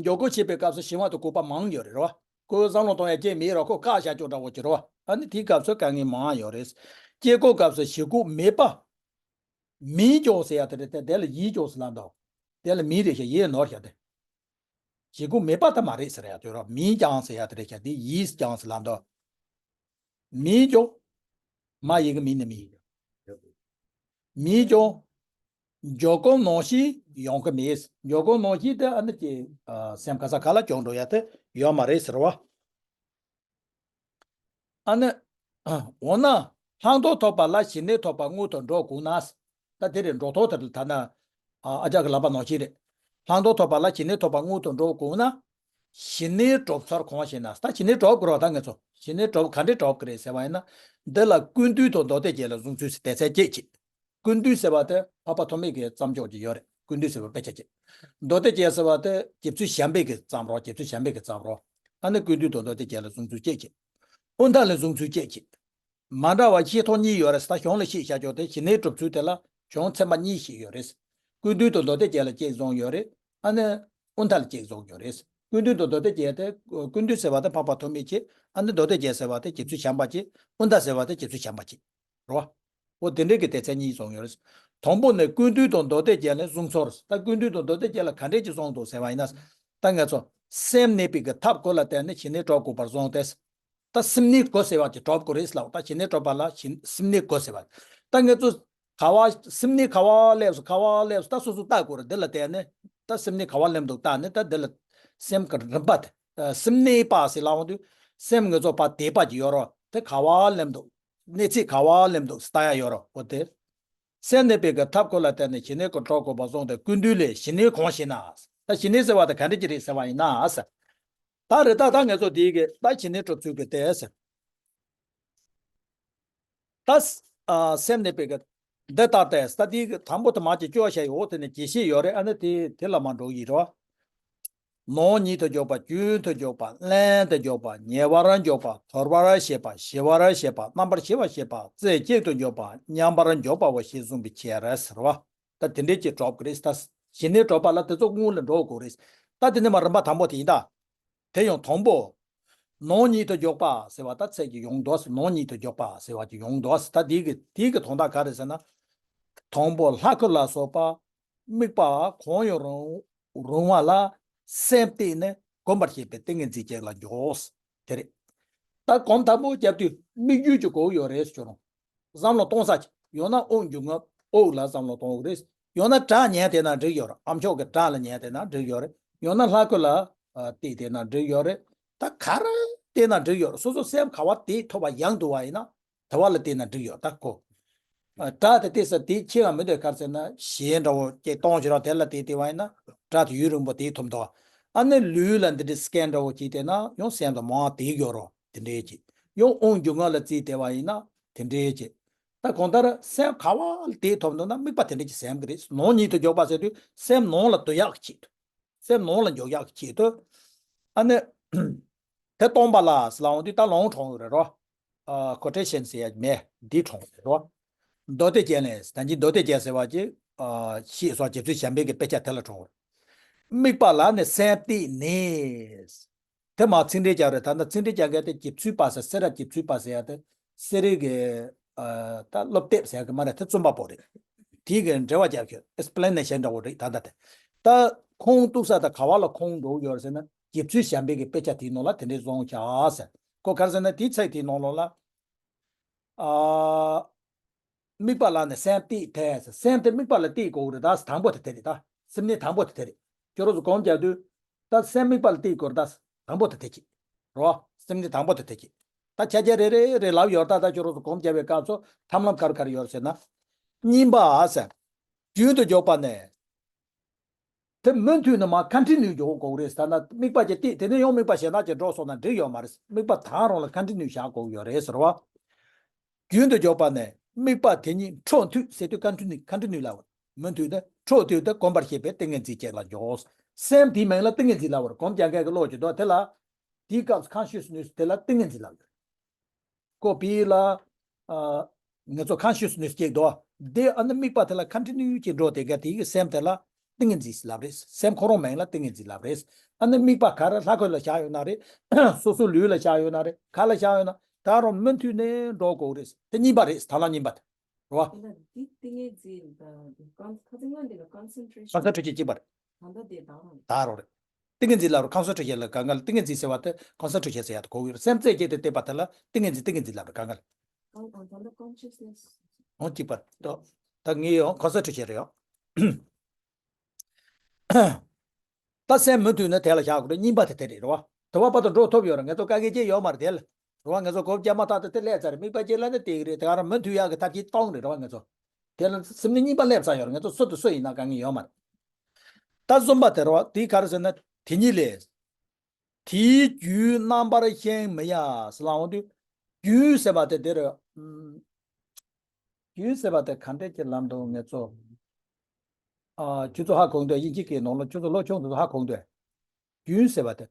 འཇོག་གོ་བྱེད་པའི་སྐབས་སུ་ཞི་བ་དང་འགུག་པ་མང་ཡོད་རེད་རོ། ཁོས་བསམ་བློ་གཏོང་ཡ་ཅིག་མེད་རོ། ཁོས་བཀག་བཞག་ཆོག་འདྲ་བོ་ཅིག་རོ། ཨ་ནི་དེའི་སྐབས་སུ་དཀའ་ངལ་མང་ཡོད་རེད། སྐྱེ་སྒོ་སྐབས་སུ་ཞི་འགུག་མེད་པ། མིན་ཀྱང་ཟེར་ཡ་དེ་རེད་དེ། དེ་ལ་ཡིན་ཀྱང་ཟེར་ལབ་འདུག་དེ་ལ་མིན་རེད་ཤག་ཡིན་ནོར་ཤག་དེ། ཞི་འགུག་མེད་པ་ད་མ་རེད་ཟེར་ཡ་དེ་རོ། མིན་ཀྱང་ཟེར་ཡ་དེ་རེད་ཤག་དེ་ཡིན་ཀྱང་ཟེར་ལབ་འདུག་མིན་ཀྱང་། མ་ཡི་གེ་མིན་ནི་མིན། མིན་ཀྱང་། འཇོག་གོ་ནང་བཞིན་ཡོང་གི་མེད། འཇོག་གོ་ནང་བཞིན་དེ་ཨ་ནི་ཀྱི་ཨ་སེམས་ག་ས་ག་ལ་སྐྱོང་འགྲོ་ཡ་དེ་ཡོད་མ་རེད་ཟེར་བ། ཨ་ནི། འོ་ན། ལྷག་མཐོང་ཐོབ་པ་ལ་ཞི་གནས་ཐོབ་པ་སྔོན་དུ་འགྲོ་དགོས་ན། ད་དེ་རེད། འགྲོ་ཐོག་དེ་རེད། ཐ་ན། ཨ་ཅག་གི་ལབ་པ་ནང་བཞིན་རེད། ལྷག་མཐོང་ཐོབ་པ་ལ་ཞི་གནས་ཐོབ་པ་སྔོན་དུ་འགྲོ་དགོས་ན། ཞི་གནས་གྲུབ་ཚུལ་གང་ཞེ་ན། ད་ཞི་གནས་གྲུབ་དགོས་རོགས། ད་ངེད་ཚོ་ཞི་གནས་གྲུབ་ག་འདྲས་གྲུབ་ཀྱི་རེད་ཟེར་བ་ཡིན་ན། འདི་ལ་ཀུན་བཏུས་དང་མདོ་སྡེ་རྒྱན་ལ་བཟུང་ཚུལ་ཟེར་སྡེ་ཚན་བརྒྱད་ཅིག་ཀུན་བཏུས་ཟེར་བ་དེ་འཕགས་པ་ཐོགས་མེད་ཀྱིས་བརྩམས་ཆོག་ཅིག་ཡོད་རེད། ཀུན་བཏུས་ཟེར་བ་དཔེ་ཆ་ཅིག་མདོ་སྡེ་རྒྱན་ཟེར་བ་དེ་རྗེ་བཙུན་བྱམས་པས་ཀྱིས་བརྩམས་རོགས། རྗེ་བཙུན་བྱམས་པས་ཀྱིས་བརྩམས་རོགས། ཨ་ནི་ཀུན་བཏུས་དང་མདོ་སྡེ་རྒྱན་ལ་བཟུང་ཚུལ་བརྒྱད་ཅིག་དབུས་མཐའ་ལ་བཟུང་ཚུལ་བརྒྱད་ཅིག་མ་འདྲ་བ་ཤེས་ཐོག་གཉིས་ཡོད་རེད། ད་གཞུང་ལ་ཤེས་བྱ་ཆོག་དེ་ཞི་གནས་གྲུབ་ཚུལ་དེ་ལ་གཞུང་ཚན་པ་གཉིས་ཤིག་ཡོད་རེད། ཀུན་བཏུས་དང་མདོ་སྡེ་རྒྱན་ལ་གཅིག་བཟུང་ཡོད་རེད། ཨ་ནི་དབུས་མཐའ་ལ་གཅིག་བཟུང་ཡོད་རེད། ཀུན་བཏུས་དང་མདོ་སྡེ་རྒྱན་དེ། ཀུན་བཏུས་ཟེར་བ་དེ་འཕགས་པ་ཐོགས་མེད་ཅིག་ཨ་ནི་མདོ་སྡེ་རྒྱན་ཟེར་བ་དེ་རྗེ་བཙུན་བྱམས་པ་ཅིག་དབུས་མཐའ་ཟེར་བ་དེ་རྗེ་བཙུན་བྱམས་པ་ཅིག་རེད་བ། འོ་དེ་འདྲའི་གི་སྡེ་ཚན་གཉིས་བཟུང་ཡོད་རེད། དང་པོ་ནས་ཀུན་བཏུས་དང་མདོ་སྡེ་རྒྱན་ལ་བཟུང་ཚུལ། ད་ཀུན་བཏུས་དང་མདོ་སྡེ་རྒྱན་ལ་ག་འདྲས་ཅིག་བཟུང་འདུག་ཟེར་བ་ཡིན་ན། ད་ངེད་ཚོ་སེམས་གནས་པའི་གི་ཐབས་དགུ་ལ་བརྟེན་ནས་ཞི་གནས་གྲུབ་དགོས་པར་བཟུང་སྟེ། ད་སེམས་གནས་དགུ་ཟེར་བ་ཅིག་གྲུབ་དགོས་རེད་ལབ། ད་ཞི་གནས་གྲུབ་པ་ལ་ཞི་སེམས་གནས་དགུ་ཟེར་བ། ད་ངེད་ཚོ་ག་བ་སེམས་གནས་ག་བ་སླེབས་སོང་། ག་བ་སླེབས་སོང་། ད་སོ་སོ་བལྟ་དགོས་རེད། འདི་ལ་བལྟས་ནས་ད་སེམས་གནས་ག་བ་སླེབས་འདུག་བལྟས་ནས་ད་འདི་ལ་སེམས་ཀྱི་རིམ་པ་དེ། ཨ་སེམས་གནས་པ་ཟེར་ལབ་འོང་དུས་སེམས་ངེད་ཚོ་ཕར་དེད་པ་ཅིག་ཡོད་རོགས། དེ་ག་བ་སླེབས་འདུག་གནས་ཚད་ག་བ་སླེབས་འདུག་ལྟ་ཡ་ཡོད་རོགས། འོ་དེ། སེམས་གནས་པའི་གི་ཐབས་དགུ་ལ་བརྟེན་ནས་ཞི་གནས་ཀྱི་གྲུབ་དགོས་པ་བཟུང་སྟེ་ཀུན་བཏུས་ལས་ཞི་གནས་གང་ཞེ་ན། ད་ཞི་གནས་ཟེར་བ་དེ་ག་འདྲ་ཅིག་རེད་ཟེར་བ་ཡིན་ན། ད་རེད། ད་ད་ངེད་ཚོ་དེའི་གི་ད་ཞི་གནས་གྲུབ་ཚུལ་གི་དེ་ཟེར། ད་ཨ་སེམས་གནས་པའི་གི་འདི་ལྟར་ཏེ། ད་དེའི་གི་དང་པོ་དེ་མ་ཅིག་སྐྱོར་བྱས་ཡོད། དེ་ནས་རྒྱས་བཤད་ཡོད་རེད། ཨ་ནི་དེ་དེ་ལ་མ་འགྲོ་ཡི་རོ། ནང་ཉིད་དུ་འཇོག་པ། རྒྱུན་དུ་འཇོག་པ། ལྷན་དུ་འཇོག་པ། ཉེ་བར་འཇོག་པ། དོར་བར་བྱེད་པ། ཞི་བར་བྱེད་པ། རྣམ་པར་ཞི་བར་བྱེད་པ། རྩེ་གཅིག་ཏུ་འཇོག་པ། མཉམ་པར་འཇོག་པའོ་ཞེས་གསུངས་པའི་ཕྱིར་ཟེར་བ། ད་དེ་འདྲའི་ཅིག་གྲུབ་ཀྱི་རེད། ད་ཞི་གནས་གྲུབ་པ་ལ་དེ་ཚོ་སྔོན་ལ་འགྲོ་དགོས་རེད། ད་དེ་ནས་མར་རིམ་པ་དང་པོ་དེ་ཡིན་ད། དེ་ཡང་དང་པོ། ནང་ཉིད་དུ་འཇོག་པ་ཟེར་བ་ད་ཚིག་ཅིག་ཡོང་འདུག་ནང་ཉིད་དུ་འཇོག་པ་ཟེར་བ་ཅིག་ཡོང་འདུག་ད་དེའི་གི་དེའི་གི་དོན་དག་ག་རེ་ཟེར་ན། དང་པོ་ལྷ་སྐུ་ལ་སོགས་པ་དམིགས་པ་གང་ཡང་རུང་རུང་བ་ལ་སེམས་གཏད་ནས་སྒོམ་པར་བྱེད་པའི་ཏིང་ངེ་འཛིན་ཅན་ལ་འཇོག་དེ་རེད། ད་སྒོམ་དང་པོ་བརྒྱབ་དུས་དམིགས་ཡུལ་གྱི་གོ་ཡོད་རེད་ཟེར་རུང་། བསམ་བློ་གཏོང་ས་ཅིག་ཡོད་ན་དབུགས་འབྱུང་རྔུབ། དབུགས་ལ་བསམ་བློ་གཏོང་གི་རེད། ཡོད་ན་སྒྲ་ཉན་བསྡད་ན་འགྲིག་ཡོད་རེད། ཨ་མཆོག་གི་སྒྲ་ལ་ཉན་བསྡད་ན་འགྲིག་ཡོད་རེད། ཡོད་ན་ལྷ་སྐུ་ལ་ཨ་བལྟས་བསྡད་ན་འགྲིག་ཡོད་རེད། ད་ག་རེ་བལྟས་ན་འགྲིག་ཡོད་རེད། སོ་སོ་སེམས་ག་བ་དེ་ཐུབ་པ་ཡང་འདུག་བ་ཡིན་ན་དེ་བ་ལ་བལྟས་ན་འགྲིག་ཡོད། ད་ཁོ། ཨ་སྒྲ་དེ་བལྟས་ས་དེ་ཁྱེད་ལ་མི་འདོད་ག་རེ་ཟེར་ན་གཞན་འདྲ་བོ་སྐད་གཏོང་བྱེད་རོགས་དེ་ལ་བལྟས་བལྟས་བ་ཡིན་ན་སྒྲ་དེ་ཡུན་རིང་པོ་དེ་ཐུབ་འདུག་ཨ་ནི་ལུས་ལ་འདི་འདྲའི་སྐད་འདྲ་བོ་བྱས་བསྡད་ན་ཡང་སེམས་ལ་མང་དེ་ཡོད་རོགས་དེ་འདྲའི་ཅིག་ཡང་དབུགས་འབྱུང་རྔུབ་ལ་བརྩིས་བསྡད་པ་ཡིན་ན་དེ་འདྲའི་ཅིག་ད་གང་ལྟར་སེམས་ག་བ་ལ་དེ་ཐོབ་འདུག་ན་དམིགས་པ་དེ་འདྲ་ཅིག་སེམས་ཀྱི་རེད། ནང་ཉིད་དུ་འཇོག་པ་ཟེར་དུས་སེམས་ནང་ལ་སྡོད་ཡག་གི་ཆེད་དུ། སེམས་ནང་ལ་འཇོག་ཡག་གི་ཆེད་དུ། ཨ་ནི། དེ་སྟོན་པ་ལ་ཟེར་ལབ་འོང་དུས་ད་ལུང་དྲངས་ཡོད་རེད་རོ། ཨ། ཁོ་ཊེ་ཤན་ཟེར་ཡ་མེད། འདི་དྲངས་ཡོད་རེད་རོ། མདོ་སྡེ་རྒྱན་ལས། ད་གིན་མདོ་སྡེ་རྒྱན་ཟེར་བ་ཅིག་ཨ། ཞེས་སོགས་རྗེ་བཙུན་བྱམས་པས་ཀྱི་དཔེ་ཆ་དེ་ལ་དྲངས་ཡོད། དམིགས་པ་ལ་ནི་སེམས་གཏད་ནས། དེ་མ་ཚིག་འགྲེལ་རྒྱག་རེད། ད་ལྟ་ཚིག་འགྲེལ་རྒྱག་མཁན་དེ་རྗེ་བཙུན་པ་ཟེར། སེ་ར་རྗེ་བཙུན་པ་ཟེར་ཡ་དེ་སེ་རའི་གི། ཨ། ད་སློབ་དེབ་ཟེར་ཡ་གི་མ་རེད། དེ་རྩོམ་པ་པོ་རེད། དེའི་གི་འགྲེལ་བ་རྒྱག་ཁྱོད་ཨེག་སི་པི་ལེ་ནེ་ཤན་འདྲ་བོ་རེད། ད་ལྟ་དེ། ད་ཁུངས་གཏུགས་ས་ད་ག་བ་ལ་ཁུངས་འགྲོ་གི་ཡོད་རེད་ཟེར་ན། རྗེ་བཙུན་བྱམས་པའི་གི་དཔེ་ཆ་དེའི་ནང་ལ་དེ་འདྲའི་བཟོ་འོང་ཤག་ཟེར། ཁོ་ག་རེ་ཟེར་ན་དེའི་ཚིག་དེའི་ནང་ལོགས་ལ། ཨ། དམིགས་པ་ལ་ནི་སེམས་གཏད་དེ་ཟེར། སེམས་དེ་དམིགས་པ་ལ་གཏད་དགོས་རེད། ད་དང་པོ་དེ་དེ་རེད། ད་སེམས་གནས་དང་པོ་དེ་དེ་རེད། ཁྱོད་རང་ཚོ་སྒོམ་རྒྱག་དུས་ད་སེམས་དམིགས་པ་ལ་གཏད་དགོས་རེད། ད་དང་པོ་དེ་དེ་གྱིས་རོ། སེམས་གནས་དང་པོ་དེ་དེ་གྱིས། ད་ཆ་རྐྱེན་རེ་རེ་རེ་ལབ་ཡོད། ད་ད་ཁྱོད་རང་ཚོ་སྒོམ་རྒྱག་པའི་སྐབས་སུ་ཐབས་ལམ་ག་རེ་ག་རེ་ཡོད་ཟེར་ན། གཉིས་པ་ཟེར། རྒྱུན་དུ་འཇོག་པ་ནས། དེ་མུ་མཐུད་ནས་མར་ཁོན་ཊི་ནིའུ་འཇོག་དགོས་རེད། ད་ན་དམིགས་པ་ཅིག་གཏད། དེ་ནས་ཡང་དམིགས་པ་གཞན་དག་ཅིག་འགྲོ་སོང་ན་འགྲིག་ཡོད་མ་རེད། དམིགས་པ་དང་རང་ལ་ཁོན་ཊི་ནིའུ་བཞག་དགོས་ཡོད་རེད་ཟེར་བ། རྒྱུན་དུ་འཇོག་པ་ནས་དམིགས་པ་དེ་ཉིད་འཕྲོ་མཐུད་ཟེར་དུས་ཁོན་ཊི་ནིའུ། ཁོན་ཊི་ནིའུ་ལབ་པ། མུ་མཐུད་དེ་འཕྲོ་མཐུད་དེ་གོམས་པར་བྱེད་པའི་ཏིང་ངེ་འཛིན་ཅན་ལ་འཇོག་སེམས་དེའི་མིང་ལ་ཏིང་ངེ་འཛིན་ལབ་པ་རེད། སྒོམ་རྒྱག་མཁན་གྱི་བློ་ཅིག་འདུག་དེ་ལ། དེའི་སྐབས་སུ་ཀོན་ཤི་ཡས་ནེ་སི་དེ་ལ་ཏིང་ངེ་འཛིན་ལབ་ཡོད། ཀོ་པི་ལ། ཨ། ང་ཚོ་ཀོན་ཤི་ཡས་ནེ་སི་ཅིག་འདུག་དེ་ཨ་ནི་དམིགས་པ་དེ་ལ་ཁོན་ཊི་ནིའུ་ཅིག་འགྲོ་དེ་ག་དེའི་གི་སེམས་དེ་ལ་ཏིང་ངེ་འཛིན་ལབ་རེད། སེམས་ཁོ་རང་མིང་ལ་ཏིང་ངེ་འཛིན་ལབ་རེད། ཨ་ནི་དམིགས་པ་ག་རེ་ལྷ་ཁང་ལ་བཞག་ཡོད་ན་རེད། སོ་སོ་ལུས་ལ་བཞག་ཡོད་ན་རེད། ག་ལ་བཞག་ཡོད་ན་ད་རུང་མུ་མཐུད་ནས་འགྲོ་དགོས་རེད། དེ་གཉིས་པ་རེད། ཐབས་ལམ་གཉིས་པ་དེ་རེད་བ། འདི་ཏིང་ངེ་འཛིན་དང་འདི་ཀོན། ཁ་སང་སྔོན་འདི་ལ་ཀོན་སེན་ཊི་རེ་ཤན། ཀོན་སེན་ཊི་རེ་ཤན་གཅིག་པ་རེད། ད་ལྟ་དེ་དང་རུང་། ད་རུང་རེད། ཏིང་ངེ་འཛིན་ལབ་རུང་ཀོན་སེན་ཊི་རེ་ཤན་ལ་གང་ག་ལ་ཏིང་ངེ་འཛིན་ཟེར་བ་དེ་ཀོན་སེན་ཊི་རེ་ཤན་ཟེར་ཡག་དེ་གོ་གི་རེད། སེམས་རྩེ་བསྐྱེད་དེ་བལྟས་པ་དེ་ལ་ཏིང་ངེ་འཛིན། ཏིང་ངེ་འཛིན་ལབ་རེད། གང་ག་ལ། ཨང་། ཨང་། ད་ལྟ་ཀོན་ཤི་ཡས་ནེ་སི། ཨང་། གཅིག་པ་རེད། ད་ངས་ཡང་ཀོན་སེན་ཊི་རེ་ཤན་རེད་ཡང་། ད་སེམས་མུ་མཐུད་ནས་དེ་ལ་བཞག་དགོས་རེད། གཉིས་པ་དེ་དེ་རེད། རེད་བ། དེ་བ་བར་དུ་འགྲོ་ཐུབ་ཡོད་རེད། ང་ཚོ་དཀའ་ངལ་ཅི་ཡོད་མ་རེད་དེ་ལ། རེད་བ། ང་ཚོ་སྒོམ་རྒྱག་མ་ཐག་ཏུ་དེ་སླེབས་ཚར་རེད། དམིགས་པ་ཅིག་ལ་ནི་དེ་གི་རེད། དེ་ག་རང་མུ་མཐུད་ཡག་གི་ཐབས་ཤེས་གཏོང་རེད། རེད་བ། ང་ཚོ་དེ་ལ་སེམས་ནི་གཉིས་པ་སླེབས་ཚར་ཡོད་རེད། ང་ཚོ་སུ་དང་སུ་ཡིན་ན་དཀའ་ངལ་ཡོད་མ་རེད། ད་གསུམ་པ་དེ་རེད་བ། དེ་ག་རེ་ཟེར་ན། དེ་ཉིད་ལས། དེའི་རྒྱུན་རྣམ་པར་གཞན་མི་གཡེང་ཟེར་ལབ་འོང་དུས། རྒྱུན་ཟེར་བ་དེ་འདིར། ཨམ། རྒྱུན་ཟེར་བ་དེ་ག་འདྲས་ཀྱི་ལམ་དུ་ངེས་ཚོ། ཨ། ཁྱོད་ཚོ་ཧ་གོ་འདུག་དབྱིན་ཇི་སྐད་ནང་ལ་ཁྱོད་ཚོ་སློབ་སྦྱོང་དེ་ཚོ་ཧ་གོ་འདུག་རྒྱུན་ཟེར་བ་དེ།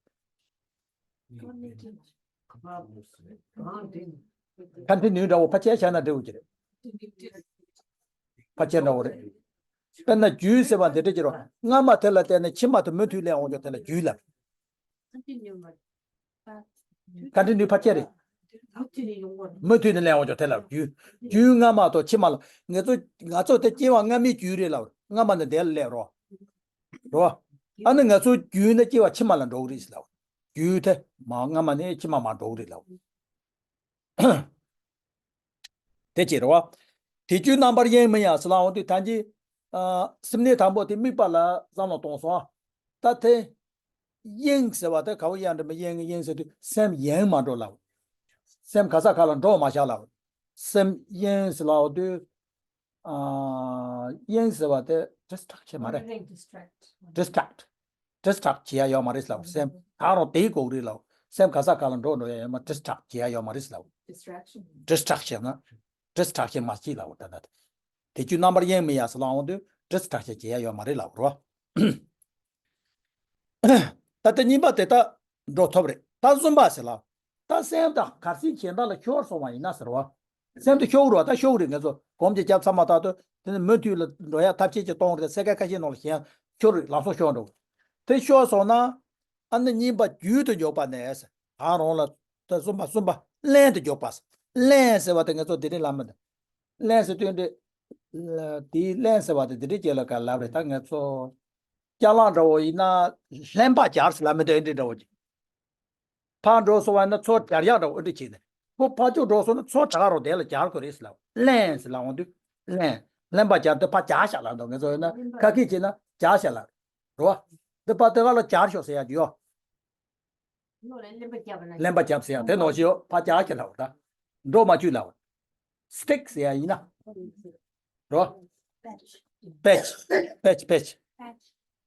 ཁོན་ཊི་ནིའུ་འདྲ་བོ་ཕལ་ཆེར་བཞག་ན་འགྲིག་གི་རེད། ཕལ་ཆེར་འདྲ་བོ་རེད། དཔེར་ན་རྒྱུན་ཟེར་བ་འདི་འདྲ་ཅིག་རེད། སྔ་མ་དེ་ལ་བརྟེན་ནས་ཕྱི་མ་དེ་མུ་མཐུད་སླེབས་འོང་ཀྱང་དེ་ལ་རྒྱུན་ལབ། ཁོན་ཊི་ནིའུ་ཕལ་ཆེར་རེད། མུ་མཐུད་ནས་སླེབས་འོང་ཀྱང་དེ་ལ་རྒྱུན། རྒྱུན་སྔ་མ་དང་ཕྱི་མ་ལ། ང་ཚོ་ང་ཚོ་དེ་སྐྱེ་བ་སྔ་མའི་རྒྱུན་རེད་ལབ། སྔ་མ་ནས་འདིར་སླེབས་རོ། རོ། ཨ་ནི་ང་ཚོ་རྒྱུན་ནི་སྐྱེ་བ་ཕྱི་མ་ལ་འགྲོ་གི་རེད་ཟེར་ལབ། རྒྱུན་དེ་མར་སྔ་མ་ནས་ཕྱི་མ་མར་འགྲོ་གི་རེད་ལབ། དེ་ཅི་རེད་བ། དེ་རྒྱུན་རྣམ་པར་གཡེང་མི་གཡེང་ཟེར་ལབ་འོང་དུས་ད་གིན། ཨ། སེམས་གནས་དང་པོ་དེ་དམིགས་པ་ལ་བསམ་བློ་གཏོང་སོང་། ད་དེ། གཡེང་ཟེར་བ་དེ་ག་བོ་གཡེང་དྲན་པ། གཡེང་གཡེང་ཟེར་དུས་སེམས་གཡེང་མ་འགྲོ་ལབ། སེམས་ག་ས་ག་ལ་འགྲོ་མ་བཞག་ལབ། སེམས་གཡེང་ཟེར་ལབ་འོང་དུས། ཨ། གཡེང་ཟེར་བ་དེ་ཌིས་ཊེག་བྱེད་མ་རེད། ཌིས་ཊེག་ཌིས་ཊེག་བྱེད་ཡ་ཡོད་མ་རེད་ལབ། སེམས་ད་རུང་དེའི་གོ་རེད་ལབ། སེམས་ག་ས་ག་ལ་འགྲོ་འགྲོ་ཡ་ཡོད་མ། ཌིས་ཊེག་བྱེད་ཡ་ཡོད་མ་རེད་ལབ། ཌིས་ཊེག་ཤན། ཌིས་ཊེག་ཤན་མ་བྱེད་ལབ། ད་ད་དེ་རྒྱུན་རྣམ་པར་གཡེང་མི་གཡེང་ཟེར་ལབ་འོང་དུས་ཌིས་ཊེག་ཤན་བྱེད་ཡ་ཡོད་མ་རེད་ལབ་རོ། ད་ལྟ་གཉིས་པ་དེ་ད་འགྲོ་ཐུབ་རེད། ད་གསུམ་པ་ཟེར་ལ། ད་སེམས་དང་གར་སོང་གཞན་དག་ལ་ཤོར་སོང་བ་ཡིན་ན་ཟེར་བ། སེམས་དེ་ཤོར་རོ། ད་ཤོར་རེད། ང་ཚོ་སྒོམ་གྱི་རྒྱབ་ཚར་མ་ཐག་ཏུ་དེ་ནི་མུ་མཐུད་ལ་འགྲོ་ཡ་ཐབས་ཤེས་ཀྱི་གཏོང་རེད། སེ་ཀ་ཁ་ཤས་ནང་ལ་གཞན་ཤོར་རེད། ལམ་སང་ཤོར་འགྲོ། དེ་ཤོར་སོང་ན། ཨ་ནི་གཉིས་པ་རྒྱུན་དུ་འཇོག་པ་ནས་ཟེར། ད་རུང་ལ་ད་གསུམ་པ། གསུམ་པ་ལྷན་དུ་འཇོག་པ་ཟེར། ལྷན་ཟེར་བ་དེ་ང་ཚོ་དེ་རིང་ལ་མི་འདུག་ལྷན་ཟེར་དུས་འདི། དེའི་ལྷན་ཟེར་བ་དེ་དེ་འདྲའི་རྗེས་ལ་ག་ལབ་རེད། ད་ང་ཚོ་ཅ་ལག་འདྲ་བོ་ཡིན་ན་ལྷན་ཕབ་སྦྱར་ཟེར་ལབ་མི་འདུག་ཨེ་འདྲ་འདྲ་བོ་ཅིག་ཕར་འགྲོ་སོང་བ་ཡིན་ན་ཚུར་སྦྱར་ཡག་འདྲ་བོ་ཨེ་འདྲ་བྱས་ནས། ཁོ་ཕར་ཕྱོགས་འགྲོ་སོང་ན་ཚུར་དྲག་རོགས་དེ་ལ་སྦྱར་དགོས་རེད་ཟེར་ལབ། ལྷན་ཟེར་ལབ་འོང་དུས། ལྷན། ལྷན་པ་སྦྱར་དེ་ཕར་སྦྱར་བཞག་ལབ་འདུག་ང་ཚོ་ཡིན་ན་ཁ་སྐད་བྱས་ན་སྦྱར་བཞག་ལབ་རེད་བ། འདི་ཕར་དེ་ག་ལ་སྦྱར་ཤོག་ཟེར་ཡག་ཅིག་ཡོད། ལྷན་པ་རྒྱབ་ཟེར་ཡག་དེ་ནང་བཞིན་ཡོད། ཕར་སྦྱར་བཞག་ལབ་ད། འགྲོ་མ་བཅུག་ལབ། སི་ཊིག་ཟེར་ཡག་ཡིན་ན། རོ། པེ་ཆི། པེ་ཆི། པེ་ཆི།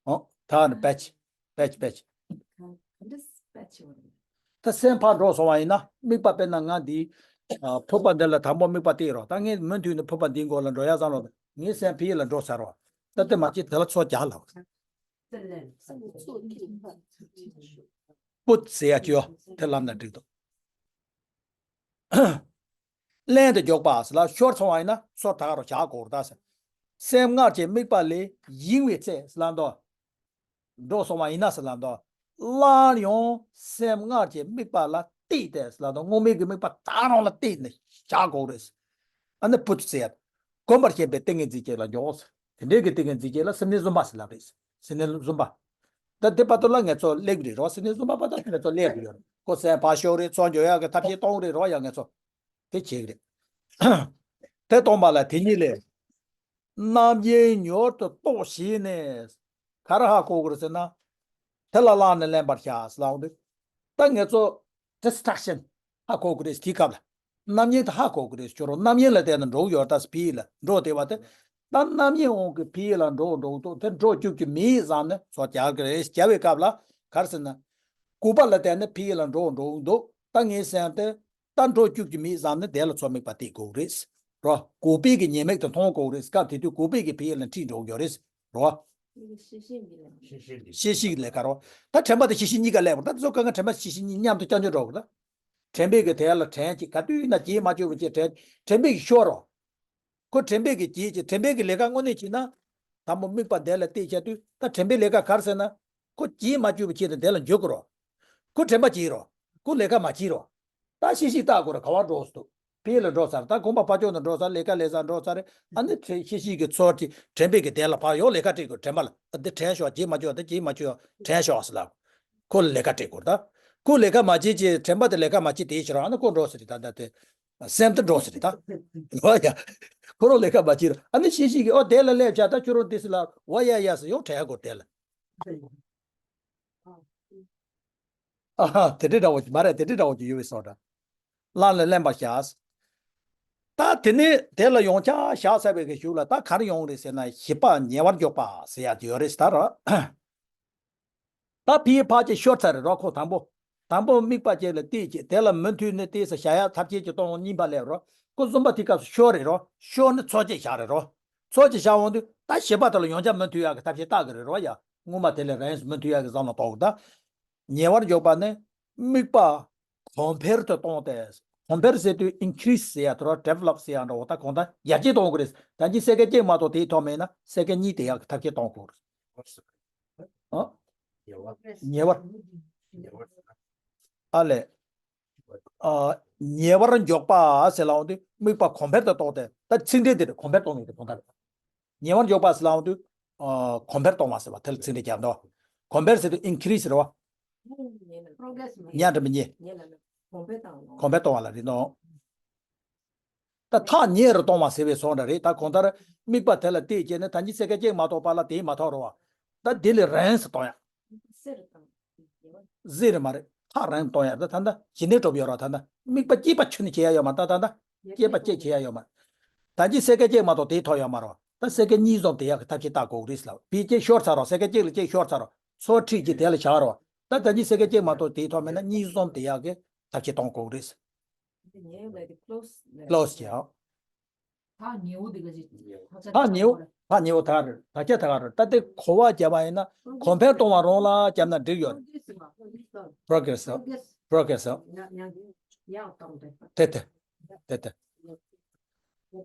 ཨོ། ད་ནི་པེ་ཆི། པེ་ཆི། པེ་ཆི། ད་སེམས་ཕར་འགྲོ་སོང་བ་ཡིན་ན། དམིགས་པ་དཔེར་ན་ང་འདི་ ཕུ་པ་འདི་ལ་དང་པོ་དམིགས་པ་གཏད་རོགས། ད་ངས་མུ་མཐུད་ནས་ཕུ་པ་འདིའི་མགོ་ལ་འགྲོ་ཡ་བསམ་རོགས། ངའི་སེམས་ཕ་གི་ལ་འགྲོ་ཚར་རོགས། ད་དེ་མ་བྱེད་དེ་ལ་ཚོ་རྒྱག་ལབ། པུད་ཟེར་ཡ་ཅིག་ཡོད། དེ་ལབ་ན་འགྲིག་འདུག་བརླན་དུ་འཇོག་པ་ཟེར་ལ་ཤོར་སོང་བ་ཡིན་ན་ཚོ་ད་ག་རུ་བཞག་དགོས་རེད་ད་ཟེར། སེམས་སྔར་གྱི་དམིགས་པ་ལས་ཡེངས་པའི་ཚེ་ཟེར་ལ་འདོད། འགྲོ་སོང་བ་ཡིན་ན་ཟེར་ལ་འདོད། སླར་ཡང་སེམས་སྔར་གྱི་དམིགས་པ་ལ་གཏད་དེ་ཟེར་ལ་འདོད། སྔོན་མའི་གི་དམིགས་པ་ད་རང་ལ་གཏད་ནས་བཞག་དགོས་རེད། ཨ་ནི་པུད་ཟེར། གོམས་པར་བྱེད་པའི་ཏིང་ངེ་འཛིན་ཅན་ལ་འཇོག། དེ་འདྲའི་གི་ཏིང་ངེ་འཛིན་ཅན་ལ་སེམས་ནི་བཟུམ་པ་ཟེར་ལབ་རེད། སེམས་ནི་བཟུམ་པ། ད་དེ་བར་དུ་ལ་ངེད་ཚོ་སླེབས་རེད་རོ། སེམས་ནི་བཟུམ་པ་བར་དུ་ངེད་ཚོ་སླེབས་ཡོད་རེད། ཁོ་སེམས་ཕར་ཤོར་རེད། ཚོ་འཇོག་ཡག་གི་ཐབས་ཤེས་གཏོང་རེད་རོ། ཡང་ངེད་ཚོ་དེ་བྱེད་ཀྱི་རེད། དེ་གཏོང་པ་ལ་དེ་ཉིད་ལས། རྣམ་གཡེང་མྱུར་དུ་རྟོགས་ཞེས་ནས། ག་རེ་ཧ་གོ་དགོས་རེད་ཟེར་ན། དེ་ལ་བླངས་ནས་ལེན་པར་བྱ་ཟེར་ལབ་འདུག་ད་ངེད་ཚོ་distraction ཧ་གོ་དགོས་རེད། དེའི་སྐབས་ལ་རྣམ་གཡེང་དེ་ཧ་གོ་དགོས་རེད། ཁྱོད་རང་རྣམ་གཡེང་ལ་བརྟེན་ནས་འགྲོ་གི་ཡོད་ད་ཟེར། ཕ་གི་ལ་འགྲོ་བསྡད་པ་དེ། ད་རྣམ་གཡེང་འོང་གི་ཕ་གི་ལ་འགྲོ་འགྲོ་འདུག་དེ་འགྲོ་བཅུག་རྒྱུ་མེད་བསམ་ནས་ཚོ་རྒྱག་གི་རེད། རྒྱག་པའི་སྐབས་ལ་ག་རེ་ཟེར་ན། འགོག་པ་ལ་བརྟེན་ནས་ཕ་གི་ལ་འགྲོ་འགྲོ་འདུག་ད་ངའི་སེམས་དེ། ད་འགྲོ་བཅུག་རྒྱུ་མེད་བསམ་ནས་དེ་ལ་ཚོ་དམིགས་པ་གཏད་དགོས་རེད། རོ། འགོག་པའི་གི་ཉེས་དམིགས་དེ་མཐོང་དགོས་རེད། སྐབས་དེ་དུས་འགོག་པའི་གི་ཕ་གི་ལ་ཁྲིད་འགྲོ་གི་ཡོད་རེད། རོ། ཤེས་བཞིན་གྱི་ལས། ཤེས་བཞིན་གྱི་ལས་ཀ་རོ། ད་དྲན་པ་དེ་ཤེས་བཞིན་གཉིས་ཀ་སླེབས་པ་རེད། ད་དེ་ཚོ་གང་ག་དྲན་པ་ཤེས་བཞིན་གཉིས་མཉམ་དུ་རྐྱང་རྐྱང་འགྲོ་གི་རེད། དྲན་པའི་གི་དེ་ལ་དྲན་གྱི་ག་དུས་ཡིན་ན་རྗེས་མ་ཆོད་པ་བྱས་དྲན། དྲན་པའི་གི་ཤོར་རོ། ཁོ་དྲན་པའི་གི་རྗེས་ཀྱི་དྲན་པའི་གི་ལས་ཀ་དངོས་གནས་བྱས་ན། དང་པོ་དམིགས་པ་དེ་ལ་གཏད་བྱ་དུས་ད་དྲན་པའི་ལས་ཀ་ག་རེ་ཟེར་ན། ཁོ་རྗེས་མ་ཆོད་པ་བྱས་ཏེ་དེ་ལ་འཇུག་གི་རོ། ཁོ་དྲན་པ་བྱེད་རོ། ཁོ་ལས་ཀ་མ་བྱེད་རོ། ད་ཤེས་བཞིན་བལྟ་དགོས་རེད། ག་བར་འགྲོ་སོང་། ཕ་གི་ལ་འགྲོ་ཚར། ད་དགོན་པ་ཕར་ཕྱོགས་ནས་འགྲོ་ཚར། ལས་ཀ་ལས་ས་འགྲོ་ཚར་རེད། ཨ་ནི་དྲན། ཤེས་བཞིན་གྱི་ཚོར་གྱི་དྲན་པའི་གི་དེ་ལ་ཕར་ཡོང་ལས་ཀ་སྤྲད་དགོས། དྲན་པ་ལ་ཨ་འདི་དྲན་ཤོག་རྗེས་མ་ཆོད། ད་རྗེས་མ་ཆོད་དྲན་ཤོག་ཟེར་ལབ། ཁོ་ལ་ལས་ཀ་སྤྲད་དགོས་རེད། ད་ཁོ་ལས་ཀ་མ་བྱེད་ཅེས་དྲན་པ་དེ་ལས་ཀ་མ་བྱེད་དེའི་ཕྱིར་རོ། ཨ་ནི་ཁོ་འགྲོ་ཟེར་རེད། ད་ད་དེ་སེམས་དེ་འགྲོ་ཟེར་རེད། ད་འོ་ཡ། ཁོ་རང་ལས་ཀ་མ་བྱེད་རོ། ཨ་ནི་ཤེས་བཞིན་གྱི་ཨོ་དེ་ལ་སླེབས་བྱ། ད་ཁྱོད་རང་དེ་ཟེར་ལ་འོ་ཡ་ཡ་ཟེར་ཡོང་དྲན་དགོས་དེ་ལ། ཨ་ཧ། དེ་འདྲའི་འདྲ་བོ་ཅིག་མ་རེད། དེ་འདྲའི་འདྲ་བོ་ཅིག་ཡོད་པའི་བཟོ་འདྲ། བླངས་ལ་ལེན་པར་བྱ། ད་དེ་ནས་དེ་ལ་ཡོངས་ཁྱབ་བཞག་ཚར་བའི་གི་གཞུག་ལ་ད་ག་རེ་ཡོང་རེད་ཟེར་ན། བཞི་པ་ཉེ་བར་འཇོག་པ་ཟེར་ཡ་དེ་ཡོད་རེད་ཟེར། ད་ར། ད་ཕ་གི་ཕར་ཅིག་ཤོར་ཚར་རེད་རོ། ཁོ་དང་པོ། དང་པོ་དམིགས་པ་ཅིག་ལ་གཏད་ཅིག་དེ་ལ་མུ་མཐུད་ནས་གཏད་ས་བཞག་ཡ་ཐབས་ཤེས་ཅིག་གཏོང་། གཉིས་པ་སླེབས་རོ། ཁོ་གསུམ་པ་དེ་སྐབས་སུ་ཤོར་རེད་རོ། ཤོར་ནས་ཚོ་གཅིག་བཞག་རེད་རོ། ཚོ་གཅིག་བཞག་འོང་དུས་ད་བཞི་པ་དེ་ལ་ཡོངས་ཁྱབ་མུ་མཐུད་ཡག་གི་ཐབས་ཤེས་བལྟ་གི་རེད་རོ། ཡ། སྔོན་མ་དེ་ལས་རན་མུ་མཐུད་ཡག་གི་བསམ་བློ་གཏོང་གི། ད་ཉེ་བར་འཇོག་པ་ནི་དམིགས་པ་གོང་འཕེལ་དུ་གཏོང་སྟེ། གོང་འཕེལ་ཟེར་དུས་increase ཟེར་ཡ་དེ་རོ། develop ཟེར་ཡ་འདྲ་བོ། ད་གང་ལྟར་ཡར་རྒྱས་གཏོང་གི་རེད། ད་གིན་སེ་ཀ་གཅིག་མ་གཏོགས་དེའི་ཐོག་མེད་ན་སེ་ཀ་གཉིས་དེ་ཡག་གི་ཐབས་ཤེས་གཏོང་དགོས་རེད། ཨ། ཉེ་བར། ཨ་ལས། ཨ། ཉེ་བར་འཇོག་པ་ཟེར་ལབ་འོང་དུས་དམིགས་པ་གོང་འཕེལ་དུ་གཏོང་སྟེ། ད་ཚིག་འགྲེལ་དེ་རེད། གོང་འཕེལ་གཏོང་མཁན་དེ་གང་ལྟར་རེད། ཉེ་བར་འཇོག་པ་ཟེར་ལབ་འོང་དུས། ཨ། གོང་འཕེལ་གཏོང་བ་ཟེར་བ་དེ་ལ་ཚིག་འགྲེལ་རྒྱག་འདུག་གོང་འཕེལ་ཟེར་དུས་increase རེད་བ། Progress མ། ཉ་འདྲ་མི་ཉེ། ཉེ་ལ་ལ། གོང་འཕེལ་བཏང་བ། གོང་འཕེལ་གཏོང་བ་ལ་རེད་འདུག་ད་ཐག་ཉེ་རུ་གཏོང་བ་ཟེར་བའི་བཟོ་འདྲ་རེད། ད་གང་ལྟར་དམིགས་པ་དེ་ལ་གཏད་བྱས་ནས་ད་གིན་སེ་ཀ་གཅིག་མ་གཏོགས་པ་ལ་དེ་མ་ཐོགས་རོ། ད་དེ་ལས་རན་སེ་གཏོང་ཡ། གཟེར་དང་། གཟེར་མ་རེད། ཐག་རིང་གཏོང་ཡ། ད་ད་ད་ཞི་གནས་གྲུབ་ཡོད་ར། ད་ད་དམིགས་པ་སྐྱེས་པ་ཁྱོན་ནས་བྱེད་ཡ་ཡོད་མ། ད་ད་ད་སྐྱེས་པ་སྐྱེས་བྱེད་ཡ་ཡོད་མ། ད་གིན་སེ་ཀ་གཅིག་མ་གཏོགས་དེའི་ཐོག་ཡོད་མ་རོ། ད་སེ་ཀ་གཉིས་ཙམ་དེ་ཡག་གི་ཐབས་ཤེས་བལྟ་དགོས་རེད་ལབ། ཕ་གི་གཅིག་ཤོར་ཚར་རོ། སེ་ཀ་གཅིག་ལ་གཅིག་ཤོར་ཚར་རོ། ཚོ་ཁྲིད་ཀྱི་དེ་ལ་བཞག་རོ། ད་ད་གིན་སེ་ཀ་གཅིག་མ་གཏོགས་དེའི་ཐོག་མེད་ན་གཉིས་ཙམ་དེ་ཡག་གི་ཐབས་ཤེས་གཏོང་དགོས་རེད། ཉེ་བའི་close ལ། close བྱེད་ཨ། ཐག་ཉེ་བོ་དེ་ག་ཅིག་ཐག་ཉེ་བོ། ཐག་ཉེ་བོ་ད་རེད། ད་ཆ་ད་ག་རེད། ད་དེ་གོ་བ་བརྒྱབ་པ་ཡིན་ན་གོང་འཕེལ་གཏོང་བ་རང་ལ་བརྒྱབ་ན་འགྲིག་ཡོད་རེད། progress ཨ། progress ཨ། དེ་དེ་དེ་དེ།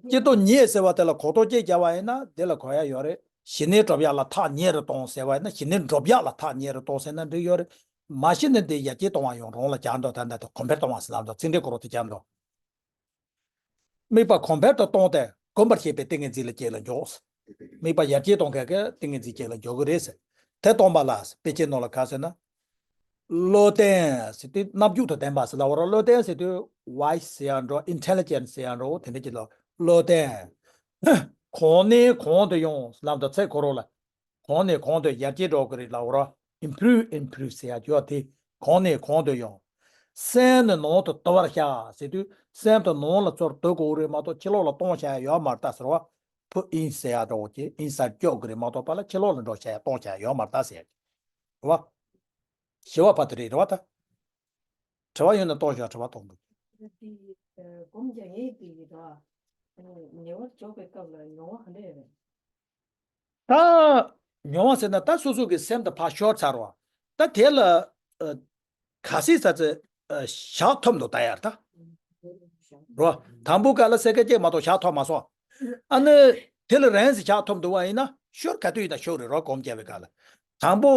སྐྱིད་སྡུག་ཉེ་ཟེར་བ་དེ་ལ་གོ་རྟོགས་སྐྱེ་བརྒྱབ་པ་ཡིན་ན་དེ་ལ་གོ་ཡ་ཡོད་རེད། ཞི་གནས་གྲུབ་ཡག་ལ་ཐག་ཉེ་རུ་གཏོང་ཟེར་བ་ཡིན་ན་ཞི་གནས་གྲུབ་ཡག་ལ་ཐག་ཉེ་རུ་གཏོང་ཟེར་ན་འགྲིག་ཡོད་རེད། མ་གཞི་ནས་འདི་ཡར་རྒྱས་གཏོང་བ་ཡང་རང་ལ་བརྒྱབ་འདུག་ད་ལྟ་དེ་གོང་འཕེལ་གཏོང་བ་ཟེར་ལབ་འདུག་ཚིག་འགྲེལ་གོ་རོ་དེ་བརྒྱབ་འདུག་དམིགས་པ་གོང་འཕེལ་དུ་གཏོང་སྟེ་གོམས་པར་བྱེད་པའི་ཏིང་ངེ་འཛིན་ལ་སྐྱེས་ལ་འཇོག་དམིགས་པ་ཡར་རྒྱས་གཏོང་མཁན་གྱི་ཏིང་ངེ་འཛིན་སྐྱེས་ལ་འཇོག་གི་རེད་ཟེར། དེ་གཏོང་པ་ལ་དཔེ་ཆའི་ནང་ལ་ག་ཟེར་ན། བློ་ལྡན་ཟེར་དུས་རྣམ་འགྱུར་དུ་ལྡན་པ་ཟེར་ལབ་པ་རེད། བློ་ལྡན་ཟེར་དུས་wise ཟེར་ཡ་འགྲོ། intelligent ཟེར་ཡ་འགྲོ། དེ་འདྲ་ཅིག་ལ་བློ་ལྡན། གོང་ནས་གོང་དུ་ཡོང་ལབ་དུས་ཚེ་འཁོར་བ་ལ། གོང་ནས་གོང་དུ་ཡར་རྒྱས་འགྲོ་གི་རེད་ལབ་པ་རེད། improve improve ཟེར་ཡ་ཡོད་དེ། གོང་ནས་གོང་དུ་ཡོང་། སེམས་ནི་ནང་དུ་དུ་བར་བྱ་ཟེར་དུས་སེམས་དེ་ནང་ལ་ཚུར་དུ་དགོས་རེད་མ་གཏོགས་ཕྱི་ལོགས་ལ་གཏོང་བྱ་ཡ་ཡོད་མ་རེད་ད་ཟེར་བ། put in ཟེར་ཡ་འདྲ་བོ་ཅིག་inside སྐྱོག་གི་རེད་མ་གཏོགས་པ་ལ་ཕྱི་ལོགས་ལ་འགྲོ་བྱ་ཡ་གཏོང་བྱ་ཡ་ཡོད་མ་རེད་ད་ཟེར་ཡ་རེད་བ། བྱེད་པ་ཕར་དུ་རེད་རེད་བ་ད། དྲི་བ་ཡོད་ན་གཏོང་ཤོག་དྲི་བ་གཏོང་འདུག་སྒོམ་རྒྱག་ཡས་དེ་ཡིན་ད། ཉེ་བར་འཇོག་པའི་སྐབས་ལ་མྱོང་བ་ག་འདྲ་ཡོད་རེད། ད་མྱོང་བ་ཟེར་ན་ད་སོ་སོ་གི་སེམས་དང་ཕར་ཤོར་ཚར་བ། ད་དེ་ལ་ཨ་ག་སྲིད་ས་ཚེ་ཨ་བཞག་ཐུབ་འདུག་ད་ཡར་ད། རོ། དང་པོ་ག་ལ་སེ་ཀ་གཅིག་མ་གཏོགས་བཞག་ཐུབ་མ་སོང་། ཨ་ནི་དེ་ལ་རན་སེ་བཞག་ཐུབ་འདུག་བ་ཡིན་ན་ཤོར་ག་དུས་ཡིན་ན་ཤོར་རེད་རོ། སྒོམ་རྒྱག་པའི་སྐབས་ལ། དང་པོ།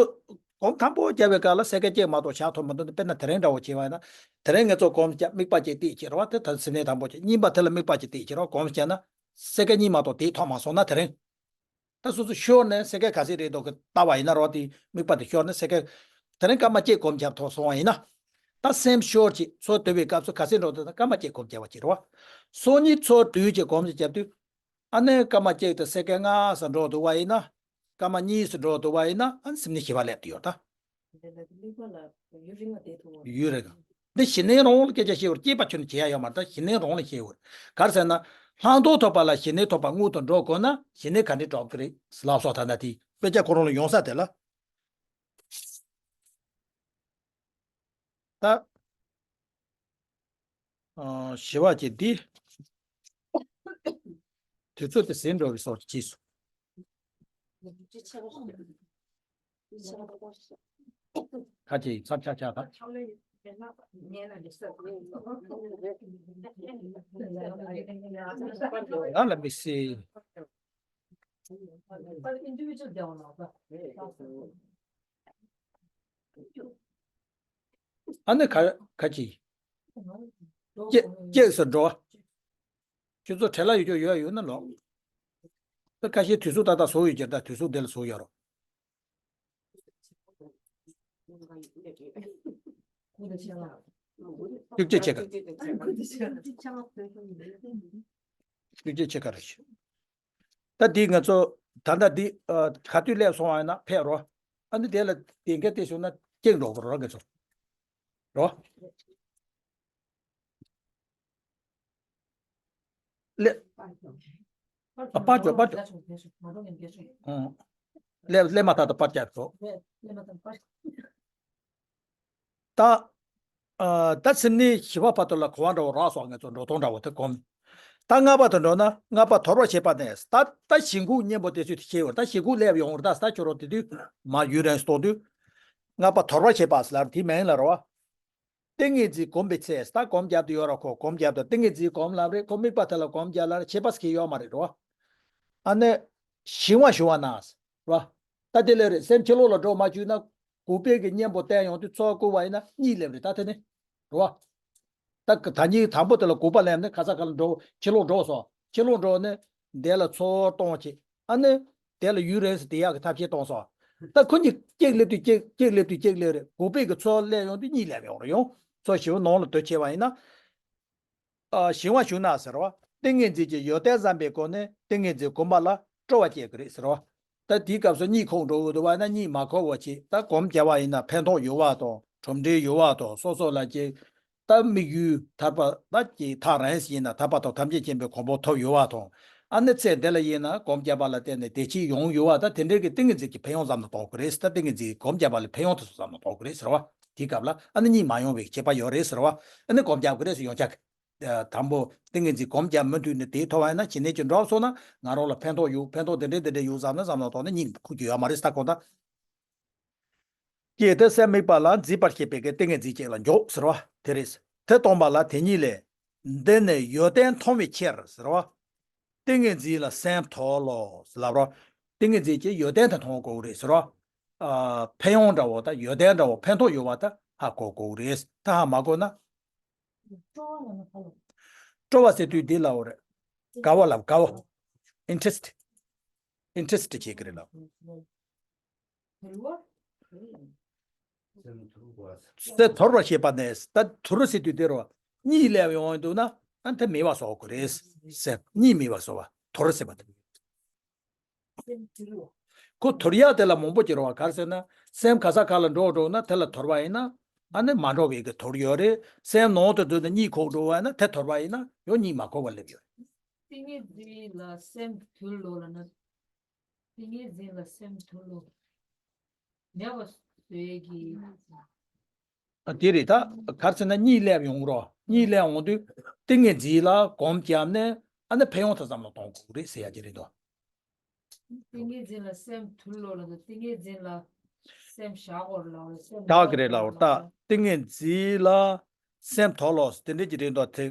སྒོམ་དང་པོ་རྒྱག་པའི་སྐབས་ལ་སེ་ཀ་གཅིག་མ་གཏོགས་བཞག་ཐུབ་མི་འདུག་དཔེར་ན་དེ་རིང་འདྲ་བོ་བྱས་པ་ཡིན་ན། དེ་རིང་ངེད་ཚོ་སྒོམ་རྒྱག་དམིགས་པ་གཅིག་གཏད་བྱས་རོ། དེ་ད་སེམས་གནས་དང་པོ་བྱས། གཉིས་པ་དེ་ལ་དམིགས་པ་གཅིག་གཏད་བྱས་རོ། སྒོམ་བྱས་ན་སེ་ཀ་གཉིས་མ་གཏོགས་དེ་ཐོབ་མ་སོང་ན་དེ་རིང་། ད་སོ་སོ་ཤོར་ནས་སེ་ཀ་ག་ཚོད་རེད་འདུག་གི་ལྟ་བ་ཡིན་ན་རོ། དེ་དམིགས་པ་དེ་ཤོར་ནས་སེ་ཀ་དེ་རིང་སྐར་མ་གཅིག་སྒོམ་རྒྱབ་ཐོག་སོང་བ་ཡིན་ན། ད་སེམས་ཤོར་བྱས་ཚུར་སྡོད་པའི་སྐབས་སུ་ག་ཚོད་འགྲོ་འདུག་ད་སྐར་མ་གཅིག་སྒོམ་རྒྱབ་པ་བྱེད་རོ། སོ་གཉིས་ཚུར་སྡོད་བྱས་སྒོམ་རྒྱབ་དུས། ཨ་ནི་སྐར་མ་གཅིག་དང་སེ་ཀ་ལྔ་ཙམ་འགྲོ་འདུག་བ་ཡིན་ན། སྐར་མ་གཉིས་ཙམ་འགྲོ་འདུག་བ་ཡིན་ན། ཨ་ནི་སེམས་གནས་བཞི་པ་སླེབས་དུ་ཡོད་ད། དེ་ལ་དམིགས་པ་ལ་ཡུན་རིང་བ་བསྡད་ཐུབ་པ། ཡུན་རིང་། འདི་གཞི་གནས་རང་ལ་སྐད་ཆ་བཤད་བར་སྐྱེས་པ་ཁྱོན་ནས་བྱེད་ཡ་ཡོད་མ་རེད། ད་གཞི་གནས་རང་ལ་བཤད་བར། ག་རེ་ཟེར་ན། ལྷག་མཐོང་ཐོབ་པ་ལ་གཞི་གནས་ཐོབ་པ་དངོས་དང་འགྲོགས་དགོས་ན་གཞི་གནས་ག་འདྲས་འགྲོགས་ཀྱི་རེད་ལབ་སོང་། ད་ན་དེ་དཔེ་ཆ་ཁོ་རང་ལ་ཡོང་ས་དེ་ལ། ད། ཨ། ཞི་བ་ཅན་འདི། དུས་ཚོད་དེ་ཟིན་འགྲོ་བའི་སོགས་ཀྱིས་སོ། ཁ་ཅིག་མཚམས་ཆག་ཆག་དང་། ང་ལ་མི་སྲིད། ཨ་ནི་ག་ག་ཅི། སྐྱེ་སྐྱེས་སུ་འགྲོ། ཁྱོད་ཚོ་བྲེལ་ལ་ཡོད་ཀྱོག་ཡོད་ཡོད་ན་ལོག་ད་ཁ་ཤས་དུས་ཚོད་ཏག་ཏག་བཟོ་ཡོད་ཀྱི་རེད། ད་དུས་ཚོད་འདི་ལ་བཟོ་ཡོད་རོགས། བཅུ་གཅིག་ཕྱེད་ཀ་བཅུ་གཅིག་ཕྱེད་ཀ་རེད་ཤག་ད་འདི་ང་ཚོ་ད་ལྟ་འདི་ཨ་ག་དུས་སླེབས་སོང་བ་ཡིན་ན་ཕེབས་རོགས། ཨ་ནི་དེ་ལ་དེ་འགའ་དེ་བྱུང་ན་སྐྱེལ་འགྲོ་དགོས་རོགས། ང་ཚོ་རོགས། ལེ། ཨ་པར་འཇོག་པར་འཇོག་ཨང་། ལེ་ལེ་མ་ཐག་ཏུ་པར་རྒྱབ་འགྲོ། ད། ཨ། ད་སེམས་གནས་བཞི་པ་བར་དུ་ལ་གོ་བ་འདྲ་བོ་རག་སོང་། ང་ཚོ་འགྲོ་སྟངས་འདྲ་བོ་དེ་གོམས། ད་ལྔ་པ་དུ་འགྲོ་ན། ལྔ་པ་དོར་བར་བྱེད་པ་ནས། ད་ད་གཞི་འགུག་གཉེན་པོ་དེ་ཚོས་དེ་ཤེས་བར། ད་གཞི་འགུག་སླེབས་ཡོང་བར། ད་ད་ཁྱོད་རང་དེ་དུས་མ་ཡུན་རིང་སྟོང་དུས། ལྔ་པ་དོར་བར་བྱེད་པ་ཟེར་ལབ་དེ་མིན་ལ་རོ། ཏིང་ངེ་འཛིན་སྒོམ་པའི་ཚེ། ད་སྒོམ་རྒྱབ་དུ་ཡོད་ར་ཁོ། སྒོམ་རྒྱབ་དུ་ཏིང་ངེ་འཛིན་སྒོམ་ལབ་རེད། ཁོ་དམིགས་པ་དེ་ལ་སྒོམ་རྒྱབ་ལབ་རེད། ཁྱད་པར་ཟེར་གྱི་ཡོད་མ་རེད་རོ། ཨ་ནི། ཞི་བ་ཞུ་བ་ན། རོ། ད་དེ་ལས་རེད། སེམས་ཕྱི་ལོགས་ལ་འགྲོ་མ་བཅུག་ན། འགུག་པའི་གི་གཉེན་པོ་བསྟན་ཡོང་དུས་ཚོགས་བསྐུལ་བ་ཡིན་ན་གཉིད་སླེབས་རེད། ད་དེ་ནི། རོ། ད་ད་གཉིད་དང་པོ་དེ་ལ་འགུག་པ་སླེབས་ནས་ག་ས་ག་ལ་འགྲོ། ཕྱི་ལོགས་འགྲོ་སོང་། ཕྱི་ལོགས་འགྲོ་ནས་དེ་ལ་ཚོར་གཏོང་བྱེད། ཨ་ནི། དེ་ལ་ཡུན་རིང་སུ་དེ་ཡག་གི་ཐབས་ཤེས་གཏོང་སོང་། ད་ཁོ་གཉིས་གཅིག་སླེབས་དུས་གཅིག་གཅིག་སླེབས་དུས་གཅིག་སླེབས་རེད། འགུག་པའི་གི་ཚོགས་སླེབས་ཡོང་དུས་གཉིད་སླེབས་ཡོང་རེད། ཡོང་ཚོགས་ཞི་བ་ནང་ལ་སྡོད་བྱས་པ་ཡིན་ན། ཨ། ཞི་བ་ཞུ་ན་ཟེར་བ། ཏིང་ངེ་འཛིན་གྱི་ཡོན་ཏན་བསམ་པའི་སྒོ་ནས་ཏིང་ངེ་འཛིན་སྒོམ་པ་ལ་སྤྲོ་བ་སྐྱེ་གི་རེད་ཟེར་བ། ད་དེའི་སྐབས་སུ་གཉིད་ཁུག་འགྲོ་གི་འདུག་བ་ན་གཉིད་མ་ཁུག་པ་བྱེད། ད་སྒོམ་རྒྱག་པ་ཡིན་ན་ཕན་ཐོགས་ཡོད་པ་དང་གྲུབ་འབྲས་ཡོད་པ་དང་སོ་སོ་ལ་ཅིག་ད་དམིགས་ཡུལ་ཐར་པ་ད་ཅིག་ཐག་རིང་ཞིག་ཡིན་ན་ཐར་པ་དང་ཐམས་ཅད་མཁྱེན་པའི་གོ་འཕང་ཐོབ་ཡོད་པ་དང་། ཨ་ནི་ཚེ་འདི་ལ་ཡིན་ན་སྒོམ་རྒྱག་པ་ལ་བརྟེན་ནས་བདེ་སྐྱིད་ཡོང་ཡོད་པ། ད་དེ་འདྲའི་གི་ཏིང་ངེ་འཛིན་གྱི་ཕན་ཡོན་ཙམ་དུ་གཏོང་གི་རེད། ད་ཏིང་ངེ་འཛིན་སྒོམ་རྒྱག་པ་ལ་ཕན་ཡོན་དུ་ཙམ་དུ་གཏོང་གི་རེད་ཟེར་བ། དེའི་སྐབས་ལ་ཨ་ནི་གཉིད་མ་ཡོང་བའི་ཁྱད་པར་ཡོད་རེད་ཟེར་བ། ཨ་ནི་སྒོམ་རྒྱག་གི་རེད་ཟེར་ཡོང་ཆ་གི། དང་པོ་ཏིང་ངེ་འཛིན་སྒོམ་རྒྱག་མུ་མཐུད་ནས་དེའི་ཐོག་བ་ཡིན་ན་ཞི་གནས་ཀྱི་འགྲོ་སོང་ན་ང་རང་ལ་ཕན་ཐོགས་ཡོད། ཕན་ཐོགས་དེ་འདྲས་དེ་འདྲས་ཡོད་བསམ་ན་བསམ་ན་ཐོག་ནས་གཉིད་ཁུག་རྒྱུ་ཡོད་མ་རེད་ཟེར། ད་གོ་ད། ཀྱེ་དེ་སེམས་དམིགས་པ་ལ་འཛིན་པར་བྱེད་པའི་གི་ཏིང་ངེ་འཛིན་ཅིག་ལ་འཇོག་ཟེར་བ་དེ་རེད། དེ་སྟོང་པ་ལ་དེ་ཉིད་ལས། འདི་ནི་ཡོན་ཏན་མཐོང་བའི་ཕྱིར་ཟེར་བ། ཏིང་ངེ་འཛིན་ལ་སེམས་མཐོལ་ལོ་ཟེར་ལབ་རོ། ཏིང་ངེ་འཛིན་གྱི་ཡོན་ཏན་དེ་མཐོང་དགོས་རེད་ཟེར་རོ། ཨ། ཕན་ཡོན་འདྲ་བོ་དང་ཡོན་ཏན་འདྲ་བོ་ཕན་ཐོགས་ཡོད་པ་དེ་ཧ་གོ་དགོས་རེད། ད་ཧ་མ་གོ་ན། སྤྲོ་བ་ལབ་ན་ཕ་ལོ། སྤྲོ་བ་ཟེར་དུས་འདི་ལབ་རེད། དགའ་བ་ལབ། དགའ་བ། interest། interest བྱེད་ཀྱི་རེད་ལབ། དོར་བ། སེམས་དོར་བར་བྱེད་པ་ནས། ད་དོར་ཟེར་དུས་དེ་རོ། གཉིད་སླེབས་ཡོང་འདུག་ན། ཨ། དེ་མེད་པ་བཟོ་དགོས་རེད། སེམས་གཉིད་མེད་པ་བཟོ་བ། དོར་ཟེར་བ་དེ། ཁོ་དོར་ཡག་དེ་ལ་མང་པོ་ཅིག་རོ་བ། ག་རེ་ཟེར་ན། སེམས་ག་ས་ག་ལ་འགྲོ་འགྲོ་ན་དེ་ལ་དོར་བ་ཡིན་ན། ཨ་ནི་མ་འགྲོ་བའི་གི་དོར་ཡོད་རེད། སེམས་ནང་དུ་འཛུལ་ནས་གཉིད་ཁུག་འགྲོ་བ་ཡིན་ན་དེ་དོར་བ་ཡིན་ན་ཡང་གཉིད་མ་ཁུག་པ་སླེབས་ཡོད་རེད། ཏིང་ངེ་འཛིན་ལ་སེམས་དུལ་ལོ་ལབ་ན། ཏིང་ངེ་འཛིན་ལ་སེམས་དུལ་ལོ། མེད་པ་བཟོ་ཡས་ཀྱི། ཨ། དེ་རེད། ད་ག་རེ་ཟེར་ན་གཉིད་སླེབས་ཡོང་རོ། གཉིད་སླེབས་འོང་དུས། ཏིང་ངེ་འཛིན་ལ་སྒོམ་བརྒྱབ་ནས་ཨ་ནི་ཕན་ཡོན་དེ་ཙམ་ལ་གཏོང་དགོས་རེད་ཟེར་ཡ་ཅིག་རེད་དོ། ཏིང་ངེ་འཛིན་ལ་སེམས་དུལ་ལོ་ལ་དང་ཏིང་ངེ་འཛིན་ལ་སེམས་བཞག་གོ་ལ་སེམས་བཞག་གི་རེད་ལ་འོ་ད་ཏིང་ངེ་འཛིན་ལ་སེམས་དོར་ལོ་དེ་འདྲ་ཅིག་རེད་དོ་དེ།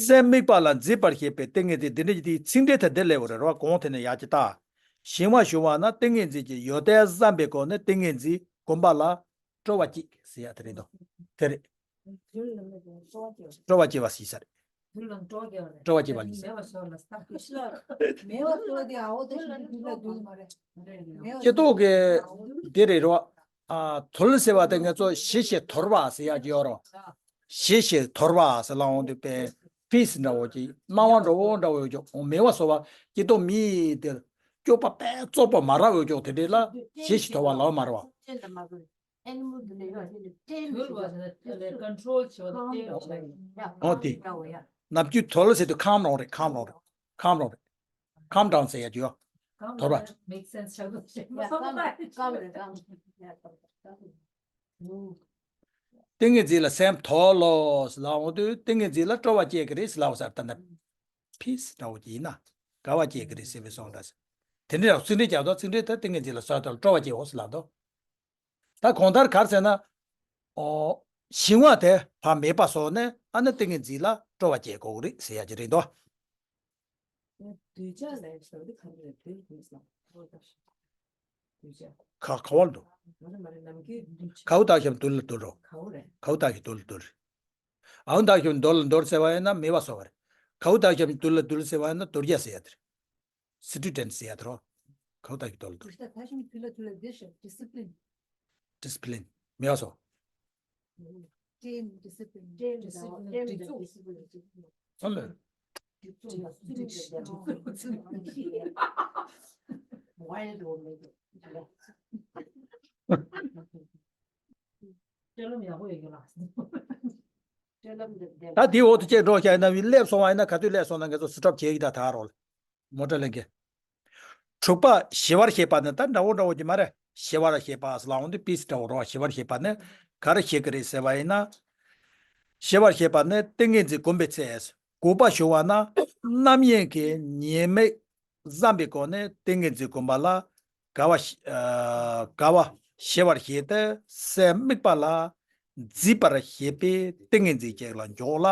སེམས་དམིགས་པ་ལ་འཛིན་པར་བྱེད་པའི་ཏིང་ངེ་འཛིན་དེ་འདྲ་ཅིག་དེའི་ཚིག་འགྲེལ་ཐད་དེ་སླེབས་པ་རེད་རོ་གོང་དེ་ནས་ཡག་ཅིག་ལྟ། ཞི་བ་ཞུ་བ་ན་ཏིང་ངེ་འཛིན་གྱི་ཡོན་ཏན་བསམ་པའི་སྒོ་ནས་ཏིང་ངེ་འཛིན་སྒོམ་པ་ལ་སྤྲོ་བ་སྐྱེད་ཟེར་ཡ་དེ་རེད་དོ། དེ་རེད། སྤྲོ་བ་སྐྱེ་བ་ཞིག་ས་རེད། སྤྲོ་བ་སྐྱེ་བ་ཞིག་ས་རེད། སྐྱེ་ཐོག་གི་དེ་རེད་རོ། ཨ་དུལ་ཟེར་བ་དེ་ང་ཚོ་ཞི་ཞིང་དུལ་བ་ཟེར་ཡ་ཅིག་ཡོད་རོ། ཞི་ཞིང་དུལ་བ་ཟེར་ལ་འོང་དུས་པས་པིས་འདྲ་བོ་ཅིག་སྣང་བ་འདྲ་བོ་འདྲ་བོ་ཡོད་ཀྱང་མེད་པ་བཟོ་བ་སྐྱེ་ཐོག་མི་དེར་སྐྱོབ་པ་པས་བཙོག་པ་མ་རག་ཡོད་ཀྱང་དེ་འདྲས་ལ་ཞི་ཞིང་དུལ་བ་ལ་མ་རེད་བ། ཨེ་ནི་མོ་དེ་ལས་ཡོད་དེ་ནི་ཏྲེན་དུལ་བ་ཟེར་ན་ལས་ཀོན་ཊོལ་བྱེད་པ་དང་ཏྲེན་བྱེད་པ་ཡ་ཨོ་དེ། འདྲ་བོ་ཡ། ནམ་རྒྱུན་དུལ་ཟེར་དུས་ཁམ་རང་རེད་ཁམ་རང་རེད། ཁམ་རང་རེད། ཁམ་ཌའོན་ཟེར་ཡ་ཅིག་ཡོད། དོར་བ། མེག་སེན་སི་ཆགས་འདུག་ཞེས་མ་སོང་ན། ཁམ་རེད་ཁམ། ཏིང་ངེ་འཛིན་ལ་སེམས་དོར་ལོ་ཟེར་ལ་འོང་དུས་ཏིང་ངེ་འཛིན་ལ་སྤྲོ་བ་སྐྱེ་གི་རེད་ཟེར་ལ་འོང་ཟེར་ད་ནི། པིས་འདྲ་བོ་ཅིག་ཡིན་ན། དགའ་བ་སྐྱེ་གི་རེད་ཟེར་བའི་སོང་འདྲ་ཟེར། དེ་འདྲ་ཡང་ཚིག་འགྲེལ་རྒྱག་དོ་ཚིག་འགྲེལ་དེ་ཏིང་ངེ་འཛིན་ལ་སོགས་དང་སྤྲོ་བ་སྐྱེའོ་ཟེར་ལབ་དོ། ད་གང་ལྟར་ག་རེ་ཟེར་ན། ཨོ། ཞི་བ་དེ་བ་མེད་པ་སོགས་ནས་ཨ་ནི་ཏིང་ངེ་འཛིན་ལ་སྤྲོ་བ་སྐྱེ་དགོས་རེད་ཟེར་ཡ་ཅིག་རེད་དོ། གདུལ་བྱ་ལས་སོགས་དེ་ག་རེ་རེད་གདུལ་དགོས་སམ། གདུལ་བྱ། ག་ག་བར་འདུག་མ་རེད་མ་རེད་ནམ་རྒྱུན་གདུལ་བྱ། གའུ་དག་ཞབས་འདུལ་ལ་འདུལ་རོ། གའུ་རེད། གའུ་དག་ཞབས་འདུལ་ལ་འདུལ་རེད། ཨའུ་དག་ཞབས་འདོར་ལ་འདོར་ཟེར་བ་ཡིན་ན་མེད་པ་བཟོ་བ་རེད། གའུ་དག་ཞབས་འདུལ་ལ་འདུལ་ཟེར་བ་ཡིན་ན་དོར་རྒྱ་ཟེར་ཡ་དེ་རེད། སི་ཊུ་ཌེན་ཊི་ཟེར་ཡ་དེ་རོ། གའུ་དག་ཞབས་འདོར་ལ་འདོར། ད་ད་ཞིང་དུལ་ལ་དུལ་ལ་དེ་ཞབས་ཌི་སི་པི་ལིན། ཌི་སི་པི་ལིན། མེད་པ་བཟོ། ཊེམ་ཌི་སི་པི་ལིན། ཊེམ་ཌི་སི་པི་ལིན། ཊེམ་ཌི་སི་པི་ལིན། ཨ་ལེ། ད་དེའི་འོག་ཏུ་སྐྱེས་འགྲོ་བྱ་ཡིན་ན་སླེབས་སོང་བ་ཡིན་ན་ག་དུས་སླེབས་སོང་ན་ང་ཚོ་སི་ཊོབ་བྱེད་ཀྱི་ད་ད་རོགས། མོ་ཊ་ལེན་གྱི། དྲུག་པ་ཞི་བར་བྱེད་པ་ནི་ད་འདྲ་བོ་འདྲ་བོ་ཅིག་མ་རེད། ཞི་བར་བྱེད་པ་ཟེར་ལ་འོང་དུས་པིས་འདྲ་བོ་རོ། ཞི་བར་བྱེད་པ་ནི་ག་རེ་བྱེད་ཀྱི་རེད་ཟེར་བ་ཡིན་ན། ཞི་བར་བྱེད་པ་ནི་ཏིང་ངེ་འཛིན་སྒོམ་པའི་ཚེ། དགུ་པ་ཞུ་བ་ན་རྣམ་གཡེང་གི་ཉེས་དམིགས་བསམ་པའི་སྒོ་ནས་ཏིང་ངེ་འཛིན་སྒོམ་པ་ལ་དགའ་བ་ཞི་ཨ་དགའ་བ་ཞི་བར་བྱེད་དེ་སེམས་དམིགས་པ་ལ་འཛིན་པར་བྱེད་པའི་ཏིང་ངེ་འཛིན་ཅིག་ལ་འཇོག་ལ།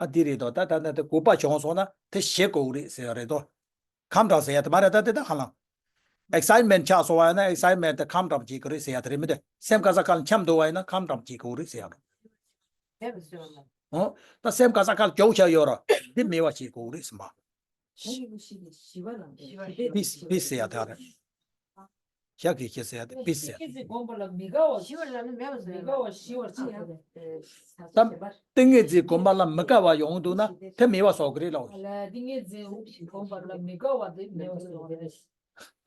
ཨ་འདི་རེད་དོ། ད་ད་ད་དེ་དགུ་པ་བྱུང་སོང་ན་དེ་ཞི་དགོས་རེད་ཟེར་བ་རེད་དོ། ཁམས་དྲག་ཟེར་ཡ་དེ་མ་རེད་ད་དེ་ད་ཧ་ལམ། ཨེག་སའི་ཊི་མེན་ཊི་ཆགས་སོང་བ་ཡིན་ན་ཨེག་སའི་ཊི་མེན་ཊི་དེ་ཁམས་དྲག་བྱེད་དགོས་རེད་ཟེར་ཡ་དེ་རེད་མི་འདུག་སེམས་ག་ས་ག་ལ་འཁྱམས་འདུག་བ་ཡིན་ན་ཁམས་དྲག་བྱེད་དགོས་རེད་ཟེར་ཡ་རེད། ཨོ། ད་སེམས་ག་ས་ག་ལ་སྐྱོ་བོ་ཆགས་ཡོད་ར། འདི་མེད་པ་བྱེད་དགོས་རེད་ཟེར་མ། ཞི་བ་ལ་འདོད། པིས་པིས་ཟེར་ཡ་དེ་རེད། ཞག་གི་ཁྱེད་ཟེར་ཡ་དེ་པིས་ཟེར་ཡ་དེ། སྒོམ་པ་ལ་མི་དགའ་བ་ཞི་བ་ལ་ནི་མེད་པ་ཟེར་མི་དགའ་བ་ཞི་བར་བྱེད་ཡ་དེ། ད་ཏིང་ངེ་འཛིན་སྒོམ་པ་ལ་མི་དགའ་བ་ཡོང་འདུག་ན་དེ་མེད་པ་བཟོ་གི་རེད་ལ། ཏིང་ངེ་འཛིན་སྒོམ་པ་ལ་མི་དགའ་བ་དེ་མེད་པ་བཟོ་གི་རེད།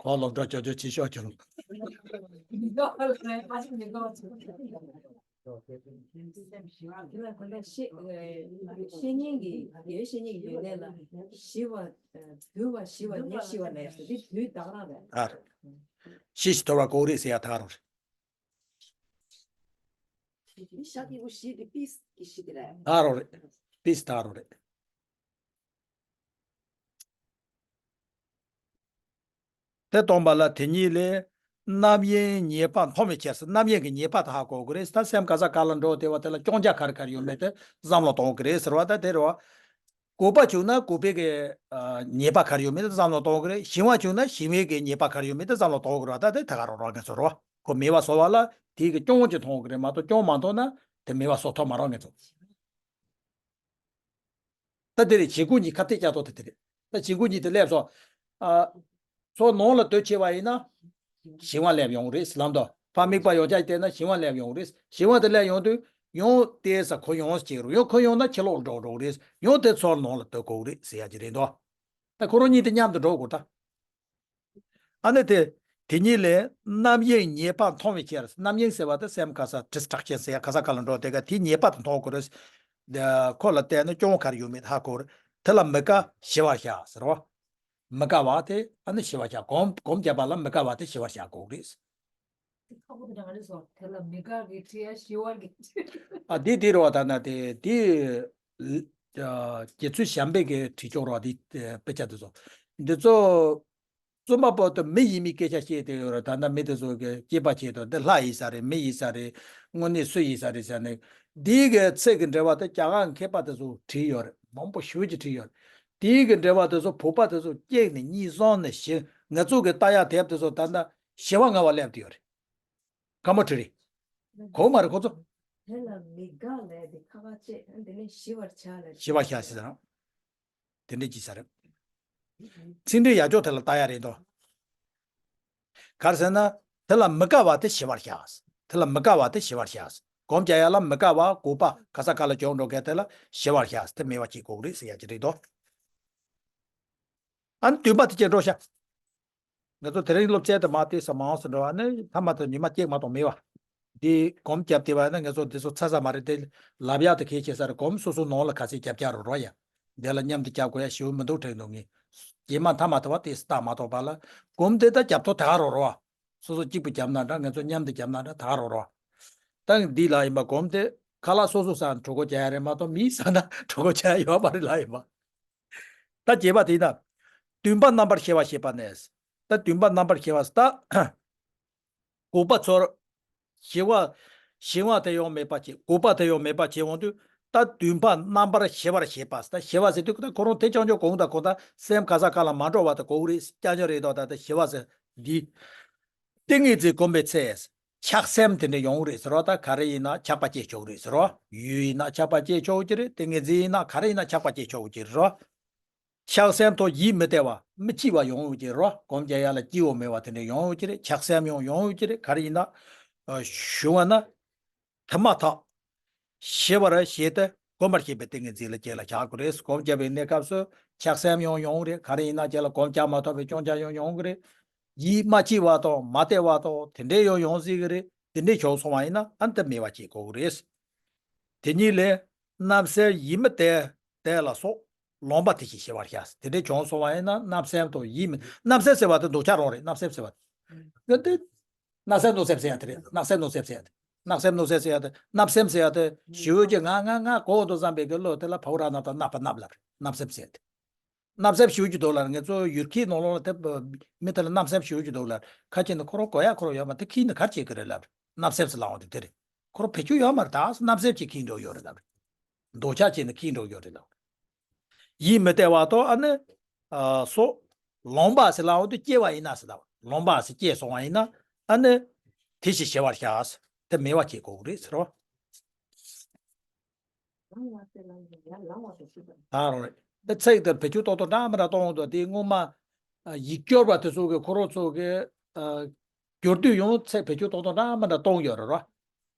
ཁོ་སློབ་གྲྭ་ཅོ་ཅོ་ཆེ་ཤོས་ཀྱི་ལོ། མི་དགའ་བ་ལ་ཕ་ཞིག་མི་དགའ་བ་བྱེད། དེ་ལ་ཁོ་ལ་བཤེས་བཤེས་གཉེན་གྱི་དགེ་བའི་བཤེས་གཉེན་གྱི་ཡོན་ཏན་ལ་ཞི་བ་དུལ་བ་ཞི་བ་ཉེར་ཞི་བ་ལས་སུ་དེ་དུས་དག་རང་རེད། ཨ། ཞི་ཞིང་དུལ་བ་དགོས་རེད་ཟེར་ཡ་ད་རང་རེད། ཞི་ཞི་ཞི་དེ་པིས་ཀྱི་ཞི་དེ་རེད། ད་རང་རེད། པིས་ད་རང་རེད། དེ་སྟོང་པ་ལ་དེ་ཉིད་ལས། རྣམ་གཡེང་ཉེས་པ་མཐོང་བའི་ཕྱིར། རྣམ་གཡེང་གི་ཉེས་པ་དེ་ཧ་གོ་དགོས་རེད། ད་སེམས་ག་ས་ག་ལ་འགྲོ་བསྡད་པ་དེ་ལ་སྐྱོན་ཆ་ག་རེ་ག་རེ་ཡོད་མེད་དེ་བསམ་བློ་གཏོང་དགོས་རེད་ཟེར་བ་ད་དེ་རེད་བ། དགུ་པ་བྱུང་ན་དགུ་པའི་གི་ཉེས་པ་ག་རེ་ཡོད་མེད་དེ་བསམ་བློ་གཏོང་དགོས་རེད། ཞི་བ་བྱུང་ན་ཞི་བའི་གི་ཉེས་པ་ག་རེ་ཡོད་མེད་དེ་བསམ་བློ་གཏོང་དགོས་རེད་བ། ད་དེ་ད་ག་རང་རང་གི་ཚོ་རེད་བ། ཁོ་མེད་པ་བཟོ་བ་ལ་དེའི་གི་སྐྱོན་ཅིག་མཐོང་དགོས་རེད་མ་གཏོགས་སྐྱོན་མ་མཐོང་ན་དེ་མེད་པ་བཟོ་ཐུབ་མ་རེད་ངེད་ཚོ། ད་དེ་རེད་བྱེད་སྒོ་གཉིས་ཁ་གཏད་བཅག་ཐོག་དེ་དེ་རེད། ད་བྱེད་སྒོ་གཉིས་དེ་སླེབས་སོང་། ཨ། ཚོ་ནང་ལ་སྡོད་ཆེ་བ་ཡིན་ན། ཞི་བ་སླེབས་ཡོང་རེད་ལམ་དུ། ཕ་དམིགས་པ་ཡོངས་ཆགས་བལྟས་ན་ཞི་བ་སླེབས་ཡོང་རེད། ཞི་བ་དེ་སླེབས་ཡོང་དུས་ཡང་བལྟས་ས་ཁོ་ཡོངས་སུ་སྐྱེ་རུང་ཡང་ཁོ་ཡོང་ན་ཕྱི་ལོགས་འགྲོ་འགྲོ་རེད། ཡང་དེ་ཚོ་ནང་ལ་སྡོད་དགོས་རེད་ཟེར་ཡ་ཅིག་རེད་འདུག་ད་ཁོ་རང་གཉིས་དེ་མཉམ་དུ་འགྲོ་དགོས་ད། ཨ་ནི་དེ། དེ་ཉིད་ལས་རྣམ་གཡེང་ཉེས་པ་མཐོང་བའི་ཕྱིར། རྣམ་གཡེང་ཟེར་བ་དེ་སེམས་ག་ས་ཌི་སི་ཊྲག་ཤན་ཟེར་ཡ་ག་ས་ག་ལ་འགྲོ་དེ་ག་དེ་ཉེས་པ་དེ་མཐོང་དགོས་རེད། དེ་ཁོ་ལ་བལྟས་ན་སྐྱོན་ག་རེ་ཡོད་མེད་ཧ་གོ་རེད། དེ་ལ་མི་དགའ་ཞི་བར་བྱ་ཟེར་བ། མི་དགའ་བ་དེ་ཨ་ནི་ཞི་བར་བྱ་སྒོམ་སྒོམ་བརྒྱབ་པ་ལ་མི་དགའ་བ་དེ་ཞི་བར་བྱ་དགོས་རེད། དེ་ཁག་པོ་དེ་འདྲ་མ་རེད་སོ། དེ་ལ་མི་དགའ་གི་བྲིས་ཡ་ཞི་བར་གི་བྲིས། ཨ་འདི་འདི་རེད་བ། ད་ན་དེ་འདི་རྒྱ་མཚོ་གཞན་པའི་གི་བྲིས་ཆོག་རེད་བ། འདི་དཔེ་ཆ་དེ་ཚོ་འདི་ཚོ་རྩོམ་པ་པོ་དེ་མི་ཡིན་མིན་སྐད་ཆ་བཤད་དེ་ཡོད་རེད། ད་ལྟ་མི་དེ་ཚོ་གི་སྐྱེས་པ་བྱས་དང་། འདི་ལྷ་ཡིན་ས་རེད། མི་ཡིན་ས་རེད། དངོས་གནས་སུ་ཡིན་ས་རེད་ཟེར་ནས། འདི་གི་ཚིག་གི་འགྲེལ་པ་དེ་རྒྱ་གར་མཁས་པ་དེ་ཚོ་བྲིས་ཡོད་རེད། མང་པོ་ཞེ་པོ་ཅིག་བྲིས་ཡོད་རེད། དེའི་གི་འགྲེལ་པ་དེ་ཚོ་བོད་པ་དེ་ཚོ་གཅིག་ནས་གཉིས་གསུམ་ནས་བཞི། ང་ཚོ་གི་ལྟ་ཡ་དེབ་དེ་ཚོ་ད་ལྟ་ཞི་བ་ལྔ་པ་སླེབས་བསྡད་ཡོད་རེད། ཀ་མ་ཁྲི་རེད། གོ་མ་རེད་ཁོ་ཚོ། དེ་ལ་མི་དགའ་ལས་དེ་ཁ་ཁ་བཅད། འདི་ནས་ཞི་བར་བྱ་ལས། ཞི་བར་བྱ་ཟེར་རང་། དེ་འདྲས་ཅིག་ཟེར། ཚིག་འགྲེལ་ཡག་ཅོག་དེ་ལ་ལྟ་ཡ་རེད་དོ། ག་རེ་ཟེར་ན། དེ་ལ་མི་དགའ་བ་དེ་ཞི་བར་བྱ། དེ་ལ་མི་དགའ་བ་དེ་ཞི་བར་བྱ། སྒོམ་རྒྱག་ཡ་ལ་མི་དགའ་བ་དགོས་པ་ག་ས་ག་ལ་བྱུང་འགྲོ་མཁན་དེ་ལ་ཞི་བར་བྱ། དེ་མེད་པ་བྱེད་དགོས་རེད་ཟེར་ཡ་ཅིག་རེད་དོ། ཨ་ནི་བདུན་པ་དེ་ཅིག་འགྲོ་ཤག་ང་ཚོ་དེ་རིང་སློབ་ཚན་དེ་མ་བལྟས་ས་མང་སུ་འགྲོ་བ་ནི་མཐའ་མ་དེ་ཉི་མ་གཅིག་མ་གཏོགས་མེད་པ། འདི་སྒོམ་རྒྱབ་བསྡད་པ་ཡིན་ན་ང་ཚོ་འདི་ཚོ་ཚ་ཚ་མ་རེད་དེ། ལབ་ཡག་དེ་གལ་ཆེ་ས་རེད། སྒོམ་སོ་སོ་ནང་ལ་ག་ཚད་རྒྱབ་རྒྱག་རོགས་རོགས་ཡ། འདི་ལ་མཉམ་དུ་རྒྱབ་དགོས་ཡ་ཞེ་པོ་མི་འདུག་དྲན་འདུག་ངས། རྗེས་མ་མཐའ་མ་དེ་བ་དེ་སྟག་མ་གཏོགས་པ་ལ། སྒོམ་དེ་ད་རྒྱབ་ཐོ་ད་ག་རོགས་རོགས་ཨ། སོ་སོ་གཅིག་པུ་རྒྱབ་ན་འདྲ། ང་ཚོ་མཉམ་དུ་རྒྱབ་ན་འདྲ། ད་ག་རོགས་རོགས་ཨ། ད་འདི་ལ་ཡིན་པ་སྒོམ་དེ་ཁ་ལག་སོ་སོ་ས་གྲོད་ཁོག་རྒྱག་ཡ་རེད་མ་གཏོགས་མིའི་ས་ན་གྲོད་ཁོག་རྒྱག་ཡ་ཡོད་མ་རེད་ལ་ཡིན་པ། ད་རྒྱས་པ་དེ་ཡིན་ན། བདུན་པ་རྣམ་པར་ཤེས་པ་ཞེས་པ་ནས། ད་བདུན་པ་རྣམ་པར་ཤེས་པ་ད། འགོག་པ་ཚོར། ཞི་བ། ཞི་བ་དེ་ཡང་མེད་པ་བྱེད། འགོག་པ་དེ་ཡང་མེད་པ་བྱེད་འོང་དུས། ད་བདུན་པ་རྣམ་པར་ཤེས་པར་བྱེད་པ། ད་ཤེས་པ་ཟེར་དུས་ད་ཁོ་རང་དེ་རྐྱང་རྐྱང་གོང་དང་གོང་དང་སེམས་ག་ས་ག་ལ་མ་འགྲོ་བ་དེ་གོ་གི་རེད། རྐྱང་རྐྱང་རེད་དོ། ད་ད་ཤེས་པ་ཟེར་འདི། ཏིང་ངེ་འཛིན་སྒོམ་པའི་ཚེ། ཆགས་སེམས་དེ་འདྲ་ཡོང་གི་རེད་ཟེར་བ། ད་ག་རེ་ཡིན་ན་ཆགས་པ་སྐྱེ་ཆོག་གི་རེད་ཟེར་བ། ཡུལ་ཡིན་ན་ཆགས་པ་སྐྱེ་ཆོག་གི་རེད། ཏིང་ངེ་འཛིན་ཡིན་ན་ག་རེ་ཡིན་ན་ཆགས་པ་སྐྱེ་ཆོག་གི་རེད་ཟེར་བ། ཆགས་སེམས་ཐོག་ཡིད་མི་བདེ་བ་མི་སྐྱིད་པ་ཡོང་ཡོད་ཀྱི་རོ། སྒོམ་རྒྱག་ཡ་ལ་སྐྱིད་པོ་མེད་པ་དེ་འདྲ་ཡོང་ཡོད་ཀྱི་རེད། ཆགས་སེམས་ཡང་ཡོང་ཡོད་ཀྱི་རེད། ག་རེ་ཡིན་ན། ཨ། ཞུ་བ་ན། དེ་མ་ཐག་ཤེས་པར་བྱས་ཏེ་སྒོམ་པར་བྱེད་པའི་ཏིང་ངེ་འཛིན་ལ་རྒྱུད་ལ་བཞག་དགོས་རེད། སྒོམ་རྒྱབ་པའི་གནས་སྐབས་སུ་ཆགས་སེམས་ཡང་ཡོང་རེད། ག་རེ་ཡིན་ན་རྒྱུད་ལ་སྒོམ་རྒྱག་མ་ཐུབ་པའི་སྐྱོན་ཆ་ཡང་ཡོང་གི་རེད། ཡིད་མ་སྐྱིད་པ་དང་མ་བདེ་བ་དང་དེ་འདྲས་ཡང་ཡོང་སྲིད་ཀྱི་རེད། དེ་འདྲས་བྱུང་སོང་བ་ཡིན་ན་ཨ་ནི་དེ་མེད་པ་བྱེད་དགོས་ཀྱི་རེད། དེ་ཉིད་ལས། བརྣབ་སེམས་ཡིད་མི་བདེ་བ་ལ་སོགས་ལོང་བ་དེ་བཞིན་ཞི་བར་བྱ། དེ་འདྲའི་བྱུང་སོང་བ་ཡིན་ན་བརྣབ་སེམས་དང་ཡིད་མི། བརྣབ་སེམས་ཟེར་བ་དེ་འདོད་ཆགས་རང་རེད། བརྣབ་སེམས་ཟེར་བ་དེ། དེ་བརྣབ་སེམས་གནོད་སེམས་ཟེར་ཡ་དེ་རེད། བརྣབ་སེམས་གནོད་སེམས་ཟེར་ཡ་དེ། བརྣབ་སེམས་གནོད་སེམས་ཟེར་ཡ་དེ། བརྣབ་སེམས་ཟེར་ཡ་དེ་ཞི་བའི་ཀྱི་ང་ང་ང་གོ་འདུག་བསམ་པའི་གི་བློ་དེ་ལ་བ་འོ་ར་ན་བཏགས་བརྣབ་པ་བརྣབ་ལབ་རེད། བརྣབ་སེམས་ཟེར་ཡ་དེ། བརྣབ་སེམས་ཞི་བའི་ཀྱི་འདུག་ལབ། ང་ཚོ་ཡུལ་སྐད་ནང་ལོགས་ལ་དེ་མི་དེ་ལ་བརྣབ་སེམས་ཞི་བའི་ཀྱི་འདུག་ལབ། ཁ་ཅིག་ནི་ཁོ་རང་གོ་ཡ་ཁོ་རང་ཡོད་མ་དེ་ཁྱི་ནི་གར་བྱེད་ཀྱི་རེད་ལབ་རེད། བརྣབ་སེམས་ཟེར་ལབ་འོང་དེ་དེ་རེད། ཁོ་རང་བེད་སྤྱོད་ཡོད་མ་རེད། ད་བརྣབ་སེམས་ཀྱིས་ཁེངས་འགྲོ་ཡོད་རེད་ལབ་རེད། འདོད་ཆགས་བྱས་ནས་ཁེངས་འགྲོ་ཡོད་རེད་ལབ་རེད། ཡིད་མི་བདེ་བ་དང་ཨ་ནི། ཨ། སོགས། ལོང་བ་ཟེར་ལབ་འོང་དུས་སྐྱེ་བ་ཡིན་ན་ཟེར་ལབ། ལོང་བ་ཟེར་སྐྱེས་སོང་བ་ཡིན་ན་ཨ་ནི། དེ་བཞིན་ཞི་བར་བྱ། དེ་མེད་པ་བྱེད་དགོས་ཀྱི་རེད་ཟེར་བ། ད་རང་རེད། དེ་ཚིག་དེར་བེད་སྤྱོད་ཏོག་ཏོག་འདྲ་མི་འདྲ་གཏོང་འོང་དུས་དེ་སྔོན་མ། ཨ། ཡིག་སྐྱོར་བ་དེ་ཚོ་གི་ཁོ་རང་ཚོ་གི། ཨ། སྦྱོར་དུས་ཡང་ཚིག་བེད་སྤྱོད་ཏོག་ཏོག་འདྲ་མི་འདྲ་གཏོང་ཡོད་རེད་རོ།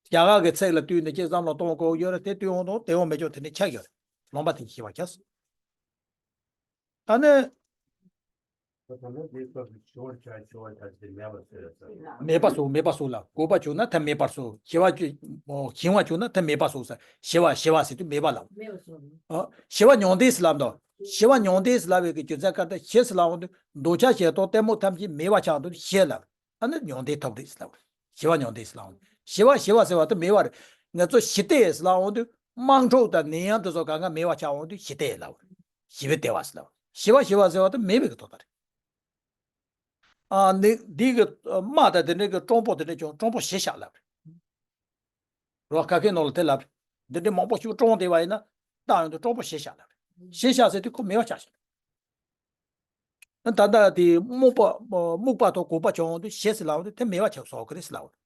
རྒྱ་གར་གྱི་ཚིག་ལ་བསྟུན་ནས་ཅིག་བསམ་བློ་གཏོང་དགོས་ཡོད་རེད། དེ་བསྟུན་འོང་དུས་དེ་འོང་མེད་ཆོག་དེ་ནི་ཆགས་ཡོད་རེད། ལོང་བ་དེ་ཞི་བར་བྱ། ཨ་ནི། མེད་པ་བཟོ། མེད་པ་བཟོ་ལ། འགོག་པ་བྱུང་ན་དེ་མེད་པར་བཟོ། ཞི་བ་བྱུང་། ཞི་བ་བྱུང་ན་དེ་མེད་པར་བཟོ་ཟེར། ཞི་བ་ཞི་བ་ཟེར་དུས་མེད་པ་ལ། ཨ། ཞི་བ་མྱང་འདས་ཟེར་ལབ་འདུག་ཞི་བ་མྱང་འདས་ཟེར་ལབ་པའི་གི་རྒྱུ་མཚན་ག་རེ་ཞི་ཟེར་ལབ་འོང་དུས་འདོད་ཆགས་ཞེ་སྡང་གཏི་མུག་ཐམས་ཅད་མེད་པ་ཆགས་འདུག་ཞི་ལབ། ཨ་ནི་མྱང་འདས་ཐོབ་རེད་ཟེར་ལབ། ཞི་བ་མྱང་འདས་ཟེར་ལབ་འོང་། ཞི་བ་ཞི་བ་ཟེར་བ་དེ་མེད་པ་རེད། ང་ཚོ་ཞི་བདེ་ཟེར་ལབ་འོང་དུས་དམག་འཁྲུག་དང་ནད་ཡམས་དེ་ཚོ་གང་ག་མེད་པ་ཆགས་འོང་དུས་ཞི་བདེ་ལབ། ཞི་བའི་བདེ་བ་ཟེར་ལབ། ཞི་བ་ཞི་བ་ཟེར་བ་དེ་མེད་པའི་གི་དོན་དག་རེད། ཨ་ནི་འདི་གི་དམག་དང་དེ་འདྲའི་གི་དཀྲོངས་པོ་དེ་འདྲ་བྱུང་དཀྲོངས་པོ་ཞི་བཞག་ལབ་རེད། རོ་ཁ་ཁའི་ནང་ལ་དེ་ལབ་རེད། འདི་འདྲའི་མང་པོ་ཞིག་དཀྲོངས་བསྡད་པ་ཡིན་ན་བཏང་ཡོང་དུས་དཀྲོངས་པོ་ཞི་བཞག་ལབ་རེད། ཞི་བཞག་ཟེར་དུས་ཁོ་མེད་པ་ཆགས་ཤིང་། ད་ལྟ་དེ་རྨུགས་པ་རྨུགས་པ་དང་འགོག་པ་བྱུང་འོང་དུས་ཞི་ཟེར་ལབ་འོང་དུས་དེ་མེད་པ་ཆགས་སོགས་ཀྱི་རེད་ཟེར་ལབ་རེད།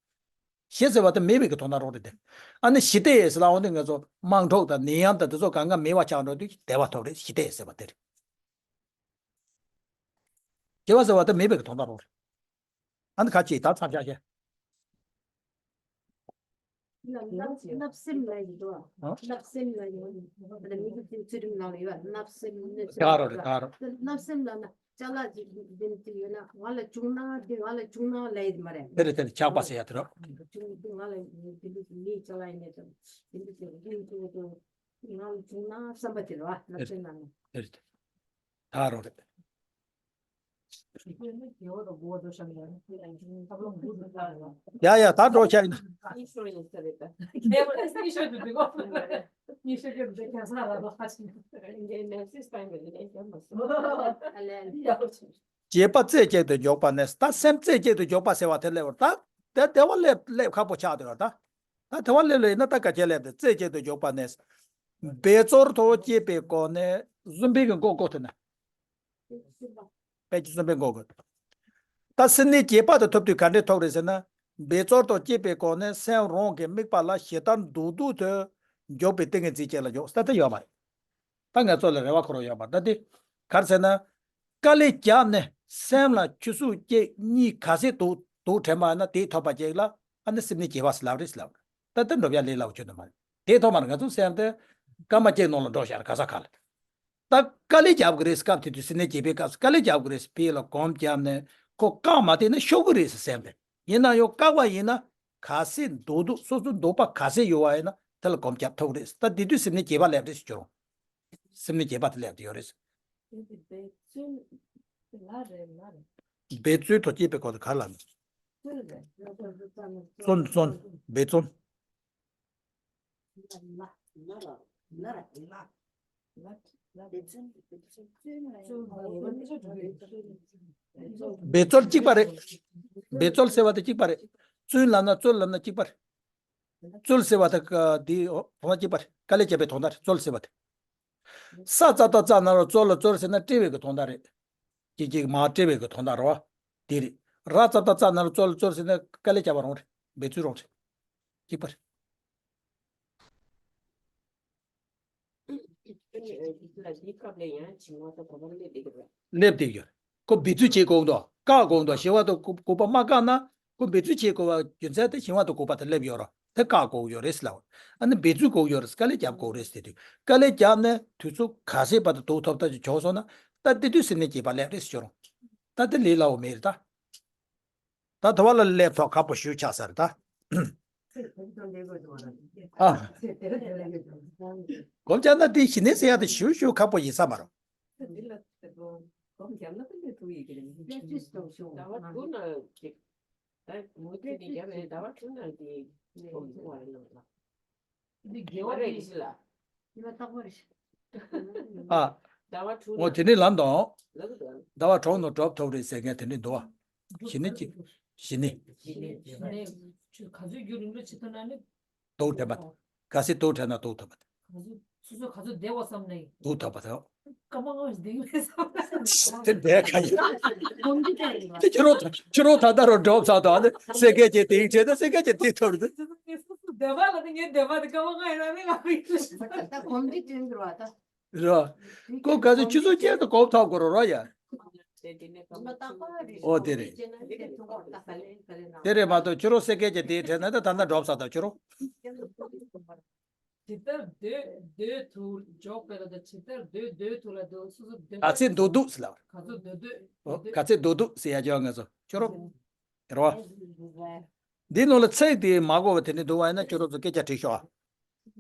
ཞི་ཟེར་བ་དེ་མེད་པའི་གི་དོན་དག་རོགས་རེད་དེ། ཨ་ནི་ཞི་བདེ་ཟེར་ལབ་འོང་དུས་ང་ཚོ་དམག་འཁྲུག་དང་ནད་ཡམས་དང་དེ་ཚོ་གང་ག་མེད་པ་ཆགས་འགྲོ་དུས་བདེ་བ་ཐོབ་རེད། ཞི་བདེ་ཟེར་བ་དེ་རེད། སྐྱེ་བ་ཟེར་བ་དེ་མེད་པའི་གི་དོན་དག་རོགས་རེད། ཨ་ནི་ཁ་ཅིག་ད་མཚམས་བཞག་བྱས། བརྣབ་སེམས་ལ་ཡིན་འགྲོ། ཨ། བརྣབ་སེམས་ལ་ཡོད། ད་ལྟ་མི་གི་ཚུལ་ཁྲིམས་ནང་ལ་ཡོད། བརྣབ་སེམས་གནོད་སེམས་དེ་ག་རོ་རེད། ག་རོ། བརྣབ་སེམས་ལ་ན་ཅ་ལག་ཅིག་འདི་འདི་ཡོད་ན་ང་ལ་བྱུང་ན་འདི་ང་ལ་བྱུང་ན་ལབ་ཡོད་མ་རེད། དེ་རེད་དེ་རེད། ཆགས་པ་ཟེར་ཡ་དེ་རོ། བྱུང་འདི་ང་ལ་འདི་འདི་མིའི་ཅ་ལག་ཡིན་ནས་ཀྱང་འདི་འདི་ཟེར་འདི་འདི་ཟེར་ང་ལ་བྱུང་ན་བསམ་པ་དེ་རེད་བ། བརྣབ་སེམས་ལ་ན། དེ་རེད། ད་རོ་རེད། ཡ་ཡ་ད་འགྲོ་ཤག་ཡིན། བྱེད་པ་རྩེ་གཅིག་ཏུ་འཇོག་པ་ནས་ད་སེམས་རྩེ་གཅིག་ཏུ་འཇོག་པ་ཟེར་བ་དེ་སླེབས་པ་ད་དེ་དེ་བ་སླེབས་སླེབས་ཁག་པོ་ཆགས་འདུག་ད་ད་དེ་བ་སླེབས་ལ་ཡིན་ན་ད་ག་ཅེ་སླེབས་ཏེ་རྩེ་གཅིག་ཏུ་འཇོག་པ་ནས་འབད་རྩོལ་དུ་སྐྱེས་པའི་སྒོ་ནས་གཟུམ་པའི་གི་མགོ་བཀོག་ཐུབ་ན། དཔེ་ཅི་གསུངས་པའི་མགོ་དགོས། ད་སེམས་ནི་བྱེད་པ་དེ་ཐོབ་དུས་ག་འདྲས་ཐོབ་རེད་ཟེར་ན། འབད་རྩོལ་དུ་སྐྱེས་པའི་སྒོ་ནས་སེམས་རང་གི་དམིགས་པ་ལ་ཞེ་སྡང་མདོག་མདོག་ཏུ་འཇོག་པའི་ཏིང་ངེ་འཛིན་ཅན་ལ་འཇོག་ས་དེ་ཡོད་མ་རེད། ད་ང་ཚོ་ལ་རེ་བ་ཁོ་རང་ཡོད་མ་རེད། ད་དེ་ག་རེ་ཟེར་ན། དཀའ་ལས་བརྒྱབ་ནས་སེམས་ལ་ཆུད་ཟོས་སྐྱེ་གཉིས་ག་ཚད་དུ་དུ་དྲན་པ་ན་དེ་ཐོབ་པ་ཅིག་ལ་ཨ་ནི་སེམས་ནི་བྱེད་པ་ཟེར་ལབ་རེད་ཟེར་ལབ་རེད། ད་དེ་འགྲོ་ཡ་ལས་སླ་བོ་ཆོད་དུ་མ་རེད། དེ་ཐོབ་མ་རེད། ང་ཚོ་སེམས་དེ་སྐར་མ་གཅིག་ནང་ལ་འགྲོ་ཤར་ག་ས་ག་ལ། ད་དཀའ་ལས་རྒྱབ་གི་རེད། སྐབས་དེ་དུས་སེམས་ནི་བྱེད་པའི་སྐབས་སུ་དཀའ་ལས་རྒྱབ་གི་རེད། ཕི་ལ་གོམ་བརྒྱབ་ནས་ཁོ་བཀག་མ་དེ་ནི་ཤོར་གི་རེད་ཟེར་སེམས་དེ། ཡིན་ན་ཡང་བཀག་པ་ཡིན་ན་ག་ཚད་མདོག་མདོག་སོ་སོ་མདོག་པ་ག་ཚད་ཡོད་པ་ཡིན་ན་དེ་ལ་གོམ་བརྒྱབ་ཐུབ་རེད། ད་དེ་དུས་སེམས་ནི་བྱེད་པ་སླེབས་རེད་ཟེར་གྱི་རུང་། སེམས་ནི་བྱེད་པ་དེ་སླེབས་དེ་ཡོད་རེད། འབད་རྩོལ་དུ་སྐྱེས་པའི་སྐོར་དུ་ག་ལ་ནི། བརྩོན་བརྩོན། འབད་རྩོལ། འབད་རྩོལ་གཅིག་པ་རེད། འབད་རྩོལ་ཟེར་བ་དེ་གཅིག་པ་རེད། བརྩོན་ལབ་ན་རྩོལ་ལབ་ན་གཅིག་པ་རེད། རྩོལ་ཟེར་བ་དེ་དེ་དོན་གཅིག་པ་རེད། དཀའ་ལས་བརྒྱབ་པའི་དོན་དག་རེད། རྩོལ་ཟེར་བ་དེ། ས་ཙ་ཏ་ཙ་ན་རོ་རྩོལ་ལ་རྩོལ་ཟེར་ན་བཀྲེས་པའི་གི་དོན་དག་རེད། གཅིག་གཅིག་མ་བཀྲེས་པའི་གི་དོན་དག་རེད་བ། དེ་རེད། ར་ཙ་ཏ་ཙ་ན་རོ་རྩོལ་ལ་རྩོལ་ཟེར་ན་དཀའ་ལས་བརྒྱབ་པ་རང་རེད། འབད་རྩོལ་རང་རེད། གཅིག་པ་རེད། འདི་སྐབས་ལ་ཡང་བྱིང་བ་དང་གོམས་པ་སླེབས་བསྡད་ཀྱི་རེད། སླེབས་བསྡད་ཀྱི་རེད། ཁོ་འབད་རྩོལ་བྱེད་དགོས་འདུག་བཀག་དགོས་འདུག་བྱིང་བ་དང་ལྐུགས་པ་མ་བཀག་ན། ཁོ་འབད་རྩོལ་བྱེད་དགོས་པ་རྒྱུ་མཚན་དེ་བྱིང་བ་དང་ལྐུགས་པ་དེ་སླེབས་ཡོད་རེད། དེ་བཀག་དགོས་ཡོད་རེད་ཟེར་ལབ། ཨ་ནི་འབད་རྩོལ་དགོས་ཡོད་རེད། དཀའ་ལས་རྒྱབ་དགོས་རེད་ཟེར་དུས་དཀའ་ལས་རྒྱབ་ནས་དུས་ཚོད་ག་ཚད་བར་དུ་འདུག་ཐུབ་ཐབས་ཅིག་བྱུང་སོང་ན། ད་དེ་དུས་སེམས་ནི་བྱེད་པ་སླེབས་རེད་ཟེར་རུང་། ད་དེ་ལས་སླ་བོ་མེད་རེད་ད། ད་དེ་བ་ལ་སླེབས་ཐོག་ཁག་པོ་ཞེ་པོ་ཆགས་ས་རེད་ད། ཨ། གོམས་བྱས་ན་དེ་ཞི་གནས་ཟེར་ཡ་དེ་ཞེ་པོ་ཞེ་པོ་ཁག་པོ་ཡིན་ས་མ་རེད། འདི་དགེ་བ་རེད་ཟེར་ལ། ཨ། ཟླ་བ་དྲུག་ངོ་དེ་ནི་ལམ་དང་། ཟླ་བ་དྲུག་ནང་གྲོལ་ཐུབ་རེད་ཟེར་མཁན་དེ་འདྲ་འདུག་བ། ཞི་གནས་ཀྱི། ཞི་གནས། ཞི་གནས་ཆུ་ག་ཚོད་རྒྱུན་རིང་པོ་བྱེད་ཐུབ་ན་ནི། དུག་དྲན་པ། ག་ཚོད་དུག་དྲན་ན་དུག་ཐུབ་པ། ག་ཚོད་སོ་སོ་ག་ཚོད་བདེ་བ་བསམ་ནས། དུག་ཐུབ་པ་དང་། སྐར་མ་ལྔ་བཞི་བདེ་གི་མེད་བསམ་ན། དེ་བདེ་ག་ཡིན། དེ་ཁྱོད་རང་ཁྱོད་རང་ད་ལྟ་རུ་འགྲོ་བསམ་དང་ནི་སེ་གེ་ཅེ་དེ་ཡིན་ཆེ་ད་སེ་གེ་ཅེ་དེ་ཐུབ་རེད། སོ་སོ་བདེ་བ་ལ་ནི་ངའི་བདེ་བ་དེ་སྐར་མ་ལྔ་ཡིན་ན་ནི་ལག་ཡིན། ད་གོམས་འདྲིས་བསྟུན་དགོས་ར་ད། རོ། ཁོ་ག་ཚོད་ཆུ་ཚོད་བཅད་དུ་གོམ་ཐོག་དགོས་རོ་རོ་ཡ། ཨོ་དེ་རེད། དེ་རེད་མ་གཏོགས་ཁྱོད་རང་སེ་གེ་ཅེ་དེའི་གྲས་ན་ད་ད་ལྟ་འགྲོ་ས་དང་ཁྱོད་རང་། ཇི་ལྟར་འདོད་འདོད་དུ་འཇོག་པའི་ལ་དང་ཇི་ལྟར་འདོད་འདོད་དུ་ལ་དང་སོ་སོ་འདོད། ག་ཚད་འདོད་འདོད་ཟེར་ལ། ག་ཚོད་འདོད་འདོད། ཨོ་ག་ཚད་འདོད་འདོད་ཟེར་ཡ་ཅོ་ང་ཚོ་ཁྱོད་རང་། རེད་བ། འདི་ནང་ལ་ཚིག་དེ་མ་གོ་བ་དེ་ནི་འདུག་བ་ཡིན་ན་ཁྱོད་རང་ཚོ་སྐད་ཆ་དྲིས་ཤོག་ཨ།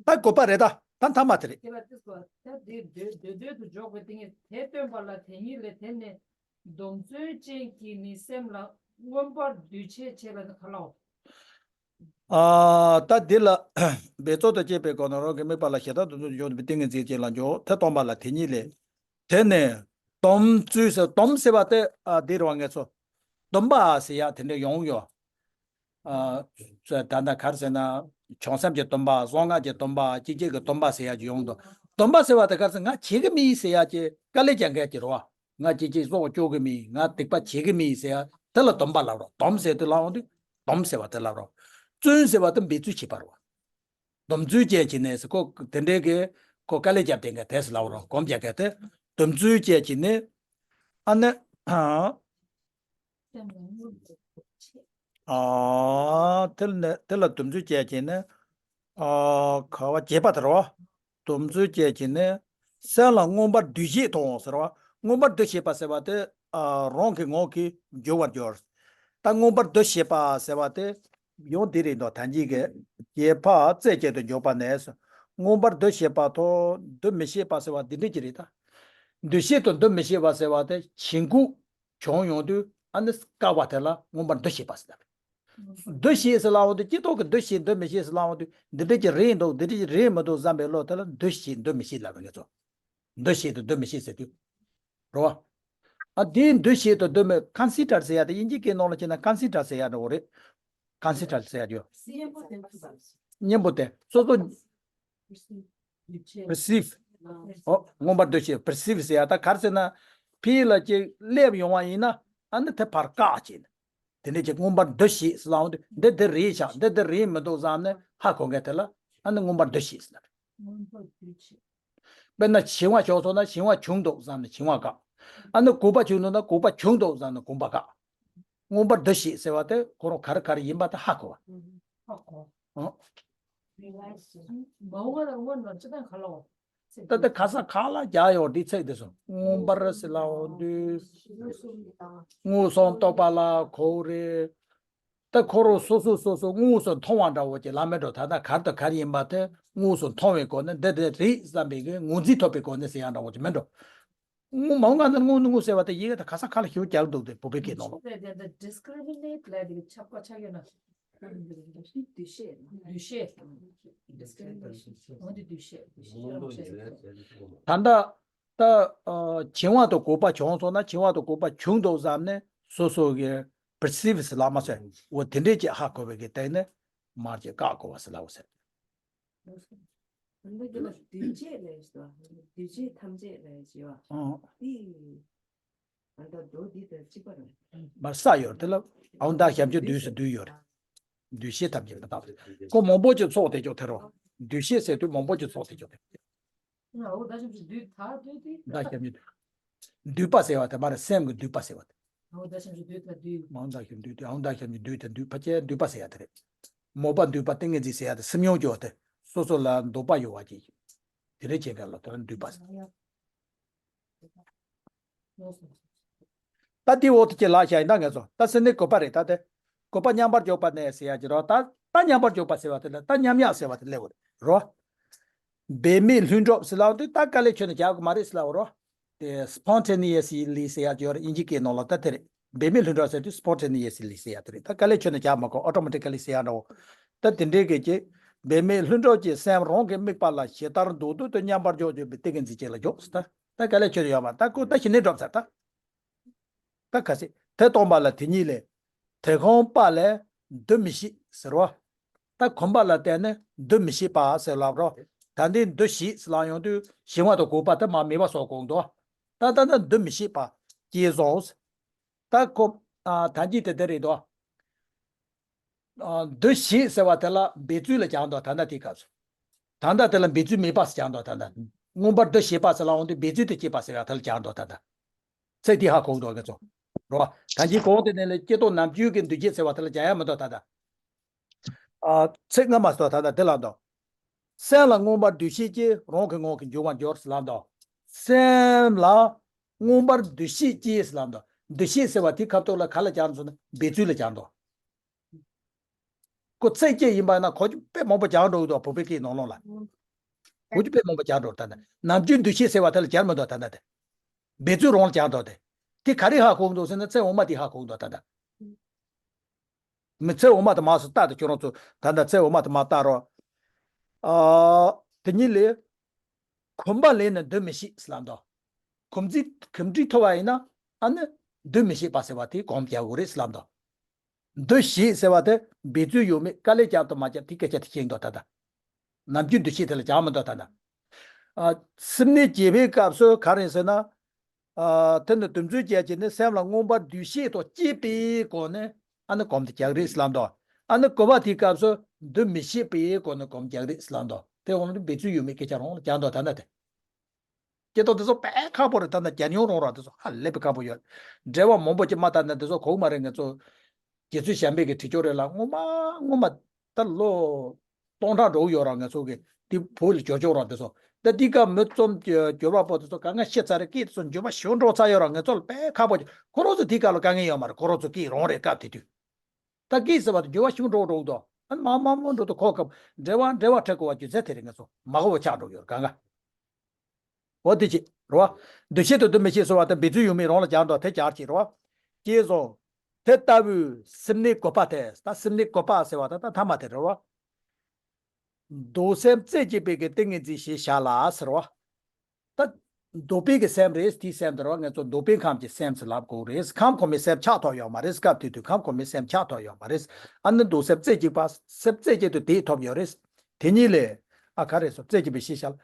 ད་དགོས་པ་རེད་ད། ད་མཐའ་མ་དེ་རེད། དེ་ལ་དེ་སོ་ད་དེ་འདོད་འདོད་འདོད་དུ་འཇོག་པའི་ཏིང་ངེ་དེ་སྟོན་པ་ལ་དེ་ཉིད་ལས་དེ་ནས་སྡོམ་བརྩོན་ཅན་གྱིས་ནི་སེམས་ལ་མངོན་པར་འདུ་བྱེད་བྱེད་ལ་ནི་ག་ལའོ། ཨ། ད་འདི་ལ་འབད་རྩོལ་དུ་སྐྱེས་པའི་སྒོ་ནས་རང་གི་དམིགས་པ་ལ་ཞེ་སྡང་དུ་འཇོག་པའི་ཏིང་ངེ་འཛིན་ཅན་ལ་འཇོག་དེ་སྟོན་པ་ལ་དེ་ཉིད་ལས། དེ་ནས་སྡོམ་བརྩོན་ཟེར་སྡོམ་ཟེར་བ་དེ་ཨ་འདི་རུ་བ་ངེས་སོ། སྡོམ་པ་ཟེར་ཡ་དེ་འདྲ་ཡོང་ཡོད། ཨ། ད་ལྟ་ག་རེ་ཟེར་ན། བྱང་སེམས་ཀྱི་སྡོམ་པ། གསང་སྔགས་ཀྱི་སྡོམ་པ། སྐྱེ་མཆེད་ཀྱི་སྡོམ་པ་ཟེར་ཡ་ཅིག་ཡོང་འདུག་སྡོམ་པ་ཟེར་བ་དེ་ག་རེ་ཟེར། ང་བྱེད་ཀྱི་མིན་ཟེར་ཡ་ཅིག་དཀའ་ལས་རྒྱག་མཁན་ཅིག་རེད་བ། ང་སྐྱེ་མཆེད་སྲོག་སྐྱོབ་ཀྱི་མིན། ང་སྡིག་པ་བྱེད་ཀྱི་མིན་ཟེར་ཡ་དེ་ལ་སྡོམ་པ་ལབ་རོགས། སྡོམ་ཟེར་དུས་ལབ་འོང་དུས་སྡོམ་ཟེར་བ་དེ་ལབ་རོགས། བརྩོན་ཟེར་བ་དེ་འབད་རྩོལ་བྱེད་པ་རེད་བ། སྡོམ་བརྩོན་བཅས་ཀྱིས་ནི་ཟེར་ཁོ་དེ་འདྲའི་གི་ཁོ་དཀའ་ལས་བརྒྱབ་དེ་འགའ་དེ་ཟེར་ལབ་རོགས། སྒོམ་རྒྱག་མཁན་དེ་སྡོམ་བརྩོན་བཅས་ཀྱིས་ནི། ཨ་ནི། ཨ། དེ་ལ་ནི་དེ་ལ་སྡོམ་བརྩོན་བཅས་ཀྱིས་ནི། ཨ། ག་བ་བྱེད་པ་དེ་རེད་བ། སྡོམ་བརྩོན་བཅས་ཀྱིས་ནི། སེམས་ལ་མངོན་པར་འདུ་ཤེས་དང་ཟེར་བ། མངོན་པར་འདུ་ཤེས་པ་ཟེར་བ་དེ། ཨ། རང་གི་ངང་གིས་འགྱུར་བར་འགྱུར། ད་མངོན་པར་འདུ་ཤེས་པ་ཟེར་བ་དེ། ཡང་འདི་རེད་འདུག་ཐལ་འགྱིག་གི། བྱེད་པ་རྩེ་གཅིག་ཏུ་འཇོག་པ་ནས། མངོན་པར་འདུ་ཤེས་པ་དང་འདུ་མི་ཤེས་པ་ཟེར་བ་འདི་འདྲ་ཅིག་རེད་ད། འདུ་ཤེས་དང་འདུ་མི་ཤེས་པ་ཟེར་བ་དེ་བྱིང་རྒོད། བྱུང་ཡོང་དུས་ཨ་ནི་བཀག་པ་དེ་ལ་མངོན་པར་འདུ་ཤེས་པ་ཟེར། འདུ་ཤེས་ཟེར་ལབ་ཡོང་དུས་སྤྱི་ལྡོག་གི་འདུ་ཤེས་འདུ་མི་ཤེས་ཟེར་ལབ་ཡོང་དུས་འདི་འདྲ་ཅིག་རེད་འདུག་འདི་འདྲ་ཅིག་རེད་མི་འདུག་བསམ་པའི་བློ་དེ་ལ་འདུ་ཤེས་འདུ་མི་ཤེས་ལབ་པའི་ངེས་ཚོ། འདུ་ཤེས་དང་འདུ་མི་ཤེས་ཟེར་དུས། རེད་བ། ཨ་དེའི་འདུ་ཤེས་དང་འདུ་མི་ཀོན་སི་ཌར་ཟེར་ཡ་དེ་དབྱིན་ཇིའི་སྐད་ནང་ལ་བྱས་ན་ཀོན་སི་ཌར་ཟེར་ཡ་འདྲ་བོ་རེད། ཀོན་སི་ཌར་ཟེར་ཡ་དེ། གཉེན་པོ་དེ་སོ་སོ། perceive། ཨོ་མངོན་པར་འདུ་ཤེས་perceive ཟེར་ཡ་ད་ག་རེ་ཟེར་ན། ཕི་ལ་ཅིག་སླེབས་ཡོང་བ་ཡིན་ན་ཨ་ནི་དེ་ཕར་བཀག་བྱས་ནས། དེ་འདྲ་ཅིག་མངོན་པར་འདུ་ཤེས་ཟེར་ལབ་ཡོང་དུས་འདི་འདི་རེད་ཤག་འདི་འདི་རེད་མི་འདུག་བསམ་ནས་ཧ་གོ་མཁན་དེ་ལ་ཨ་ནི་མངོན་པར་འདུ་ཤེས་ཟེར། དཔེར་ན་བྱིང་བ་བྱུང་སོང་ན་བྱིང་བ་བྱུང་འདུག་བསམ་ནས་བྱིང་བ་བཀག་ཨ་ནི་འགུགས་པ་བྱུང་འདུག་ན་འགུགས་པ་བྱུང་འདུག་བསམ་ནས་འགུགས་པ་བཀག་མངོན་པར་འདུ་ཤེས་ཟེར་བ་དེ་ཁོ་རང་ག་རེ་ག་རེ་ཡིན་པ་དེ་ཧ་གོ་བ། ཧ་གོ། ཨོ། མ་འོངས་པ་དང་སྔོན་ལ་སྤྱི་དང་ག་ལ་འོ། ད་ལྟ་ག་ས་ག་ལ་རྒྱག་ཡོད་འདི་ཚིག་འདི་སོ་མངོན་པར་ཟེར་ལབ་ཡོང་དུས། མངོན་སུམ་རྟོགས་པ་ལ་གོ་རེད། ད་ཁོ་རང་སོ་སོ་སོ་སོ་དངོས་སུ་མཐོང་བ་འདྲ་བོ་ཅིག་ལབ་མེད་འགྲོ། ད་ལྟ་གར་དང་གར་ཡིན་པ་དེ་དངོས་སུ་མཐོང་བའི་སྒོ་ནས་འདི་འདི་རེད་བསམ་པའི་གི་ངོས་འཛིན་ཐོབ་པའི་སྒོ་ནས་ཟེར་ཡ་འདྲ་བོ་ཅིག་མེད་འགྲོ། དངོས་མ་འོངས་ང་ཚོ་དངོས་དངོས་ཟེར་བ་དེ་ཡི་གེ་དང་ག་ས་ག་ལ་ཞིབ་རྒྱག་འདུག་དེ་བོད་པའི་སྐད་ནང་ལ། Discriminate ལབ་དེ་ཁྱབ་ཁ་ཆགས་ཡོད་ན། འདུ་ཤེས། འདུ་ཤེས། འོ་འདི་འདུ་ཤེས། འདུ་ཤེས། ད་ལྟ་ད་ཨ་བྱིང་བ་དང་འགུགས་པ་བྱུང་སོང་ན་བྱིང་བ་དང་འགུགས་པ་བྱུང་འདུག་བསམ་ནས་སོ་སོ་གི་perceive ཟེར་ལབ་མ་ཟེར། འོ་དེ་འདྲས་ཅིག་ཧ་གོ་བའི་གི་སྟེང་ནས་མར་ཅིག་བཀག་དགོས་པ་ཟེར་ལབ་ཟེར། འདི་ལ་འདུས་བྱས་ལས་ཞེས་པ། འདུས་བྱས་ཐམས་ཅད་ལས་ཞེས་པ། ཨང་། འདི། ཨ་ད་མདོ་འདི་དང་གཅིག་པ་རེད། མར་ས་ཡོད་དེ་ལ་ཨང་དག་ཞབས་ཀྱུ་འདུས་སུ་འདུས་ཡོད་རེད། འདུས་བྱས་ཐམས་ཅད་ལ་བཏགས་ཏེ་ཁོ་མང་པོ་ཅིག་ཚོགས་དེ་ཅོག་དེ་རོ། འདུས་བྱས་ཟེར་དུས་མང་པོ་ཅིག་ཚོགས་དེ་ཅོག་དེ། ཨ་འོ་ད་ཞབས་ཀྱུ་འདུས་ད་འདུས་ཏེ། ད་ཞབས་ཀྱུ་འདུས། འདུས་པ་ཟེར་བ་དེ་མ་རེད་སེམས་ཀྱི་འདུས་པ་ཟེར་བ་དེ། ཨ་འོ་ད་ཞབས་ཀྱུ་འདུས་ད་འདུས། མང་དག་ཞབས་འདུས་ཏེ་ཨང་དག་ཞབས་ཀྱུ་འདུས་ཏེ་འདུས་ཕ་ཆེ་འདུས་པ་ཟེར་ཡ་དེ་རེད། མོས་པ་འདུས་པ་ཏིང་ངེ་འཛིན་ཟེར་ཡ་དེ་སེམས་མྱོང་སྐྱོ་བ་དེ་སོ་སོ་ལ་འདོད་པ་ཡོད་བ་ཅིག་དེ་རེད་བྱེད་མཁན་ལ་དེ་ལ་འདུས་པ་ཟེར། ད་དེའི་འོག་ཏུ་ཅིག་ལ་བཞག་ཡིན་ད་ངས་སོ་ད་སེམས་ནི་དགོས་པ་རེད་ད་དེ། དགོས་པ་མཉམ་པར་འཇོག་པ་ནས་ཟེར་ཡ་ཅིག་རོ། ད་ད་མཉམ་པར་འཇོག་པ་ཟེར་བ་དེ་ལ་ད་མཉམ་ཡག་ཟེར་བ་དེ་སླེབས་པ་རེད་རོ། འབད་མེད་ལྷུན་གྲུབ་ཟེར་ལབ་དུས་ད་དཀའ་ལས་ཁྱོན་ནས་རྒྱག་གི་མ་རེད་ཟེར་ལབ་རོ། དེ་spontaneously ཟེར་ཡ་ཅིག་ཡོད་རེད་དབྱིན་ཇིའི་སྐད་ནང་ལ་ད་དེ་རེད། འབད་མེད་ལྷུན་གྲུབ་ཟེར་དུས་spontaneously ཟེར་ཡ་དེ་རེད། ད་དཀའ་ལས་ཁྱོན་ནས་རྒྱག་མ་དགོས་automatically ཟེར་ཡ་འདྲ་བོ། ད་དེ་འདྲའི་གི་ཅིག་འབད་མེད་ལྷུན་གྲུབ་ཀྱི་སེམས་རང་གི་དམིགས་པ་ལ་ཇི་ལྟར་འདོད་འདོད་དུ་མཉམ་པར་འཇོག་འཇོག་པའི་ཏིང་ངེ་འཛིན་ཅན་ལ་འཇོག་ཟེར་ད། ད་དཀའ་ལས་ཁྱོན་ནས་ཡོད་མ་ད་ཁོ་ད་ཞི་གནས་གྲུབ་ཟེར་ད། ད་ག་ཟེ། དེ་སྟོང་པ་ལ་དེ་ཉིད་ལས། དེ་ཁོམ་པ་ལས་འདུ་མི་ཤེས་ཟེར་བ། ད་ཁོམ་པ་ལ་བརྟེན་ནས་འདུ་མི་ཤེས་པ་ཟེར་ལབ་རོ། ད་འདི་འདུ་ཤེས་ཟེར་ལབ་ཡོང་དུས་བྱིང་བ་དང་འགུགས་པ་དེ་མ་མེད་པ་བཟོ་དགོས་འདུག་ད་ད་ད་འདུ་མི་ཤེས་པ་སྐྱེས་སོང་། ད་ཁོ་ཨ་ད་འདི་དེ་དེ་རེད་དོ། ཨ་འདུ་ཤེས་ཟེར་བ་དེ་ལ་འབད་ཚུལ་ལ་སྦྱར་འདུག་ད་ལྟ་དེའི་སྐབས་སུ། ད་ལྟ་དེ་ལ་འབད་ཚུལ་མེད་པ་ཟེར་སྦྱར་འདུག་ད་ལྟ། མངོན་པར་འདུ་ཤེས་པ་ཟེར་ལ་འོང་དུས་འབད་ཚུལ་དུ་སྐྱེས་པ་ཟེར་བ་དེ་ལ་སྦྱར་འདུག་ད་ལྟ། ཚིག་དེ་ཧ་གོ་འདུག་ག་ཚོ། རོ། ད་ཅི་གོང་དེ་ནས་ལས་སྐྱེ་རྟོགས་ནམ་རྒྱུན་གྱི་འདུ་བྱེད་ཟེར་བ་དེ་ལ་སྦྱར་ཡ་མི་འདུག་ད་ལྟ། ཨ་ཚིག་སྔ་མ་ཟེར་བ་ད་ལྟ་དེ་ལ་འདུག་སེམས་ལ་མངོན་པར་འདུ་ཤེས་སྐྱེས་རང་གི་ངང་གིས་འབྱུང་བར་འགྱུར་ཟེར་ལ་འདུག་སེམས་ལ་མངོན་པར་འདུ་ཤེས་སྐྱེས་ཟེར་ལ་འདུག་འདུ་ཤེས་ཟེར་བ་དེ་ཁ་ཐོག་ལ་ག་ལ་སྦྱར་འདུག་ཟེར་ན་འབད་ཚུལ་ལ་སྦྱར་འདུག་ཁོ་ཚིག་གཅིག་ཡིན་པ་ན་གོ་རྒྱུ་དཔེ་མང་པོ་སྦྱར་འགྲོ་གི་འདུག་བོད་པའི་སྐད་ནང་ལོགས་ལ། གོ་རྒྱུ་དཔེ་མང་པོ་སྦྱར་འགྲོ་ད་ལྟ། ནམ་རྒྱུན་འདུ་ཤེས་ཟེར་བ་དེ་ལ་སྦྱར་མི་འདུག་ད་ལྟ་དེ། འབད་ཚུལ་རང་ལ་སྦྱར་འདུག་དེ། དེ་ག་རེ་ཧ་གོ་གི་འདུག་ཟེར་ན་ཚིག་འོག་མ་དེ་ཧ་གོ་གི་འདུག་ད་ལྟ། མི་ཚིག་འོག་མ་དེ་མར་སོ་ལྟ་དེ་ཁྱོད་རང་ཚོ་ད་ལྟ་ཚིག་འོག་མ་དེ་མར་ལྟ་རོགས། ཨ། དེ་ཉིད་ལས། གོམས་པ་ལས་ནི་འདུ་མི་ཤེས་ཟེར་ལ་འདུག་གོམས་འདྲིས་གོམས་འདྲིས་ཐོབ་པ་ཡིན་ན་ཨ་ནི་འདུ་མི་ཤེས་པ་ཟེར་བ་དེ་གོམས་རྒྱག་དགོས་རེད་ཟེར་ལ་འདུག་འདུ་ཤེས་ཟེར་བ་དེ་འབད་ཚུལ་ཡོད་མེད་དཀའ་ལས་བརྒྱབ་དང་མ་བརྒྱབ་དེ་སྐད་ཆ་དེ་བཤད་འདུག་ད་ལྟ། ནམ་རྒྱུན་འདུ་ཤེས་དེ་ལ་སྦྱར་མི་འདུག་ད་ལྟ། ཨ། སེམས་གནས་བྱེད་པའི་སྐབས་སུ་ག་རེ་ཟེར་ན། ཨ། དེ་ནི་དུམ་ཚོད་བརྒྱད་ཀྱི་ནི་སེམས་ལ་མངོན་པར་འདུ་ཤེས་དང་བཅས་པའི་སྒོ་ནས་ཨ་ནི་གོམས་དེ་རྒྱག་རེད་ཟེར་ལ་འདུག་ཨ་ནི་དགོས་པ་དེའི་སྐབས་སུ་འདུ་མི་ཤེས་པའི་སྒོ་ནས་གོམས་རྒྱག་རེད་ཟེར་ལ་འདུག་དེ་འོང་དུས་འབད་ཚུལ་ཡོད་མེད་སྐད་ཆ་རང་ལ་སྦྱར་འདུག་ད་ལྟ་དེ། སྐྱེ་སྟོབས་དེ་ཚོ་དཔེ་ཁག་པོ་རེད་ད་ལྟ་རྒྱལ་ཡོངས་རང་རང་དེ་ཚོ་ཧ་ལས་པའི་ཁག་པོ་ཡོད། འགྲེལ་བ་མང་པོ་ཅིག་མ་བལྟས་ན་དེ་ཚོ་གོ་གི་མ་རེད་ང་ཚོ། རྗེ་བཙུན་བྱམས་པའི་གི་བྲིས་ཆོག་རེད་ལ་སྔོན་མ་སྔོན་མ་ད་ལོ་སྟོང་ཕྲག་འགྲོ་གི་ཡོད་ར་ང་ཚོ་གི་དེ་བོད་ལ་བསྒྱུར་ཆོག་ར་དེ་ཚོ། ད་དེའི་སྐབས་མི་རྩོམ་བསྒྱུར་བ་པོ་དེ་ཚོ་ག་ང་ཤི་ཚར་རེད་སྐད་དེ་ཚོ་འགྱུར་བ་ཞིག་འགྲོ་ཚར་ཡོད་ར་ང་ཚོ་ལ་དཔེ་ཁག་པོ་ཅིག་ཁོ་རང་ཚོ་དེའི་སྐབས་ལ་དཀའ་ངལ་ཡོད་མ་རེད་ཁོ་རང་ཚོ་སྐད་རང་རེད་སྐབས་དེ་དུས། ད་སྐད་ཟེར་བ་དེ་འགྱུར་བ་ཞིག་འགྲོ་འགྲོ་གི་འདུག་ཨ་ནི་མ་མ་མ་འགྲོ་དུ་ཁོ་སྐབས་འགྲེལ་བ་འགྲེལ་བ་འཁྲིད་དགོས་པ་རྒྱུ་མཚན་དེ་རེད་ང་ཚོ་མ་གོ་བ་ཆགས་འགྲོ་གི་ཡོད་ར་ག་ང་། འོ་དེ་ཅི་རེད་བ། འདུ་ཤེས་དང་འདུ་མི་ཤེས་ཟེར་བ་དང་འབད་ཚུལ་ཡོད་མེད་རང་ལ་སྦྱར་འདུག་དེ་སྦྱར་ཅི་རེད་བ། ཞེས་སོ། དེ་ལྟ་བུའི་སེམས་ནི་བཀོད་པ་སྟེ། ད་སེམས་ནི་བཀོད་པ་ཟེར་བ་ད་ད་ཐ་མ་དེ་རེད་བ། འདོད་སེམས་རྩེ་གཅིག་པའི་གི་ཏིང་ངེ་འཛིན་ཞེས་བྱ་ལ་ཟེར་བ། ད་འདོད་པའི་གི་སེམས་རེད། དེའི་སེམས་དེ་རེད་བ། ང་ཚོ་འདོད་པའི་ཁམས་ཀྱི་སེམས་སུ་ལབ་དགོས་རེད། ཁམས་གོང་མའི་སེམས་ཆགས་ཐུབ་ཡོད་མ་རེད། སྐབས་དེ་དུས་ཁམས་གོང་མའི་སེམས་ཆགས་ཐུབ་ཡོད་མ་རེད། ཨ་ནི་འདོད་སེམས་རྩེ་གཅིག་པ། སེམས་རྩེ་གཅིག་ཏུ་དེ་ཐོབ་ཡོད་རེད། དེ་ཉིད་ལས། ཨ་ག་རེ་ཟེར། རྩེ་གཅིག་པའི་ཞེས་བྱ་ལ།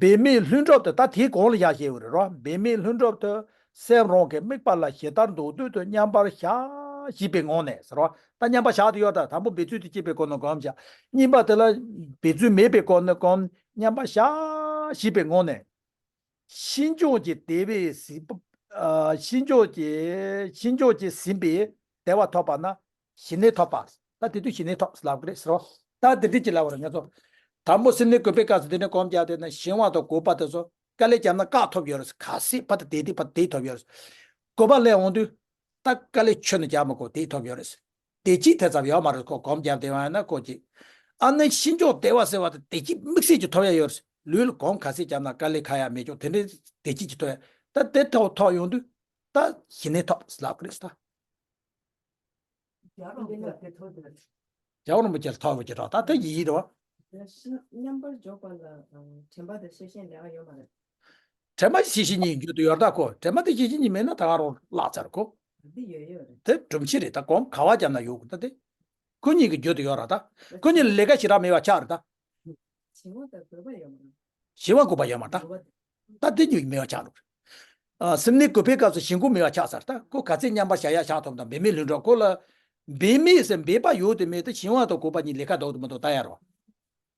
འབད་མེད་ལྷུན་གྲུབ་ཏུ། ད་དེའི་གོང་ལ་བཞག་ཞེས་པ་རེད་རོ། འབད་མེད་ལྷུན་གྲུབ་ཏུ་སེམས་རང་གི་དམིགས་པ་ལ་ཇི་ལྟར་འདོད་འདོད་དུ་མཉམ་པར་བཞག་ཞེས་པའི་ངང་ནས་ཟེར་རོ། ད་མཉམ་པར་བཞག་ཏུ་ཡོད། ད་དང་པོ་འབད་ཚུལ་དུ་སྐྱེས་པའི་སྒོ་ནས་སྒོམ་བྱ། གཉིས་པ་དེ་ལ་འབད་ཚུལ་མེད་པའི་སྒོ་ནས་སྒོམ། མཉམ་པར་བཞག་ཞེས་པའི་ངང་ནས། ཕྱིན་ཅི་ལོག་གི་དེ་བས་ཟིན་པ། ཨ། ཕྱིན་ཅི་ལོག་གི། ཕྱིན་ཅི་ལོག་གི་ཟིན་པའི་དེ་བ་ཐོབ་པ་ན་ཞི་གནས་ཐོབ་པ། ད་དེ་དུས་ཞི་གནས་ཐོབ་ལབ་ཀྱི་རེད་ཟེར་རོ། ད་དེ་འདྲ་ཅིག་ལབ་པ་རེད། ང་ཚོ་དང་པོ་སེམས་ནི་བཀོད་པའི་སྐབས་སུ་དེ་ནས་སྒོམ་རྒྱག་དེ་ན་ཞི་བ་དང་རྒོད་པ་དེ་ཚོ་དཀའ་ལས་བརྒྱབ་ན་བཀག་ཐུབ་ཡོད་རེད། གལ་སྲིད་ཕར་དེ་དེ་ཕར་དེ་ཐུབ་ཡོད་རེད། རྒོད་པ་སླེབས་འོང་དུས་ད་དཀའ་ལས་ཁྱོན་ནས་བརྒྱབ་མི་དགོས། དེ་ཐུབ་ཡོད་རེད། བདེ་སྐྱིད་དེ་ཙམ་ཡོད་མ་རེད། ཁོ་སྒོམ་བརྒྱབ་བསྡད་པ་ཡིན་ན་ཁོ་ཅིག་ཨ་ནི་ཕྱིན་ཅི་ལོག་བདེ་བ་ཟེར་བ་དེ་བདེ་སྐྱིད་དམིགས་བསལ་གྱི་ཐོབ་ཡ་ཡོད་རེད། ལུས་ལ་སྒོམ་ག་ཚད་བརྒྱབ་ན་དཀའ་ལས་ཁག་ཡ་མེད་ཀྱང་དེ་འདྲའི་བདེ་སྐྱིད་ཀྱི་ཐོབ་ཡ། ད་དེ་ཐོབ་ཐོབ་ཡོང་དུས་ད་ཞི་གནས་ཐོབ་ལབ་ཀྱི་རེད་ད། རྒྱལ་བ་རིན་པོ་ཆེ་ལ་དེ་ཐོབ་དེ། རྒྱལ་བ་རིན་པོ་ཆེ་ལ་ཐོབ་པ་ཅིག་རེད། ད་དེ་ཡིན་རེད་བ། མཉམ་པར་འཇོག་པ་ལ་དྲན་པ་དང་ཤེས་བཞིན་ལས་ཀ་ཡོད་མ་རེད། དྲན་པ་ཤེས་བཞིན་གཉིས་རྒྱུད་དུ་ཡོད་ད་ཁོ། དྲན་པ་དེ་ཤེས་བཞིན་གཉིས་མེད་ན་ད་ག་རང་བརླག་ཚར་ཁོ། འདི་ཡོད་ཡོད་རེད། དེ་སྒྲུབ་བྱེད་རེད། ད་སྒོམ་ག་བ་བརྒྱབ་ན་ཡོད་གི་ད་དེ། ཁོ་གཉིས་ཀྱི་རྒྱུད་དུ་ཡོད་ར་ད། ཁོ་གཉིས་ལ་ལས་ཀ་ཞེ་དྲག་མེད་པ་ཆགས་རེད་ད། བྱིང་བ་དང་རྒོད་པ་ཡོད་མ་རེད། བྱིང་བ་རྒོད་པ་ཡོད་མ་རེད་ད། ད་དེ་གཉིས་མེད་པ་ཆགས་འགྲོ་གི་རེད། ཨ། སེམས་ནི་རྒོད་པའི་སྐབས་སུ་བྱིང་རྒོད་མེད་པ་ཆགས་ཚར་ད། ཁོ་ག་ཚད་མཉམ་པར་བཞག་ཡ་ཆགས་ཐུབ་དང་འབད་མེད་ལྷུན་གྲུབ་ཁོ་ལ། འབད་མེད་ཟེར་འབད་པ་ཡོད་དེ་མེད་དེ་བྱིང་བ་དང་རྒོད་པ་གཉིས་ལས་ཀ་འདུག་དང་མི་འདུག་ལྟ་ཡ་རོ།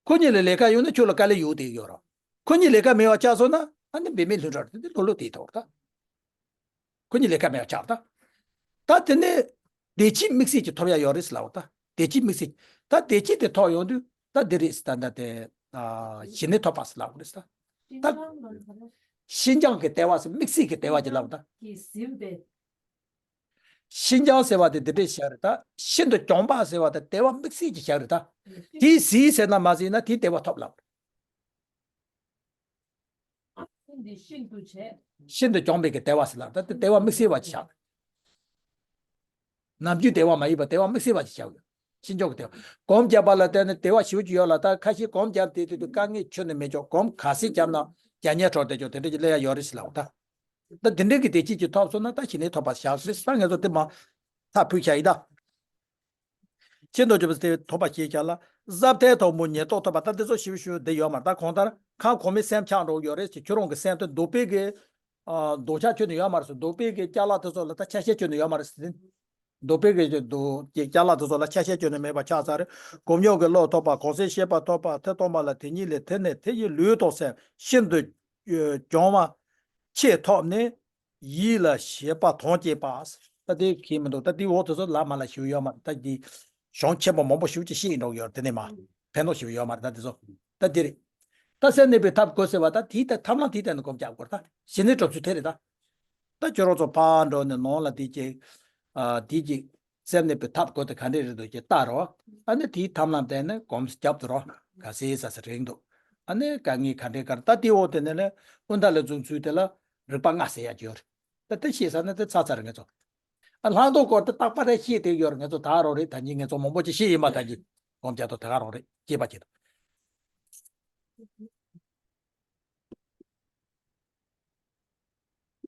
ཁོ་གཉིས་ལ་ལས་ཀ་ཡོད་ན་ཁྱོད་ལ་དཀའ་ལས་ཡོད་དེ་ཡོད་རོ། ཁོ་གཉིས་ལས་ཀ་མེད་པ་ཆགས་སོང་ན་ཨ་ནི་འབད་མེད་ལྷུན་གྲུབ་རེད་དེ་ལྷོད་ལྷོད་དེ་ཐོག་རེད་ད། ཁོ་གཉིས་ལས་ཀ་མེད་པ་ཆགས་ད། ད་དེ་ནས་བདེ་སྐྱིད་དམིགས་བསལ་གྱི་ཐོབ་ཡ་ཡོད་རེད་ཟེར་ལབ་ད། བདེ་སྐྱིད་དམིགས་བསལ། ད་བདེ་སྐྱིད་དེ་ཐོབ་ཡོང་དུས་ད་འདི་རེད་ཟེར་ད་ད་དེ། ཨ། ཞི་གནས་ཐོབ་པ་ཟེར་ལབ་རེད་ད། ད་ཤིན་སྦྱངས་ཀྱི་ལྟེ་བ་ཟེར་དམིགས་བསལ་གྱི་ལྟེ་བ་ཅིག་ལབ་ད། ཤིན་སྦྱངས་ཟེར་བ་དེ་འདི་འདྲས་བཞག་རེད་ད། ཤིན་ཏུ་སྦྱངས་པ་ཟེར་བ་དེ་ལྟེ་བ་དམིགས་བསལ་གྱི་བཞག་རེད་ད། དེ་ཟིན་ཟེར་ན་མ་ཟིན་ན་དེ་ལྟེ་བ་ཐོབ་ལབ། ཤིན་ཏུ་སྦྱངས་པའི་གི་ལྟེ་བ་ཟེར་ལབ་ད། དེ་ལྟེ་བ་དམིགས་བསལ་བ་ཅིག་བཞག་ནམ་རྒྱུན་ལྟེ་བ་མ་ཡིན་པ་ལྟེ་བ་དམིགས་བསལ་བ་ཅིག་བཞག་ཡོད། ཤིན་སྦྱངས་ཀྱི་ལྟེ་བ། སྒོམ་བརྒྱབ་པ་ལ་བརྟེན་ནས་ལྟེ་བ་ཞེ་པོ་ཅིག་ཡོད་ལ། ད་ཁ་ཤས་སྒོམ་བརྒྱབ་དེ་དུས་དཀའ་ངལ་ཁྱོན་ནས་མེད་ཀྱང་སྒོམ་ག་ཚད་བརྒྱབ་ན་རྒྱ་ཉལ་འཕྲོག་བསྡད་ཀྱང་དེ་འདྲ་ཅིག་སླེབས་ཡ་ཡོད་རེད་ཟེར་ལབ་ད། ད་དེ་འདྲའི་གི་བདེ་སྐྱིད་ཅིག་ཐོབ་སོང་ན་ད་ཞི་གནས་ཐོབ་པ་བཞག་རེད་ད། ང་ཚོ་དེ་མ་ཐག་ཕུལ་བྱ་ཡིན་ད། ཤིན་ཏུ་སྦྱངས་པའི་ལྟེ་བ་ཐོབ་པ་ཞེས་བྱ་ལ། ཟབ་མཐའི་དང་པོ་ཉེར་བསྡོགས་ཐོབ་པ། ད་འདི་ཚོ་ཞིབ་ཞིབ་འདི་ཡོད་མ་རེད་ད། གང་ལྟར་ཁམས་གོང་མའི་སེམས་ཆགས་འགྲོ་གི་ཡོད་རེད་ཅེས་ཁྱོད་རང་གི་སེམས་དེ་འདོད་པའི་གི། ཨ། འདོད་ཆགས་ཁྱོན་ནས་ཡོད་མ་རེད་ཟེར། འདོད་པའི་གི་ཅ་ལག་དེ་ཚོ་ལ་ད་ཆ་ཤས་ཁྱོན་ནས་ཡོད་མ་རེད་ཟེར། འདོད་པའི་གི་འདོད་ཀྱི་ཅ་ལག་དེ་ཚོ་ལ་ཆ་ཤས་ཁྱོན་ནས་མེད་པ་ཆགས་ཚར་རེད། སྒོམ་ཉམས་ཀྱི་བློ་ཐོབ་པ། གོང་གསལ་ཤེས་པ་ཐོབ་པ། ཐེ་གཏོགས་མ་ལ་དེ་ཉིད་ལས། དེ་ནས་དེ་ཡི་ལུས་དང་སེམས་ཤིན་ཏུ་སྦྱངས་པ་ཆེས་ཐོབ་ནས། ཡིད་ལ་བྱེད་པ་དོན་བྱེད་པ། ད་དེ་གི་མི་འདུག་ད་དེའི་འོག་དེ་ཚོ་ལ་མ་ལ་ཞུ་ཡོད་མ་རེད། ད་དེ་གཞུང་ཆེན་པོ་མང་པོ་ཞེ་པོ་ཅིག་བཤད་འགྲོ་གི་ཡོད་རེད། དེ་ནས་མ་ཕན་ཐོགས་ཞེ་པོ་ཡོད་མ་རེད། ད་དེ་ཚོ་ད་དེ་རེད། ད་སེམས་གནས་པའི་ཐབས་དགོས་ཟེར་བ་ད་དེའི་ཐད་ཐབས་ལམ་དེའི་ཐད་ནས་སྒོམ་རྒྱག་དགོས་རེད། ད་ཞི་གནས་གྲུབ་ཚུལ་དེ་རེད་ད། ད་ཁྱོད་རང་ཚོ་ཕར་འགྲོ་ནས་ནང་ལ་དེ་ཅིག་ཨ། དེ་ཅིག་སེམས་གནས་པའི་ཐབས་དགོས་དེ་ག་འདྲས་རེད་འདུག་ཅེས་ལྟ་རོགས། ཨ་ནི་དེའི་ཐབས་ལམ་བསྟན་ནས་སྒོམ་རྒྱབ་ཏུ་རོགས། ག་ཚོད་ཟ་ས་རེད་འདུག་ཨ་ནི་དཀའ་ངལ་ག་འདྲས་ག་རེ། ད་དེའི་འོག་དེ་ནས་ལས་དབུས་མཐའ་ལ་འཛུགས་ཚུལ་དེ་ལ་རིག་པ་ལྔ་ཟེར་ཡ་ཅིག་ཡོད་རེད། ད་དེ་ཤེས་ས་ན་དེ་ཚར་ཚར་རེད་ང་ཚོ། ཨ། ལྷག་མཐོང་སྐོར་དེ་རྟག་པར་རེ་ཤེས་དེ་ཡོད་རེད། ང་ཚོ་ད་རོགས་རེད། ད་ཉིན་ང་ཚོ་མང་པོ་ཅིག་ཤེས་ཡིན་པ་ད་གི་སྒོམ་རྒྱག་ཏུ་ད་ག་རོགས་རེད། སྐྱེས་པ་ཅིག་དང་།